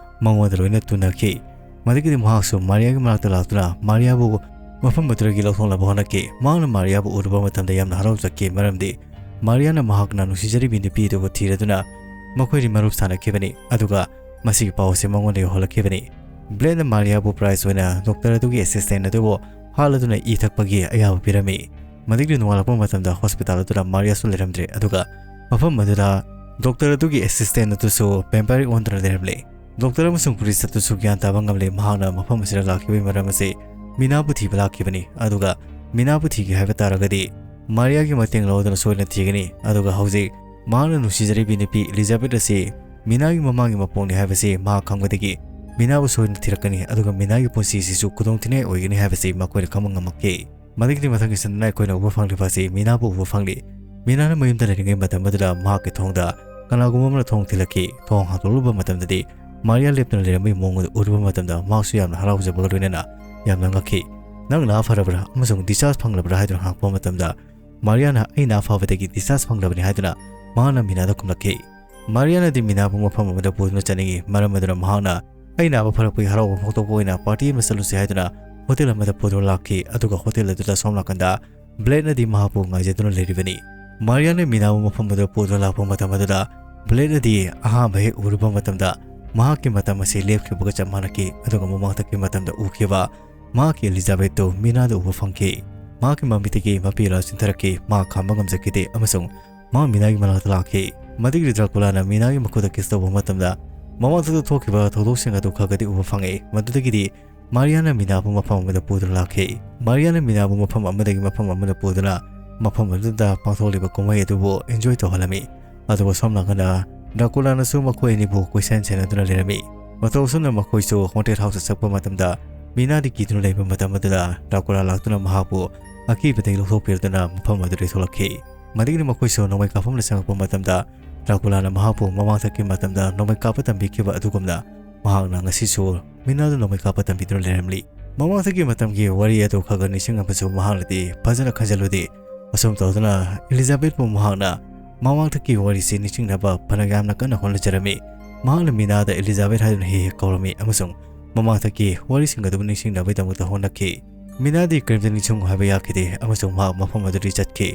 ꯃꯉꯣꯟꯗ ꯂꯣꯏꯅ ꯇꯨꯅꯈꯤ꯫ ꯃꯗꯨꯒꯤꯗꯤ ꯃꯍꯥꯛꯁꯨ ꯃꯥꯔꯤꯌꯥꯒꯤ ꯃꯅꯥꯛꯇ ꯂꯥꯛꯇꯨꯅ ꯃꯥꯔꯤꯌꯥꯕꯨ ꯃꯐꯝ ꯑꯗꯨꯗꯒꯤ ꯂꯧꯊꯣꯛꯅꯕ ꯍꯣꯠꯅꯈꯤ꯫ ꯃꯍꯥꯛꯅ ꯃꯥꯔꯤꯌꯥꯕꯨ ꯎꯔꯨꯕ ꯃꯇꯝꯗ ꯌꯥꯝꯅ ꯍꯔꯥꯎꯖꯈꯤ, ꯃꯔꯝꯗꯤ ꯃꯥꯔꯤꯌꯥꯅ ꯃꯍꯥꯛꯅ ꯅꯨꯡꯁꯤꯖꯔꯤꯕꯤ ꯅꯨꯄꯤ ꯑꯗꯨꯕꯨ ꯊꯤꯔꯗꯨꯅ ꯃꯈꯣꯏꯗꯤ ꯃꯔꯨꯞ ꯁꯥꯟꯅꯈꯤꯕꯅꯤ, ꯑꯗꯨꯒ ꯃꯁꯤꯒꯤ ꯄꯥꯎ ꯑꯁꯤ ꯃꯉꯣꯟꯗ ꯌꯧꯍꯜꯂꯛꯈꯤꯕꯅꯤ꯫ ꯕ꯭ꯂꯦꯗꯅ ꯃꯥꯔꯤꯌꯥꯕꯨ ꯄ꯭ꯔꯥꯏꯖ ꯑꯣꯏꯅ ꯗꯣꯛꯇꯔ ꯑꯗꯨꯒꯤ ꯑꯦꯁꯤꯁꯇꯦꯟ ꯑꯗꯨꯕꯨ ꯍꯥꯠꯂꯗꯨꯅ ꯏ ꯊꯛꯄꯒꯤ ꯑꯌꯥꯕ ꯄꯤꯔꯝꯃꯤ꯫ ꯃꯗꯨꯒꯤ ꯅꯣꯡꯉꯥꯜꯂꯛꯄ ꯃꯇꯝꯗ ꯍꯣꯁꯄꯤꯇꯥꯜ ꯑꯗꯨꯗ ꯃꯥꯔꯤꯌꯥꯁꯨ ꯂꯩꯔꯝꯗ꯭ꯔꯦ, ꯑꯗꯨꯒ ꯃꯐꯝ ꯑꯗꯨꯗ ꯗꯣꯛꯇꯔ ꯑꯗꯨꯒꯤ ꯑꯦꯁꯤꯁꯇꯦꯟ ꯑꯗꯨꯁꯨ ꯚꯦꯝꯄꯥꯌꯔ ꯑꯣꯟꯗꯨꯅ ꯂꯩꯔꯝꯂꯦ꯫ ꯗꯣꯛꯇꯔ ꯑꯃꯁꯨꯡ ꯄ꯭ꯔꯤꯁ ꯑꯗꯨꯁꯨ ꯒ꯭ꯌꯥꯟ ꯇꯥꯕ ꯉꯝꯂꯦ꯫ ꯃꯍꯥꯛꯅ ꯃꯐꯝ ꯑꯁꯤꯗ ꯂꯥꯛꯈꯤꯕꯒꯤ ꯃꯔꯝ ꯑꯁꯤ ꯃꯤꯅꯥꯕꯨ ꯊꯤꯕ ꯂꯥꯛꯈꯤꯕꯅꯤ, ꯑꯗꯨꯒ ꯃꯤꯅꯥꯕꯨ ꯊꯤꯒꯦ ꯍꯥꯏꯕ ꯇꯥꯔꯒꯗꯤ ꯃꯥꯔꯤꯌꯥꯒꯤ ꯃꯇꯦꯡ ꯂꯧꯗꯨꯅ ꯁꯣꯏꯗꯅ ꯊꯤꯒꯅꯤ꯫ ꯑꯗꯨꯒ ꯍꯧꯖꯤꯛ ꯃꯍꯥꯛꯅ ꯅꯨꯡꯁꯤꯖꯔꯤꯕꯤ ꯅꯨꯄꯤ ꯏꯂꯤꯖꯥꯕꯦꯠ ꯑꯁꯤ ꯃꯤꯅꯥꯒꯤ ꯃꯃꯥꯒꯤ ꯃꯄꯣꯛꯅꯤ ꯍꯥꯏꯕꯁꯤ ꯃꯍꯥꯛ ꯈꯪꯕꯗꯒꯤ ꯃꯤꯅꯥꯕꯨ ꯁꯣꯏꯗꯅ ꯊꯤꯔꯛꯀꯅꯤ, ꯑꯗꯨꯒ ꯃꯤꯅꯥꯒꯤ ꯄꯨꯟꯁꯤꯁꯤꯁꯨ ꯈꯨꯗꯣꯡꯊꯤꯅꯤꯡꯉꯥꯏ ꯑꯣꯏꯒꯅꯤ ꯍꯥꯏꯕꯁꯤ ꯃꯈꯣꯏꯅ ꯈꯪꯕ ꯉꯝꯃꯛꯈꯤ꯫ ꯃꯗꯨꯒꯤꯗꯤ ꯃꯊꯪꯒꯤ ꯁꯤꯟꯗꯨꯅ ꯑꯩꯈꯣꯏꯅ ꯎꯕ ꯐꯪꯂꯤꯕ ꯑꯁꯤ ꯃꯤꯅꯥꯕꯨ ꯎꯕ ꯐꯪꯂꯤ꯫ ꯃꯤꯅꯥꯅ ꯃꯌꯨꯝꯗ ꯂꯩꯔꯤꯉꯩ ꯃꯇꯝ ꯑꯗꯨꯗ ꯃꯍꯥꯛꯀꯤ ꯊꯣꯡꯗ ꯀꯅꯥꯒꯨꯝꯕ ꯑꯃꯅ ꯊꯣꯡ ꯊꯤꯜꯂꯛꯈꯤ꯫ ꯊꯣꯡ ꯍꯥꯡꯗꯣꯛꯂꯨꯕ ꯃꯇꯝꯗꯗꯤ ꯃꯥꯔꯤꯌꯥ ꯂꯦꯞꯇꯨꯅ ꯂꯩꯔꯝꯕꯒꯤ ꯃꯑꯣꯡ ꯑꯗꯨ ꯎꯔꯨꯕ ꯃꯇꯝꯗ ꯃꯍꯥꯛꯁꯨ ꯌꯥꯝꯅ ꯍꯔꯥꯎꯖꯕꯒ ꯂꯣꯏꯅꯅ ꯌꯥꯝꯅ ꯉꯛꯈꯤ꯫ "ꯅꯪ ꯅꯥ ꯐꯔꯕ꯭ꯔꯥ ꯑꯃꯁꯨꯡ ꯗꯤꯁꯆꯥꯔꯖ ꯐꯪꯂꯕ꯭ꯔꯥ?" ꯍꯥꯏꯗꯨꯅ ꯍꯪꯂꯛꯄ ꯃꯇꯝꯗ ꯃꯥꯔꯤꯌꯥꯅ "ꯑꯩ ꯅꯥ ꯐꯕꯗꯒꯤ ꯗꯤꯁꯆꯥꯔꯖ ꯐꯪꯂꯕꯅꯤ" ꯍꯥꯏꯗꯨꯅ ꯃꯍꯥꯛꯅ ꯃꯤꯅꯥꯗ ꯈꯨꯝꯂꯛꯈꯤ꯫ ꯃꯥꯔꯤꯌꯥꯅꯗꯤ ꯃꯤꯅꯥꯕꯨ ꯃꯐꯝ ꯑꯃꯗ ꯄꯨꯗꯨꯅ ꯆꯠꯅꯤꯡꯏ, ꯃꯔꯝ ꯑꯗꯨꯅ ꯃꯍꯥꯛꯅ "ꯑꯩ ꯅꯥꯕ ꯐꯔꯛꯄꯒꯤ ꯍꯔꯥꯎꯕ ꯐꯣꯡꯗꯣꯛꯄ ꯑꯣꯏꯅ ꯄꯥꯔꯇꯤ ꯑꯃ ꯆꯠꯂꯨꯁꯦ" ꯍꯥꯏꯗꯨꯅ ꯍꯣꯇꯦꯜ ꯑꯃꯗ ꯄꯨꯗꯨꯅ ꯂꯥꯛꯈꯤ꯫ ꯑꯗꯨꯒ ꯍꯣꯇꯦꯜ ꯑꯗꯨꯗ ꯁꯣꯝ ꯅꯥꯀꯟꯗ ꯕ꯭ꯂꯦꯗꯅꯗꯤ ꯃꯍꯥꯛꯄꯨ ꯉꯥꯏꯖꯗꯨꯅ ꯂꯩꯔꯤꯕꯅꯤ꯫ ꯃꯥꯔꯤꯌꯥꯅ ꯃꯤꯅꯥꯕꯨ ꯃꯐꯝ ꯑꯗꯨꯗ ꯄꯨꯗꯨꯅ ꯂꯥꯛꯄ ꯃꯇꯝ ꯑꯗꯨꯗ ꯕ꯭ꯂꯦꯗꯅꯗꯤ ꯑꯍꯥꯟꯕ ꯍꯦꯛ ꯎꯔꯨꯕ ꯃꯇꯝꯗ ꯃꯍꯥꯛꯀꯤ ꯃꯇꯝ ꯑꯁꯤ ꯂꯦꯞꯈꯤꯕꯒ ꯆꯞ ꯃꯥꯟꯅꯈꯤ꯫ ꯑꯗꯨꯒ ꯃꯃꯥꯡꯊꯛꯀꯤ ꯃꯇꯝꯗ ꯎꯈꯤꯕ ꯃꯍꯥꯛꯀꯤ ꯑꯦꯂꯤꯖꯥꯕꯦꯠꯇꯨ ꯃꯤꯅꯥꯗ ꯎꯕ ꯐꯪꯈꯤ꯫ ꯃꯍꯥꯛꯀꯤ ꯃꯃꯤꯠꯇꯒꯤ ꯃꯄꯤ ꯂꯥ ꯆꯤꯟꯊꯔꯛꯈꯤ꯫ ꯃꯍꯥꯛ ꯈꯥꯝꯕ ꯉꯝꯖꯈꯤꯗꯦ ꯑꯃꯁꯨꯡ ꯃꯍꯥꯛ ꯃꯤꯅꯥꯒꯤ ꯃꯅꯥꯛꯇ ꯂꯥꯛꯈꯤ꯫ ꯃꯗꯨꯒꯤ ꯗ꯭ꯔꯥꯀꯨꯂꯥꯅ ꯃꯤꯅꯥꯒꯤ ꯃꯈꯨꯠꯇ ꯀꯤꯁ ꯇꯧꯕ ꯃꯇꯝꯗ ꯃꯃꯥꯡꯊꯛꯇ ꯊꯣꯛꯈꯤꯕ ꯊꯧꯗꯣꯛꯁꯤꯡ ꯑꯗꯨ ꯈꯔ ꯈꯔꯗꯤ ꯎꯕ ꯐꯪꯉꯤ꯫ ꯃꯗꯨꯗꯒꯤꯗꯤ ꯃꯥꯔꯤꯌꯥꯅ ꯃꯤꯅꯥꯕꯨ ꯃꯐꯝ ꯑꯃꯗ ꯄꯨꯗꯨꯅ ꯂꯥꯛꯈꯤ꯫ ꯃꯥꯔꯤꯌꯥꯅ ꯃꯤꯅꯥꯕꯨ ꯃꯐꯝ ꯑꯃꯗꯒꯤ ꯃꯐꯝ ꯑꯃꯗ ꯄꯨꯗꯨꯅ ꯃꯐꯝ ꯑꯗꯨꯗ ꯄꯥꯡꯊꯣꯛꯂꯤꯕ ꯀꯨꯝꯍꯩ ꯑꯗꯨꯕꯨ ꯏꯟꯖꯣꯏ ꯇꯧꯍꯜꯂꯝꯃꯤ꯫ ꯑꯗꯨꯒ ꯁꯣꯝ ꯅꯥꯀꯟꯗ ꯗ꯭ꯔꯥꯀꯨꯂꯥꯅꯁꯨ ꯃꯈꯣꯏ ꯑꯅꯤꯕꯨ ꯀꯣꯏꯁꯟ ꯁꯦꯟꯅꯗꯨꯅ ꯂꯩꯔꯝꯃꯤ꯫ ꯃꯇꯧ ꯑꯁꯨꯝꯅ ꯃꯈꯣꯏꯁꯨ ꯍꯣꯟꯇꯦꯠ ꯍꯥꯎꯁꯇ ꯆꯠꯄ ꯃꯇꯝꯗ ꯃꯤꯅꯥꯗꯤ ꯀꯤꯗꯨꯅ ꯂꯩꯕ ꯃꯇꯝ ꯑꯗꯨꯗ ꯗ꯭ꯔꯥꯀꯨꯂꯥ ꯂꯥꯛꯇꯨꯅ ꯃꯍꯥꯛꯄꯨ ꯑꯀꯤꯕꯗꯒꯤ ꯂꯧꯊꯣꯛꯄꯤꯔꯗꯨꯅ ꯃꯐꯝ ꯑꯗꯨꯗꯒꯤ ꯊꯣꯛꯂꯛꯈꯤ꯫ ꯃꯗꯨꯒꯤꯗꯤ ꯃꯈꯣꯏꯁꯨ ꯅꯣꯡꯃꯩ ꯀꯥꯞꯐꯝꯗ ꯆꯪꯂꯛꯄ ꯃꯇꯝꯗ ꯗ꯭ꯔꯥꯀꯨꯂꯥꯅ ꯃꯍꯥꯛꯄꯨ ꯃꯃꯥꯡꯊꯛꯀꯤ ꯃꯇꯝꯗ ꯅꯣꯡꯃꯩ ꯀꯥꯞꯄ ꯇꯝꯕꯤꯈꯤꯕ ꯑꯗꯨꯒꯨꯝꯅ ꯃꯍꯥꯛꯅ ꯉꯁꯤꯁꯨ ꯃꯤꯅꯥꯗ ꯅꯣꯡꯃꯩ ꯀꯥꯞꯄ ꯇꯝꯕꯤꯗꯨꯅ ꯂꯩꯔꯝꯂꯤ꯫ ꯃꯃꯥꯡꯊꯛꯀꯤ ꯃꯇꯝꯒꯤ ꯋꯥꯔꯤ ꯑꯗꯨ ꯈꯔ ꯈꯔ ꯅꯤꯡꯁꯤꯡꯉꯕꯁꯨ ꯃꯍꯥꯛꯅꯗꯤ ꯐꯖꯅ ꯈꯟꯖꯤꯜꯂꯨꯗꯦ꯫ ꯑꯁꯨꯝ ꯇꯧꯗꯨꯅ ꯏꯂꯤꯖꯥꯕꯦꯠꯄꯨ ꯃꯍꯥꯛꯅ ꯃꯃꯥꯡꯊꯛꯀꯤ ꯋꯥꯔꯤꯁꯤ ꯅꯤꯡꯁꯤꯡꯅꯕ ꯐꯅ ꯌꯥꯝꯅ ꯀꯟꯅ ꯍꯣꯠꯅꯖꯔꯝꯃꯤ꯫ ꯃꯍꯥꯛꯅ ꯃꯤꯅꯥꯗ ꯏꯂꯤꯖꯥꯕꯦꯠ ꯍꯥꯏꯗꯨꯅ ꯍꯦꯛ ꯍꯦꯛ ꯀꯧꯔꯝꯃꯤ ꯑꯃꯁꯨꯡ ꯃꯃꯥꯡꯊꯛꯀꯤ ꯋꯥꯔꯤꯁꯤꯡ ꯑꯗꯨꯕꯨ ꯅꯤꯡꯁꯤꯡꯅꯕꯒꯤꯗꯃꯛꯇ ꯍꯣꯠꯅꯈꯤ꯫ ꯃꯤꯅꯥꯗꯤ ꯀꯔꯤꯝꯇ ꯅꯤꯡꯁꯤꯡꯉꯨ ꯍꯥꯏꯕ ꯌꯥꯈꯤꯗꯦ ꯑꯃꯁꯨꯡ ꯃꯍꯥꯛ ꯃꯐꯝ ꯑꯗꯨꯗꯒꯤ ꯆꯠꯈꯤ꯫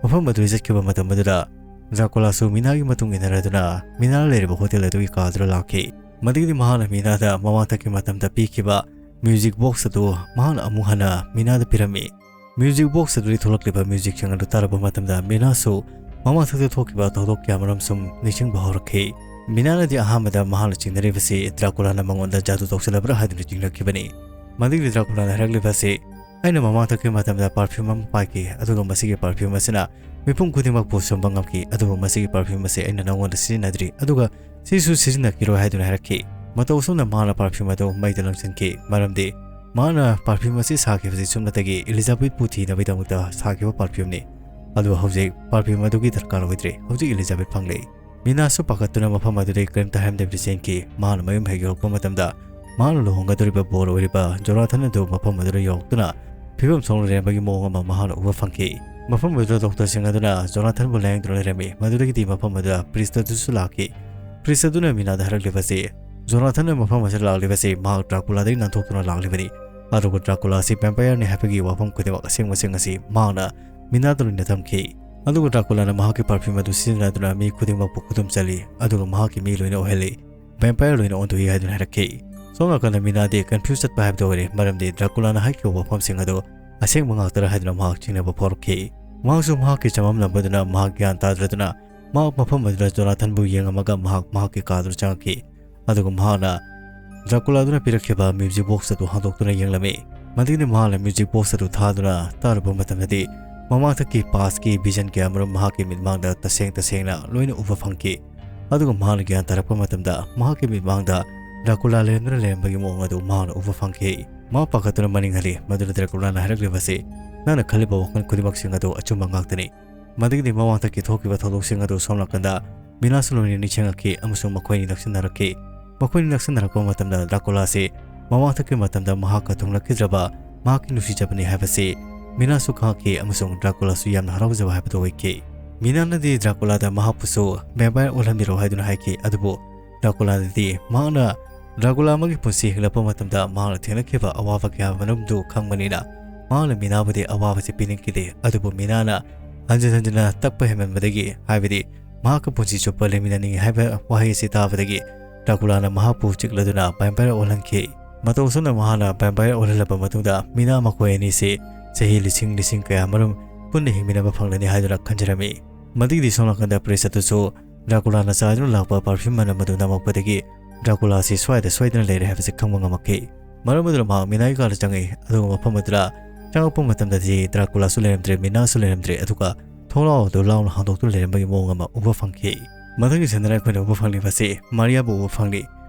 ꯃꯐꯝ ꯑꯗꯨꯗꯒꯤ ꯆꯠꯈꯤꯕ ꯃꯇꯝ ꯑꯗꯨꯗ ꯗ꯭ꯔꯥꯀꯨꯂꯥꯁꯨ ꯃꯤꯅꯥꯒꯤ ꯃꯇꯨꯡ ꯏꯟꯅꯔꯗꯨꯅ ꯃꯤꯅꯥ ꯂꯩꯔꯤꯕ ꯍꯣꯇꯦꯜ ꯑꯗꯨꯒꯤ ꯀꯥ ꯑꯗꯨꯗ ꯂꯥꯛꯈꯤ꯫ ꯃꯗꯨꯒꯤꯗꯤ ꯃꯍꯥꯛꯅ ꯃꯤꯅꯥꯗ ꯃꯃꯥꯡꯊꯛꯀꯤ ꯃꯇꯝꯗ ꯄꯤꯈꯤꯕ ꯃ꯭ꯌꯨꯖꯤꯛ ꯕꯣꯛꯁ ꯑꯗꯨ ꯃꯍꯥꯛꯅ ꯑꯃꯨꯛ ꯍꯟꯅ ꯃꯤꯅꯥꯗ ꯄꯤꯔꯝꯃꯤ꯫ ꯃ꯭ꯌꯨꯖꯤꯛ ꯕꯣꯛꯁ ꯑꯗꯨꯗꯒꯤ ꯊꯣꯛꯂꯛꯂꯤꯕ ꯃ꯭ꯌꯨꯖꯤꯛꯁꯤꯡ ꯑꯗꯨ ꯇꯥꯔꯛꯄ ꯃꯇꯝꯗ ꯃꯤꯅꯥꯁꯨ ꯃꯃꯥꯡꯊꯛꯇ ꯊꯣꯛꯈꯤꯕ ꯊꯧꯗꯣꯛ ꯀꯌꯥꯃꯔꯨꯝ ꯁꯨꯝ ꯅꯤꯡꯁꯤꯡꯕ ꯍꯧꯔꯛꯈꯤ꯫ ꯃꯤꯅꯥꯅꯗꯤ ꯑꯍꯥꯟꯕꯗ ꯃꯍꯥꯛꯅ ꯆꯤꯡꯅꯔꯤꯕꯁꯤ ꯗ꯭ꯔꯥꯀꯨꯂꯥꯅ ꯃꯉꯣꯟꯗ ꯖꯥꯗꯨ ꯇꯧꯁꯤꯜꯂꯕ꯭ꯔꯥ ꯍꯥꯏꯗꯨꯅ ꯆꯤꯡꯅꯈꯤꯕꯅꯤ꯫ ꯃꯗꯨꯒꯤ ꯗ꯭ꯔꯥꯀꯨꯂꯥꯅ ꯍꯥꯏꯔꯛꯂꯤꯕ ꯑꯁꯤ, "ꯑꯩꯅ ꯃꯃꯥꯡꯊꯛꯀꯤ ꯃꯇꯝꯗ ꯄꯔꯐ꯭ꯌꯨꯝ ꯑꯃ ꯄꯥꯏꯈꯤ, ꯑꯗꯨꯒ ꯃꯁꯤꯒꯤ ꯄꯔꯐ꯭ꯌꯨꯝ ꯑꯁꯤꯅ ꯃꯤꯄꯨꯝ ꯈꯨꯗꯤꯡꯃꯛꯄꯨ ꯁꯨꯝꯕ ꯉꯝꯈꯤ, ꯑꯗꯨꯕꯨ ꯃꯁꯤꯒꯤ ꯄꯔꯐ꯭ꯌꯨꯝ ꯑꯁꯤ ꯑꯩꯅ ꯅꯉꯣꯟꯗ ꯁꯤꯖꯤꯟꯅꯗ꯭ꯔꯤ, ꯑꯗꯨꯒ ꯁꯤꯁꯨ ꯁꯤꯖꯤꯟꯅꯈꯤꯔꯣꯏ" ꯍꯥꯏꯗꯨꯅ ꯍꯥꯏꯔꯛꯈꯤ꯫ ꯃꯇꯧ ꯑꯁꯨꯝꯅ ꯃꯍꯥꯛꯅ ꯄꯔꯐ꯭ꯌꯨꯝ ꯑꯗꯨ ꯃꯩꯗ ꯂꯪꯁꯤꯟꯈꯤ, ꯃꯔꯝꯗꯤ ꯃꯍꯥꯛꯅ ꯄꯔꯐ꯭ꯌꯨꯝ ꯑꯁꯤ ꯁꯥꯈꯤꯕꯁꯤ ꯁꯨꯞꯅꯇꯒꯤ ꯏꯂꯤꯖꯥꯕꯦꯠꯄꯨ ꯊꯤꯅꯕꯒꯤꯗꯃꯛꯇ ꯁꯥꯈꯤꯕ ꯄꯔꯐ꯭ꯌꯨꯝꯅꯤ꯫ ꯑꯗꯨ ꯍꯧꯖꯤꯛ ꯄꯔꯐ꯭ꯌꯨꯝ ꯑꯗꯨꯒꯤ ꯗꯔꯀꯥꯔ ꯑꯣꯏꯗ꯭ꯔꯦ, ꯍꯧꯖꯤꯛ ꯏꯂꯤꯖꯥꯕꯦꯠ ꯐꯪꯂꯦ꯫ ꯃꯤꯅꯥꯁꯨ ꯄꯥꯈꯠꯇꯨꯅ ꯃꯐꯝ ꯑꯗꯨꯗꯒꯤ ꯀꯔꯤꯝꯇ ꯍꯥꯏꯔꯝꯗꯕꯤꯗ ꯆꯦꯟꯈꯤ꯫ ꯃꯍꯥꯛꯅ ꯃꯌꯨꯝ ꯍꯦꯛ ꯌꯧꯔꯛꯄ ꯃꯇꯝꯗ ꯃꯍꯥꯛꯅ ꯂꯨꯍꯣꯡꯒꯗꯧꯔꯤꯕ ꯕꯣꯔ ꯑꯣꯏꯔꯤꯕ ꯖꯣꯅꯥꯊꯟ ꯑꯗꯨ ꯃꯐꯝ ꯑꯗꯨꯗ ꯌꯧꯔꯛꯇꯨꯅ ꯐꯤꯕꯝ ꯁꯣꯛꯅ ꯂꯩꯔꯝꯕꯒꯤ ꯃꯑꯣꯡ ꯑꯃ ꯃꯍꯥꯛꯅ ꯎꯕ ꯐꯪꯈꯤ꯫ ꯃꯐꯝ ꯑꯗꯨꯗ ꯗꯣꯛꯇꯔꯁꯤꯡ ꯑꯗꯨꯅ ꯖꯣꯅꯥꯊꯟꯕꯨ ꯂꯥꯌꯦꯡꯗꯨꯅ ꯂꯩꯔꯝꯃꯤ꯫ ꯃꯗꯨꯗꯒꯤꯗꯤ ꯃꯐꯝ ꯑꯗꯨꯗ ꯄ꯭ꯔꯤꯁꯠ ꯑꯗꯨꯁꯨ ꯂꯥꯛꯈꯤ꯫ ꯄ꯭ꯔꯤꯁꯠ ꯑꯗꯨꯅ ꯃꯤꯅꯥꯗ ꯍꯥꯏꯔꯛꯂꯤꯕ ꯑꯁꯤ, ꯖꯣꯅꯥꯊꯟꯅ ꯃꯐꯝ ꯑꯁꯤꯗ ꯂꯥꯛꯂꯤꯕꯁꯤ ꯃꯍꯥꯛ ꯗ꯭ꯔꯥꯀꯨꯂꯥꯗꯒꯤ ꯅꯥꯟꯊꯣꯛꯇꯨꯅ ꯂꯥꯛꯂꯤꯕꯅꯤ꯫ ꯑꯗꯨꯒ ꯗ꯭ꯔꯥꯀꯨꯂꯥ ꯑꯁꯤ vampire ꯅꯤ ꯍꯥꯏꯕꯒꯤ ꯋꯥꯐꯝ ꯈꯨꯗꯤꯡꯃꯛ ꯑꯁꯦꯡꯕꯁꯤꯡ ꯑꯁꯤ ꯃꯍꯥꯛꯅ ꯃꯤꯅꯥꯗ ꯂꯣꯏꯅ ꯇꯝꯈꯤ꯫ ꯑꯗꯨꯒ ꯗ꯭ꯔꯥꯀꯨꯂꯥꯅ ꯃꯍꯥꯛꯀꯤ perfume ꯑꯗꯨ ꯁꯤꯖꯤꯟꯅꯗꯨꯅ ꯃꯤ ꯈꯨꯗꯤꯡꯃꯛꯄꯨ ꯈꯨꯗꯨꯝ ꯆꯜꯂꯤ, ꯑꯗꯨꯒ ꯃꯍꯥꯛꯀꯤ ꯃꯤ ꯂꯣꯏꯅ ꯑꯣꯏꯍꯜꯂꯤ꯫ Vampire ꯂꯣꯏꯅ ꯑꯣꯟꯊꯣꯛꯏ ꯍꯥꯏꯗꯨꯅ ꯍꯥꯏꯔꯛꯈꯤ꯫ ꯁꯣꯝ ꯅꯥꯀꯟꯗ ꯃꯤꯅꯥꯗꯤ confuse ꯆꯠꯄ ꯍꯥꯏꯕꯗꯨ ꯑꯣꯏꯔꯦ, ꯃꯔꯝꯗꯤ ꯗ꯭ꯔꯥꯀꯨꯂꯥꯅ ꯍꯥꯏꯈꯤꯕ ꯋꯥꯐꯝꯁꯤꯡ ꯑꯗꯨ ꯑꯁꯦꯡꯕ ꯉꯥꯛꯇꯔ ꯍꯥꯏꯗꯨꯅ ꯃꯍꯥꯛ ꯆꯤꯡꯅꯕ ꯐꯥꯎꯔꯛꯈꯤ꯫ ꯃꯍꯥꯛꯁꯨ ꯃꯍꯥꯛꯀꯤ ꯆꯃꯝꯅꯕꯗꯨꯅ ꯃꯍꯥꯛ ꯒ꯭ꯌꯥꯟ ꯇꯥꯗ꯭ꯔꯗꯨꯅ ꯃꯍꯥꯛ ꯃꯐꯝ ꯑꯗꯨꯗ ꯖꯣꯅꯥꯊꯟꯕꯨ ꯌꯦꯡꯉꯝꯃꯒ ꯃꯍꯥꯛ ꯃꯍꯥꯛꯀꯤ ꯀꯥꯗꯨꯗ ꯆꯪꯉꯛꯈꯤ꯫ ꯑꯗꯨꯒ ꯃꯍꯥꯛꯅ ꯗ꯭ꯔꯥꯀꯨꯂꯥꯗꯨꯅ ꯄꯤꯔꯛꯈꯤꯕ music box ꯑꯗꯨ ꯍꯥꯡꯗꯣꯛꯇꯨꯅ ꯌꯦꯡꯂꯝꯃꯤ꯫ ꯃꯗꯨꯒꯤ ꯃꯍꯥꯛꯅ music box ꯑꯗꯨ ꯊꯥꯗꯨꯅ ꯇꯥꯔꯨꯕ ꯃꯇꯝꯗꯗꯤ ꯃꯃꯥꯡꯊꯛꯀꯤ past ꯀꯤ vision ꯀꯌꯥꯃꯔꯨꯝ ꯃꯍꯥꯛꯀꯤ ꯃꯤꯠꯃꯥꯡꯗ ꯇꯁꯦꯡ ꯇꯁꯦꯡꯅ ꯂꯣꯏꯅ ꯎꯕ ꯐꯪꯈꯤ꯫ ꯑꯗꯨꯒ ꯃꯍꯥꯛꯅ ꯒ꯭ꯌꯥꯟ ꯇꯥꯔꯛꯄ ꯃꯇꯝꯗ ꯃꯍꯥꯛꯀꯤ ꯃꯤꯠꯃꯥꯡꯗ ꯗ꯭ꯔꯥꯀꯨꯂꯥ ꯂꯩꯔꯝꯗꯨꯅ ꯂꯩꯔꯝꯕꯒꯤ ꯃꯑꯣꯡ ꯑꯗꯨ ꯃꯍꯥꯛꯅ ꯎꯕ ꯐꯪꯈꯤ꯫ ꯃꯍꯥꯛ ꯄꯥꯈꯠꯇꯨꯅ ꯃꯅꯤꯡ ꯍꯜꯂꯤ, ꯃꯗꯨꯅ ꯗ꯭ꯔꯥꯀꯨꯂꯥꯅ ꯍꯥꯏꯔꯛꯂꯤꯕꯁꯤ, "ꯅꯪꯅ ꯈꯜꯂꯤꯕ ꯋꯥꯈꯜ ꯈꯨꯗꯤꯡꯃꯛꯁꯤꯡ ꯑꯗꯨ ꯑꯆꯨꯝꯕ ꯉꯥꯛꯇꯅꯤ"꯫ ꯃꯗꯨꯒꯤꯗꯤ ꯃꯃꯥꯡꯊꯛꯀꯤ ꯊꯣꯛꯈꯤꯕ ꯊꯧꯗꯣꯛꯁꯤꯡ ꯑꯗꯨ ꯁꯣꯝ ꯅꯥꯀꯟꯗ ꯃꯤꯅꯥꯁꯨ ꯂꯣꯏꯅ ꯅꯤꯡꯁꯤꯡꯂꯛꯈꯤ ꯑꯃꯁꯨꯡ ꯃꯈꯣꯏ ꯑꯅꯤ ꯅꯛꯁꯤꯟꯅꯔꯛꯈꯤ꯫ ꯃꯈꯣꯏ ꯑꯅꯤ ꯅꯛꯁꯤꯟꯅꯔꯛꯄ ꯃꯇꯝꯗ ꯗ꯭ꯔꯥꯀꯨꯂꯥꯁꯤ ꯃꯃꯥꯡꯊꯛꯀꯤ ꯃꯇꯝꯗ ꯃꯍꯥꯛꯀ ꯊꯨꯡꯂꯛꯈꯤꯗ꯭ꯔꯕ ꯃꯍꯥꯛꯀꯤ ꯅꯨꯡꯁꯤꯖꯕꯅꯤ ꯍꯥꯏꯕꯁꯤ ꯃꯤꯅꯥꯁꯨ ꯈꯪꯂꯛꯈꯤ ꯑꯃꯁꯨꯡ ꯗ꯭ꯔꯥꯀꯨꯂꯥꯁꯨ ꯌꯥꯝꯅ ꯍꯔꯥꯎꯖꯕ ꯍꯥꯏꯕꯗꯨ ꯑꯣꯏꯈꯤ꯫ ꯃꯤꯅꯥꯅꯗꯤ ꯗ꯭ꯔꯥꯀꯨꯂꯥꯗ ꯃꯍꯥꯛꯄꯨꯁꯨ vampire ꯑꯣꯜꯍꯟꯕꯤꯔꯛꯎ ꯍꯥꯏꯗꯨꯅ ꯍꯥꯏꯈꯤ, ꯑꯗꯨꯕꯨ ꯗ꯭ꯔꯥꯀꯨꯂꯥꯗꯗꯤ ꯃꯍꯥꯛꯅ ꯗ꯭ꯔꯥꯀꯨꯂꯥ ꯑꯃꯒꯤ ꯄꯨꯟꯁꯤ ꯍꯤꯡꯂꯛꯄ ꯃꯇꯝꯗ ꯃꯍꯥꯛꯅ ꯊꯦꯡꯅꯈꯤꯕ ꯑꯋꯥꯕ ꯀꯌꯥ ꯃꯔꯨꯝꯗꯨ ꯈꯪꯕꯅꯤꯅ ꯃꯍꯥꯛꯅ ꯃꯤꯅꯥꯕꯨꯗꯤ ꯑꯋꯥꯕꯁꯤ ꯄꯤꯅꯤꯡꯈꯤꯗꯦ꯫ ꯑꯗꯨꯕꯨ ꯃꯤꯅꯥꯅ ꯍꯟꯖꯤꯟ ꯍꯟꯖꯤꯟꯅ ꯇꯛꯄ ꯍꯦꯟꯃꯟꯕꯗꯒꯤ, ꯍꯥꯏꯕꯗꯤ ꯃꯍꯥꯛꯀ ꯄꯨꯟꯁꯤ ꯆꯨꯞꯄ ꯂꯩꯃꯤꯟꯅꯅꯤꯡꯏ ꯍꯥꯏꯕ ꯋꯥꯍꯩ ꯑꯁꯤ ꯇꯥꯕꯗꯒꯤ ꯗ꯭ꯔꯥꯀꯨꯂꯥꯅ ꯃꯍꯥꯛꯄꯨ ꯆꯤꯛꯂꯗꯨꯅ vampire ꯑꯣꯜꯍꯟꯈꯤ꯫ ꯃꯇꯧ ꯑꯁꯨꯝꯅ ꯃꯍꯥꯛꯅ vampire ꯑꯣꯜꯍꯜꯂꯕ ꯃꯇꯨꯡꯗ ꯃꯤꯅꯥ ꯃꯈꯣꯏ ꯑꯅꯤꯁꯤ ꯆꯍꯤ ꯂꯤꯁꯤꯡ ꯂꯤꯁꯤꯡ ꯀꯌꯥ ꯃꯔꯨꯝ ꯄꯨꯟꯅ ꯍꯤꯡꯃꯤꯟꯅꯕ ꯐꯪꯂꯅꯤ ꯍꯥꯏꯗꯨꯅ ꯈꯟꯖꯔꯝꯃꯤ꯫ ꯃꯗꯨꯒꯤꯗꯤ ꯁꯣꯝ ꯅꯥꯀꯟꯗ priest ꯑꯗꯨꯁꯨ ꯗ꯭ꯔꯥꯀꯨꯂꯥꯅ ꯆꯥꯏꯗꯨꯅ ꯂꯥꯛꯄ perfume ꯃꯅꯝ ꯑꯗꯨ ꯅꯝꯃꯛꯄꯗꯒꯤ ꯗ꯭ꯔꯥꯀꯨꯂꯥ ꯑꯁꯤ ꯁ꯭ꯋꯥꯏꯗ ꯁꯣꯏꯗꯅ ꯂꯩꯔꯦ ꯍꯥꯏꯕꯁꯤ ꯈꯪꯕ ꯉꯝꯃꯛꯈꯤ꯫ ꯃꯔꯝ ꯑꯗꯨꯅ ꯃꯍꯥꯛ ꯃꯤꯅꯥꯒꯤ ꯀꯥꯗ ꯆꯪꯉꯤ, ꯑꯗꯨꯒ ꯃꯐꯝ ꯑꯗꯨꯗ ꯆꯪꯉꯛꯄ ꯃꯇꯝꯗꯗꯤ ꯗ꯭ꯔꯥꯀꯨꯂꯥꯁꯨ ꯂꯩꯔꯝꯗ꯭ꯔꯦ, ꯃꯤꯅꯥꯁꯨ ꯂꯩꯔꯝꯗ꯭ꯔꯦ, ꯑꯗꯨꯒ ꯊꯣꯡꯅꯥꯎ ꯑꯗꯨ ꯂꯥꯎꯅ ꯍꯥꯡꯗꯣꯛꯇꯨꯅ ꯂꯩꯔꯝꯕꯒꯤ ꯃꯑꯣꯡ ꯑꯃ ꯎꯕ ꯐꯪꯈꯤ꯫ ꯃꯊꯪꯒꯤ ꯁꯟꯗꯅ ꯑꯩꯈꯣꯏꯅ ꯎꯕ ꯐꯪꯂꯤꯕꯁꯤ ꯃꯥꯔꯤꯌꯥꯕꯨ ꯎꯕ ꯐꯪꯂꯤ꯫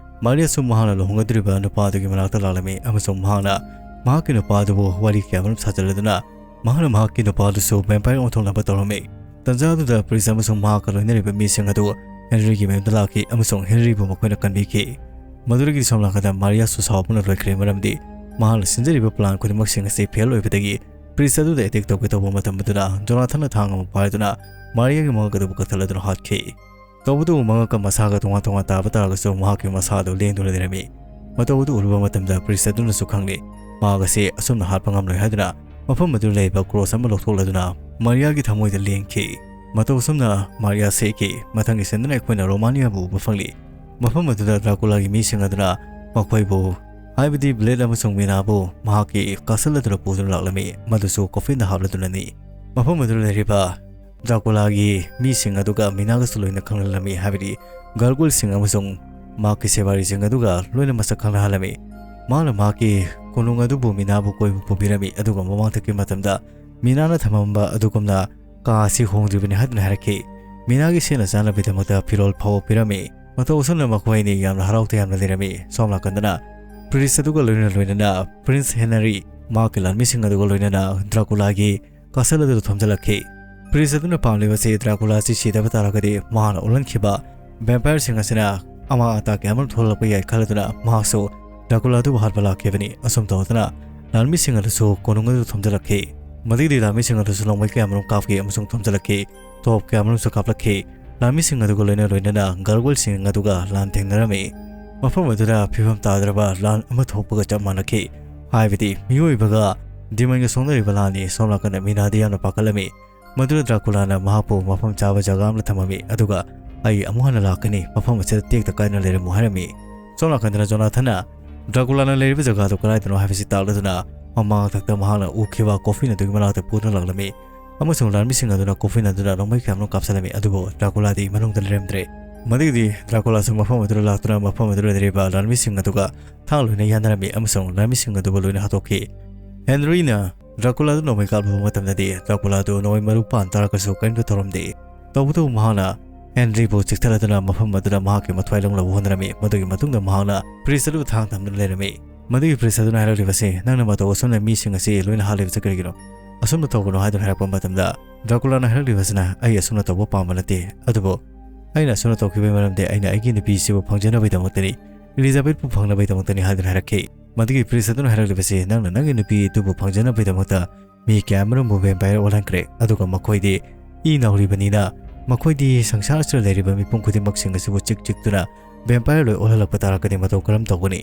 ꯃꯥꯔꯤꯌꯥꯁꯨ ꯃꯍꯥꯛꯅ ꯂꯨꯍꯣꯡꯒꯗꯧꯔꯤꯕ ꯅꯨꯄꯥ ꯑꯗꯨꯒꯤ ꯃꯅꯥꯛꯇ ꯂꯥꯛꯂꯝꯃꯤ ꯑꯃꯁꯨꯡ ꯃꯍꯥꯛꯅ ꯃꯍꯥꯛꯀꯤ ꯅꯨꯄꯥ ꯑꯗꯨꯕꯨ ꯋꯥꯔꯤ ꯀꯌꯥ ꯑꯃꯔꯣꯝ ꯁꯥꯖꯜꯂꯗꯨꯅ ꯃꯍꯥꯛꯅ ꯃꯍꯥꯛꯀꯤ ꯅꯨꯄꯥ ꯑꯗꯨꯁꯨ vampire ꯑꯣꯟꯊꯣꯛꯅꯕ ꯇꯧꯔꯝꯃꯤ꯫ ꯇꯟꯖꯥ ꯑꯗꯨꯗ priest ꯑꯃꯁꯨꯡ ꯃꯍꯥꯛꯀ ꯂꯣꯏꯅꯔꯤꯕ ꯃꯤꯁꯤꯡ ꯑꯗꯨ ꯍꯦꯅꯔꯤꯒꯤ ꯃꯌꯨꯝꯗ ꯂꯥꯛꯈꯤ ꯑꯃꯁꯨꯡ ꯍꯦꯅꯔꯤꯕꯨ ꯃꯈꯣꯏꯅ ꯀꯟꯕꯤꯈꯤ꯫ ꯃꯗꯨꯗꯒꯤ ꯁꯣꯝ ꯅꯥꯀꯟꯗ ꯃꯥꯔꯤꯌꯥꯁꯨ ꯁꯥꯎꯕꯅ ꯂꯣꯏꯈ꯭ꯔꯦ, ꯃꯔꯝꯗꯤ ꯃꯍꯥꯛꯅ ꯁꯤꯟꯖꯔꯤꯕ plan ꯈꯨꯗꯤꯡꯃꯛꯁꯤꯡ ꯑꯁꯤ fail ꯑꯣꯏꯕꯗꯒꯤ priest ꯑꯗꯨꯗ attack ꯇꯧꯒꯦ ꯇꯧꯕ ꯃꯇꯝ ꯑꯗꯨꯗ ꯖꯣꯅꯥꯊꯟꯅ ꯊꯥꯡ ꯑꯃ ꯄꯥꯏꯗꯨꯅ ꯃꯥꯔꯤꯌꯥꯒꯤ ꯃꯉꯛ ꯑꯗꯨꯕꯨ ꯀꯛꯊꯠꯂꯗꯨꯅ ꯍꯥꯠꯈꯤ꯫ ꯇꯧꯕꯇꯕꯨ ꯃꯉꯛꯀ ꯃꯁꯥꯒ ꯇꯣꯉꯥꯟ ꯇꯣꯉꯥꯟ ꯇꯥꯕ ꯇꯥꯔꯒꯁꯨ ꯃꯍꯥꯛꯀꯤ ꯃꯁꯥ ꯑꯗꯨ ꯂꯦꯡꯗꯨꯅ ꯂꯩꯔꯝꯃꯤ꯫ ꯃꯇꯧ ꯑꯗꯨ ꯎꯔꯨꯕ ꯃꯇꯝꯗ priest ꯑꯗꯨꯅꯁꯨ ꯈꯪꯂꯦ, ꯃꯍꯥꯛ ꯑꯁꯤ ꯑꯁꯨꯝꯅ ꯍꯥꯠꯄ ꯉꯝꯂꯣꯏ ꯍꯥꯏꯗꯨꯅ ꯃꯐꯝ ꯑꯗꯨꯗ ꯂꯩꯕ cross ꯑꯃ ꯂꯧꯊꯣꯛꯂꯗꯨꯅ ꯃꯥꯔꯤꯌꯥꯒꯤ ꯊꯃꯣꯏꯗ ꯂꯦꯡꯈꯤ꯫ ꯃꯇꯧ ꯑꯁꯨꯝꯅ ꯃꯥꯔꯤꯌꯥ ꯁꯦꯛꯈꯤ꯫ ꯃꯊꯪꯒꯤ ꯁꯤꯟꯗꯨꯅ ꯑꯩꯈꯣꯏꯅ ꯔꯣꯃꯥꯅꯤꯌꯥꯕꯨ ꯎꯕ ꯐꯪꯂꯤ꯫ ꯃꯐꯝ ꯑꯗꯨꯗ ꯗ꯭ꯔꯥꯀꯨꯂꯥꯒꯤ ꯃꯤꯁꯤꯡ ꯑꯗꯨꯅ ꯃꯈꯣꯏꯕꯨ, ꯍꯥꯏꯕꯗꯤ ꯕ꯭ꯂꯦꯗ ꯑꯃꯁꯨꯡ ꯃꯤꯅꯥꯕꯨ ꯃꯍꯥꯛꯀꯤ castle ꯑꯗꯨꯗ ꯄꯨꯗꯨꯅ ꯂꯥꯛꯂꯝꯃꯤ, ꯃꯗꯨꯁꯨ coffinꯗ ꯍꯥꯞꯂꯗꯨꯅꯅꯤ꯫ ꯃꯐꯝ ꯑꯗꯨꯗ ꯂꯩꯔꯤꯕ ꯗ꯭ꯔꯥꯀꯨꯂꯥꯒꯤ ꯃꯤꯁꯤꯡ ꯑꯗꯨꯒ ꯃꯤꯅꯥꯒꯁꯨ ꯂꯣꯏꯅ ꯈꯪꯅꯍꯜꯂꯝꯃꯤ, ꯍꯥꯏꯕꯗꯤ gargoyleꯁꯤꯡ ꯑꯃꯁꯨꯡ ꯃꯍꯥꯛꯀꯤ ꯁꯦꯕꯥꯔꯤꯁꯤꯡ ꯑꯗꯨꯒ ꯂꯣꯏꯅ ꯃꯁꯛ ꯈꯪꯅꯍꯜꯂꯝꯃꯤ꯫ ꯃꯍꯥꯛꯅ ꯃꯍꯥꯛꯀꯤ ꯀꯣꯅꯨꯡ ꯑꯗꯨꯕꯨ ꯃꯤꯅꯥꯕꯨ ꯀꯣꯏꯕ ꯄꯨꯕꯤꯔꯝꯃꯤ, ꯑꯗꯨꯒ ꯃꯃꯥꯡꯊꯛꯀꯤ ꯃꯇꯝꯗ ꯃꯤꯅꯥꯅ ꯊꯝꯃꯝꯕ ꯑꯗꯨꯒꯨꯝꯅ ꯀꯥ ꯑꯁꯤ ꯍꯣꯡꯗ꯭ꯔꯤꯕꯅꯤ ꯍꯥꯏꯗꯨꯅ ꯍꯥꯏꯔꯛꯈꯤ꯫ ꯃꯤꯅꯥꯒꯤ ꯁꯦꯠꯅ ꯆꯥꯅꯕꯒꯤꯗꯃꯛꯇ ꯐꯤꯔꯣꯜ ꯐꯥꯎꯕ ꯄꯤꯔꯝꯃꯤ꯫ ꯃꯇꯧ ꯑꯁꯨꯝꯅ ꯃꯈꯣꯏ ꯑꯅꯤ ꯌꯥꯝꯅ ꯍꯔꯥꯎ ꯇꯌꯥꯝꯅ ꯂꯩꯔꯝꯃꯤ꯫ ꯁꯣꯝ ꯅꯥꯀꯟꯗꯅ priest ꯑꯗꯨꯒ ꯂꯣꯏꯅ ꯂꯣꯏꯅꯅ Prince Henry ꯃꯍꯥꯛꯀꯤ ꯂꯥꯟꯃꯤꯁꯤꯡ ꯑꯗꯨꯒ ꯂꯣꯏꯅꯅ ꯗ꯭ꯔꯥꯀꯨꯂꯥꯒꯤ castle ꯑꯗꯨꯗ ꯊꯣꯝꯖꯤꯜꯂꯛꯈꯤ꯫ Priest ꯑꯗꯨꯅ ꯄꯥꯝꯂꯤꯕꯁꯤ ꯗ꯭ꯔꯥꯀꯨꯂꯥ ꯑꯁꯤ ꯁꯤꯗꯕ ꯇꯥꯔꯒꯗꯤ ꯃꯍꯥꯛꯅ ꯑꯣꯜꯍꯟꯈꯤꯕ vampireꯁꯤꯡ ꯑꯁꯤꯅ ꯑꯃꯥꯡ ꯑꯇꯥ ꯀꯌꯥ ꯑꯃꯔꯣꯝ ꯊꯣꯛꯍꯜꯂꯛꯄ ꯌꯥꯏ ꯈꯜꯂꯗꯨꯅ ꯃꯍꯥꯛꯁꯨ ꯗ꯭ꯔꯥꯀꯨꯂꯥ ꯑꯗꯨꯕꯨ ꯍꯥꯠꯄ ꯂꯥꯛꯈꯤꯕꯅꯤ꯫ ꯑꯁꯨꯝ ꯇꯧꯗꯅ ꯂꯥꯟꯃꯤꯁꯤꯡ ꯑꯗꯨꯁꯨ ꯀꯣꯅꯨꯡ ꯑꯗꯨꯗ ꯊꯣꯝꯖꯤꯜꯂꯛꯈꯤ꯫ ꯃꯗꯨꯒꯤꯗꯤ ꯂꯥꯟꯃꯤꯁꯤꯡ ꯑꯗꯨꯁꯨ ꯅꯣꯡꯃꯩ ꯀꯌꯥ ꯑꯃꯔꯣꯝ ꯀꯥꯞꯈꯤ ꯑꯃꯁꯨꯡ ꯊꯣꯝꯖꯤꯜꯂꯛꯈꯤ꯫ ꯇꯣꯞ ꯀꯌꯥ ꯑꯃꯔꯣꯝꯁꯨ ꯀꯥꯞꯂꯛꯈꯤ꯫ ꯂꯥꯟꯃꯤꯁꯤꯡ ꯑꯗꯨꯒ ꯂꯣꯏꯅ ꯂꯣꯏꯅꯅ gargoyleꯁꯤꯡ ꯑꯗꯨꯒ ꯂꯥꯟ ꯊꯦꯡꯅꯔꯝꯃꯤ꯫ ꯃꯐꯝ ꯑꯗꯨꯗ ꯐꯤꯕꯝ ꯇꯥꯗ꯭ꯔꯕ ꯂꯥꯟ ꯑꯃ ꯊꯣꯛꯄꯒ ꯆꯞ ꯃꯥꯟꯅꯈꯤ꯫ ꯍꯥꯏꯕꯗꯤ ꯃꯤꯑꯣꯏꯕꯒ demonꯒ ꯁꯣꯛꯅꯔꯤꯕ ꯂꯥꯟꯅꯤ꯫ ꯁꯣꯝ ꯅꯥꯀꯟꯗ ꯃꯤꯅꯥꯗꯤ ꯌꯥꯝꯅ ꯄꯥꯈꯠꯂꯝꯃꯤ꯫ ꯃꯗꯨꯗ ꯗ꯭ꯔꯥꯀꯨꯂꯥꯅ ꯃꯍꯥꯛꯄꯨ ꯃꯐꯝ ꯆꯥꯕ ꯖꯒꯥ ꯑꯃꯗ ꯊꯝꯃꯝꯃꯤ, ꯑꯗꯨꯒ "ꯑꯩ ꯑꯃꯨꯛ ꯍꯟꯅ ꯂꯥꯛꯀꯅꯤ, ꯃꯐꯝ ꯑꯁꯤꯗ ꯇꯦꯛꯇ ꯀꯥꯏꯗꯅ ꯂꯩꯔꯝꯃꯨ" ꯍꯥꯏꯔꯝꯃꯤ꯫ ꯁꯣꯝ ꯅꯥꯀꯟꯗꯅ ꯖꯣꯅꯥꯊꯟꯅ ꯗ꯭ꯔꯥꯀꯨꯂꯥꯅ ꯂꯩꯔꯤꯕ ꯖꯒꯥꯗꯨ ꯀꯗꯥꯏꯗꯅꯣ ꯍꯥꯏꯕꯁꯤ ꯇꯥꯛꯂꯗꯨꯅ ꯃꯃꯥꯡꯊꯛꯇ ꯃꯍꯥꯛꯅ ꯎꯈꯤꯕ coffin ꯑꯗꯨꯒꯤ ꯃꯅꯥꯛꯇ ꯄꯨꯗꯨꯅ ꯂꯥꯛꯂꯝꯃꯤ, ꯑꯃꯁꯨꯡ ꯂꯥꯟꯃꯤꯁꯤꯡ ꯑꯗꯨꯅ coffin ꯑꯗꯨꯗ ꯅꯣꯡꯃꯩ ꯀꯌꯥꯃꯔꯨꯝ ꯀꯥꯞꯁꯤꯜꯂꯝꯃꯤ, ꯑꯗꯨꯕꯨ ꯗ꯭ꯔꯥꯀꯨꯂꯥꯗꯤ ꯃꯅꯨꯡꯗ ꯂꯩꯔꯝꯗ꯭ꯔꯦ꯫ ꯃꯗꯨꯒꯤꯗꯤ ꯗ꯭ꯔꯥꯀꯨꯂꯥꯁꯨ ꯃꯐꯝ ꯑꯗꯨꯗ ꯂꯥꯛꯇꯨꯅ ꯃꯐꯝ ꯑꯗꯨꯗ ꯂꯩꯔꯤꯕ ꯂꯥꯟꯃꯤꯁꯤꯡ ꯑꯗꯨꯒ ꯊꯥꯡ ꯂꯣꯏꯅ ꯌꯥꯅꯔꯝꯃꯤ ꯑꯃꯁꯨꯡ ꯂꯥꯟꯃꯤꯁꯤꯡ ꯑꯗꯨꯕꯨ ꯂꯣꯏꯅ ꯍꯥꯠꯇꯣꯛꯈꯤ꯫ ꯍꯦꯟꯔꯤꯅ ꯗ꯭ꯔꯥꯀꯨꯂꯥꯗꯨ ꯅꯣꯡꯃꯩ ꯀꯥꯞꯂꯨꯕ ꯃꯇꯝꯗꯗꯤ ꯗ꯭ꯔꯥꯀꯨꯂꯥꯗꯨ ꯅꯣꯡꯃꯩ ꯃꯔꯨ ꯄꯥꯟ ꯇꯥꯔꯒꯁꯨ ꯀꯔꯤꯝꯇ ꯇꯧꯔꯝꯗꯦ꯫ ꯇꯧꯕꯇꯕꯨ ꯃꯍꯥꯛꯅ ꯍꯦꯟꯔꯤꯕꯨ ꯆꯤꯛꯊꯠꯂꯗꯨꯅ ꯃꯐꯝ ꯑꯗꯨꯗ ꯃꯍꯥꯛꯀꯤ ꯃꯊ꯭ꯋꯥꯏ ꯂꯧꯅꯕ ꯍꯣꯠꯅꯔꯝꯃꯤ꯫ ꯃꯗꯨꯒꯤ ꯃꯇꯨꯡꯗ ꯃꯍꯥꯛꯅ priest ꯑꯗꯨ ꯊꯥꯡ ꯊꯝꯗꯨꯅ ꯂꯩꯔꯝꯃꯤ꯫ ꯃꯗꯨꯒꯤ priest ꯑꯗꯨꯅ ꯍꯥꯏꯔꯛꯂꯤꯕꯁꯤ, "ꯅꯪꯅ ꯃꯇꯧ ꯑꯁꯨꯝꯅ ꯃꯤꯁꯤꯡ ꯑꯁꯤ ꯂꯣꯏꯅ ꯍꯥꯠꯂꯤꯕꯁꯤ ꯀꯔꯤꯒꯤꯅꯣ? ꯑꯁꯨꯝꯅ ꯇꯧꯒꯅꯨ" ꯍꯥꯏꯗꯨꯅ ꯍꯥꯏꯔꯛꯄ ꯃꯇꯝꯗ ꯗ꯭ꯔꯥꯀꯨꯂꯥꯅ ꯍꯥꯏꯔꯛꯂꯤꯕꯁꯤꯅ, "ꯑꯩ ꯑꯁꯨꯝꯅ ꯇꯧꯕ ꯄꯥꯝꯕ ꯅꯠꯇꯦ, ꯑꯗꯨꯕꯨ ꯑꯩꯅ ꯑꯁꯨꯝꯅ ꯇꯧꯈꯤꯕꯒꯤ ꯃꯔꯝꯗꯤ ꯑꯩꯅ ꯑꯩꯒꯤ ꯅꯨꯄꯤꯁꯤꯕꯨ ꯐꯪꯖꯅꯕꯒꯤꯗꯃꯛꯇꯅꯤ, ꯏꯂꯤꯖꯥꯕꯦꯠꯄꯨ ꯐꯪꯅꯕꯒꯤꯗꯃꯛꯇꯅꯤ" ꯍꯥꯏꯗꯨꯅ ꯍꯥꯏꯔꯛꯈꯤ꯫ ꯃꯗꯨꯒꯤ priest ꯑꯗꯨꯅ ꯍꯥꯏꯔꯛꯂꯤꯕꯁꯤ, "ꯅꯪꯅ ꯅꯪꯒꯤ ꯅꯨꯄꯤ ꯑꯗꯨꯕꯨ ꯐꯪꯖꯅꯕꯒꯤꯗꯃꯛꯇ ꯃꯤ ꯀꯌꯥ ꯑꯃꯔꯣꯝꯕꯨ vampire ꯑꯣꯜꯍꯟꯈ꯭ꯔꯦ, ꯑꯗꯨꯒ ꯃꯈꯣꯏꯗꯤ ꯏ ꯅꯥꯎꯔꯤꯕꯅꯤꯅ ꯃꯈꯣꯏꯗꯤ ꯁꯪꯁꯥꯔ ꯑꯁꯤꯗ ꯂꯩꯔꯤꯕ ꯃꯤꯄꯨꯝ ꯈꯨꯗꯤꯡꯃꯛꯁꯤꯡ ꯑꯁꯤꯕꯨ ꯆꯤꯛ ꯆꯤꯛꯇꯨꯅ vampire ꯂꯣꯏ ꯑꯣꯜꯍꯜꯂꯛꯄ ꯇꯥꯔꯒꯗꯤ ꯃꯇꯧ ꯀꯔꯝ ꯇꯧꯒꯅꯤ?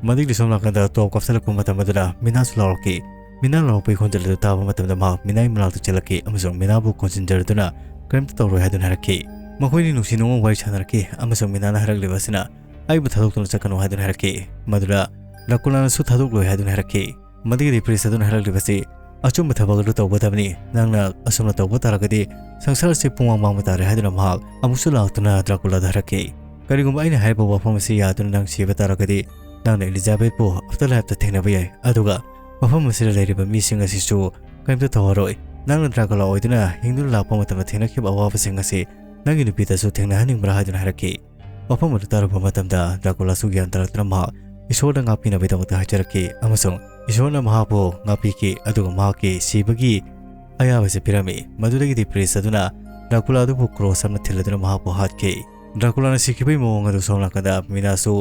ꯃꯗꯨꯒꯤ ꯁꯣꯝ ꯅꯥꯀꯟꯗ ꯇꯣꯞ ꯀꯥꯞꯁꯤꯜꯂꯛꯄ ꯃꯇꯝ ꯑꯗꯨꯗ ꯃꯤꯅꯥꯁꯨ ꯂꯥꯎꯔꯛꯈꯤ꯫ ꯃꯤꯅꯥ ꯂꯥꯎꯔꯛꯄꯒꯤ ꯈꯣꯟꯖꯦꯜ ꯑꯗꯨ ꯇꯥꯕ ꯃꯇꯝꯗ ꯃꯍꯥꯛ ꯃꯤꯅꯥꯒꯤ ꯃꯅꯥꯛꯇ ꯆꯦꯜꯂꯛꯈꯤ ꯑꯃꯁꯨꯡ ꯃꯤꯅꯥꯕꯨ ꯀꯣꯟꯁꯤꯟꯖꯔꯗꯨꯅ ꯀꯔꯤꯝꯇ ꯇꯧꯔꯣꯏ ꯍꯥꯏꯗꯨꯅ ꯍꯥꯏꯔꯛꯈꯤ꯫ ꯃꯈꯣꯏꯅꯤ ꯅꯨꯡꯁꯤ ꯅꯨꯡꯉꯣꯟ ꯋꯥꯔꯤ ꯁꯥꯟꯅꯔꯛꯈꯤ ꯑꯃꯁꯨꯡ ꯃꯤꯅꯥꯅ ꯍꯥꯏꯔꯛꯂꯤꯕ ꯑꯁꯤꯅ, "ꯑꯩꯕꯨ ꯊꯥꯗꯣꯛꯇꯨꯅ ꯆꯠꯀꯅꯨ" ꯍꯥꯏꯗꯨꯅ ꯍꯥꯏꯔꯛꯈꯤ꯫ ꯃꯗꯨꯗ ꯗ꯭ꯔꯥꯀꯨꯂꯥꯅꯁꯨ ꯊꯥꯗꯣꯛꯂꯣꯏ ꯍꯥꯏꯗꯨꯅ ꯍꯥꯏꯔꯛꯈꯤ꯫ ꯃꯗꯨꯒꯤꯗꯤ ꯄ꯭ꯔꯤꯁ ꯑꯗꯨꯅ ꯍꯥꯏꯔꯛꯂꯤꯕꯁꯤ, "ꯑꯆꯨꯝꯕ ꯊꯕꯛ ꯑꯗꯨ ꯇꯧꯒꯗꯕꯅꯤ꯫ ꯅꯪꯅ ꯑꯁꯨꯝꯅ ꯇꯧꯕ ꯇꯥꯔꯒꯗꯤ ꯁꯪꯁꯥꯔ ꯑꯁꯤ ꯄꯨꯡꯃꯥꯡ ꯃꯥꯡꯕ ꯇꯥꯔꯦ" ꯍꯥꯏꯗꯨꯅ ꯃꯍꯥꯛ ꯑꯃꯨꯛꯁꯨ ꯂꯥꯛꯇꯨꯅ ꯗ꯭ꯔꯥꯀꯨꯂꯥꯗ ꯍꯥꯏꯔꯛꯈꯤ꯫ "ꯀꯔꯤꯒꯨꯝꯕ ꯑꯩꯅ ꯍꯥꯏꯔꯤꯕ ꯋꯥꯐꯝ ꯑꯁꯤ ꯌꯥꯗꯨꯅ ꯅꯪ ꯁꯤꯕ ꯇꯥꯔꯒꯗꯤ, ꯅꯪꯅ ꯑꯦꯂꯤꯖꯥꯕꯦꯠꯄꯨ ꯑꯐꯇꯔ ꯂꯥꯏꯐꯇ ꯊꯦꯡꯅꯕ ꯌꯥꯏ, ꯑꯗꯨꯒ ꯃꯐꯝ ꯑꯁꯤꯗ ꯂꯩꯔꯤꯕ ꯃꯤꯁꯤꯡ ꯑꯁꯤꯁꯨ ꯀꯔꯤꯝꯇ ꯇꯧꯔꯔꯣꯏ꯫ ꯅꯪꯅ ꯗ꯭ꯔꯥꯀꯨꯂꯥ ꯑꯣꯏꯗꯨꯅ ꯍꯤꯡꯗꯨꯅ ꯂꯥꯛꯄ ꯃꯇꯝꯗ ꯊꯦꯡꯅꯈꯤꯕ ꯑꯋꯥꯕꯁꯤꯡ ꯑꯁꯤ ꯅꯪꯒꯤ ꯅꯨꯄꯤꯗꯁꯨ ꯊꯦꯡꯅꯍꯟꯅꯤꯡꯕ꯭ꯔꯥ?" ꯍꯥꯏꯗꯨꯅ ꯍꯥꯏꯔꯛꯈꯤ꯫ ꯋꯥꯐꯝ ꯑꯗꯨ ꯇꯥꯔꯨꯕ ꯃꯇꯝꯗ ꯗ꯭ꯔꯥꯀꯨꯂꯥꯁꯨ ꯒ꯭ꯌꯥꯟ ꯇꯥꯔꯛꯇꯨꯅ ꯃꯍꯥꯛ ꯏꯁꯣꯔꯗ ꯉꯥꯛꯄꯤꯅꯕꯒꯤꯗꯃꯛꯇ ꯍꯥꯏꯖꯔꯛꯈꯤ ꯑꯃꯁꯨꯡ ꯏꯁꯣꯔꯅ ꯃꯍꯥꯛꯄꯨ ꯉꯥꯛꯄꯤꯈꯤ, ꯑꯗꯨꯒ ꯃꯍꯥꯛꯀꯤ ꯁꯤꯕꯒꯤ ꯑꯌꯥꯕꯁꯤ ꯄꯤꯔꯝꯃꯤ꯫ ꯃꯗꯨꯗꯒꯤꯗꯤ ꯄ꯭ꯔꯤꯁ ꯑꯗꯨꯅ ꯗ꯭ꯔꯥꯀꯨꯂꯥ ꯑꯗꯨꯕꯨ ꯀ꯭ꯔꯣꯁ ꯑꯃꯅ ꯊꯤꯜꯂꯗꯨꯅ ꯃꯍꯥꯛꯄꯨ ꯍꯥꯠꯈꯤ꯫ ꯗ꯭ꯔꯥꯀꯨꯂꯥꯅ ꯁꯤꯈꯤꯕꯒꯤ ꯃꯑꯣꯡ ꯑꯗꯨ ꯁꯣꯝ ꯅꯥꯀꯟꯗ ꯃꯤꯅꯥꯁꯨ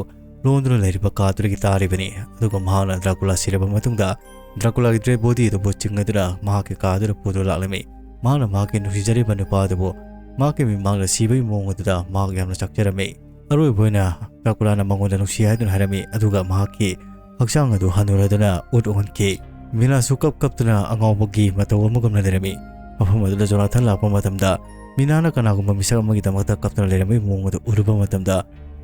ꯂꯣꯟꯗꯨꯅ ꯂꯩꯔꯤꯕ ꯀꯥꯗꯨꯗꯒꯤ ꯇꯥꯔꯤꯕꯅꯤ, ꯑꯗꯨꯒ ꯃꯍꯥꯛꯅ ꯗ꯭ꯔꯥꯀꯨꯂꯥ ꯁꯤꯔꯕ ꯃꯇꯨꯡꯗ ꯗ꯭ꯔꯥꯀꯨꯂꯥꯒꯤ ꯗꯦꯗ ꯕꯣꯗꯤ ꯑꯗꯨꯕꯨ ꯆꯤꯡꯅꯗꯨꯅ ꯃꯍꯥꯛꯀꯤ ꯀꯥ ꯑꯗꯨꯗ ꯄꯨꯗꯨꯅ ꯂꯥꯛꯂꯝꯃꯤ꯫ ꯃꯍꯥꯛꯅ ꯃꯍꯥꯛꯀꯤ ꯅꯨꯡꯁꯤꯖꯔꯤꯕ ꯅꯨꯄꯥ ꯑꯗꯨꯕꯨ ꯃꯍꯥꯛꯀꯤ ꯃꯤꯠꯃꯥꯡꯗ ꯁꯤꯕꯒꯤ ꯃꯑꯣꯡ ꯑꯗꯨꯗ ꯃꯍꯥꯛ ꯌꯥꯝꯅ ꯆꯥꯛꯆꯔꯝꯃꯤ꯫ ꯑꯔꯣꯏꯕ ꯑꯣꯏꯅ ꯗ꯭ꯔꯥꯀꯨꯂꯥꯅ ꯃꯉꯣꯟꯗ ꯅꯨꯡꯁꯤ ꯍꯥꯏꯗꯨꯅ ꯍꯥꯏꯔꯝꯃꯤ, ꯑꯗꯨꯒ ꯃꯍꯥꯛꯀꯤ ꯍꯛꯆꯥꯡ ꯑꯗꯨ ꯍꯟꯅꯨꯔꯗꯨꯅ ꯎꯠ ꯑꯣꯟꯈꯤ꯫ ꯃꯤꯅꯥꯁꯨ ꯀꯞ ꯀꯞꯇꯨꯅ ꯑꯉꯥꯎꯕꯒꯤ ꯃꯇꯧ ꯑꯃꯒꯨꯝꯅ ꯂꯩꯔꯝꯃꯤ꯫ ꯃꯐꯝ ꯑꯗꯨꯗ ꯖꯣꯅꯥꯊꯟ ꯂꯥꯛꯄ ꯃꯇꯝꯗ ꯃꯤꯅꯥꯅ ꯀꯅꯥꯒꯨꯝꯕ ꯃꯤꯁꯛ ꯑꯃꯒꯤꯗꯃꯛꯇ ꯀꯞꯇꯨꯅ ꯂꯩꯔꯝꯕꯒꯤ ꯃꯑꯣꯡ ꯑꯗꯨ ꯎꯔꯨꯕ ꯃꯇꯝꯗ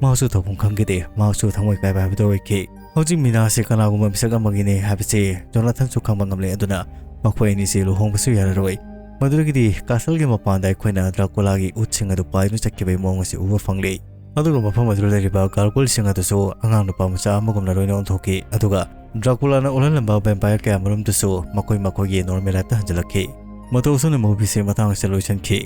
ꯃꯍꯥꯛꯁꯨ ꯇꯧꯐꯝ ꯈꯪꯈꯤꯗꯦ꯫ ꯃꯍꯥꯛꯁꯨ ꯊꯃꯣꯏ ꯀꯥꯏꯕ ꯍꯥꯏꯕꯗꯨ ꯑꯣꯏꯈꯤ꯫ ꯍꯧꯖꯤꯛ ꯃꯤꯅꯥ ꯑꯁꯤ ꯀꯅꯥꯒꯨꯝꯕ ꯃꯤꯁꯛ ꯑꯃꯒꯤꯅꯤ ꯍꯥꯏꯕꯁꯤ ꯖꯣꯅꯥꯊꯟꯁꯨ ꯈꯪꯕ ꯉꯝꯂꯦ, ꯑꯗꯨꯅ ꯃꯈꯣꯏ ꯑꯅꯤꯁꯤ ꯂꯨꯍꯣꯡꯕꯁꯨ ꯌꯥꯔꯔꯣꯏ꯫ ꯃꯗꯨꯗꯒꯤꯗꯤ ꯀꯥꯁꯜꯒꯤ ꯃꯄꯥꯟꯗ ꯑꯩꯈꯣꯏꯅ ꯗ꯭ꯔꯥꯀꯨꯂꯥꯒꯤ ꯎꯠꯁꯤꯡ ꯑꯗꯨ ꯄꯥꯏꯗꯨꯅ ꯆꯠꯈꯤꯕꯒꯤ ꯃꯑꯣꯡ ꯑꯁꯤ ꯎꯕ ꯐꯪꯂꯤ꯫ ꯑꯗꯨꯒ ꯃꯐꯝ ꯑꯗꯨꯗ ꯂꯩꯔꯤꯕ ꯒꯥꯔꯒꯣꯏꯜꯁꯤꯡ ꯑꯗꯨꯁꯨ ꯑꯉꯥꯡ ꯅꯨꯄꯥ ꯃꯆꯥ ꯑꯃꯒꯨꯝꯅ ꯂꯣꯏꯅ ꯑꯣꯟꯊꯣꯛꯈꯤ, ꯑꯗꯨꯒ ꯗ꯭ꯔꯥꯀꯨꯂꯥꯅ ꯑꯣꯜꯍꯜꯂꯝꯕ ꯚꯦꯝꯄꯥꯌꯔ ꯀꯌꯥꯃꯔꯨꯝꯗꯨꯁꯨ ꯃꯈꯣꯏ ꯃꯈꯣꯏꯒꯤ ꯅꯣꯔꯃꯦꯜ ꯂꯥꯏꯐꯇ ꯍꯟꯖꯤꯜꯂꯛꯈꯤ꯫ ꯃꯇꯧ ꯑꯁꯨꯝꯅ ꯃꯨꯚꯤꯁꯤ ꯃꯇꯥꯡ ꯑꯁꯤꯗ ꯂꯣꯏꯁꯤꯟꯈꯤ꯫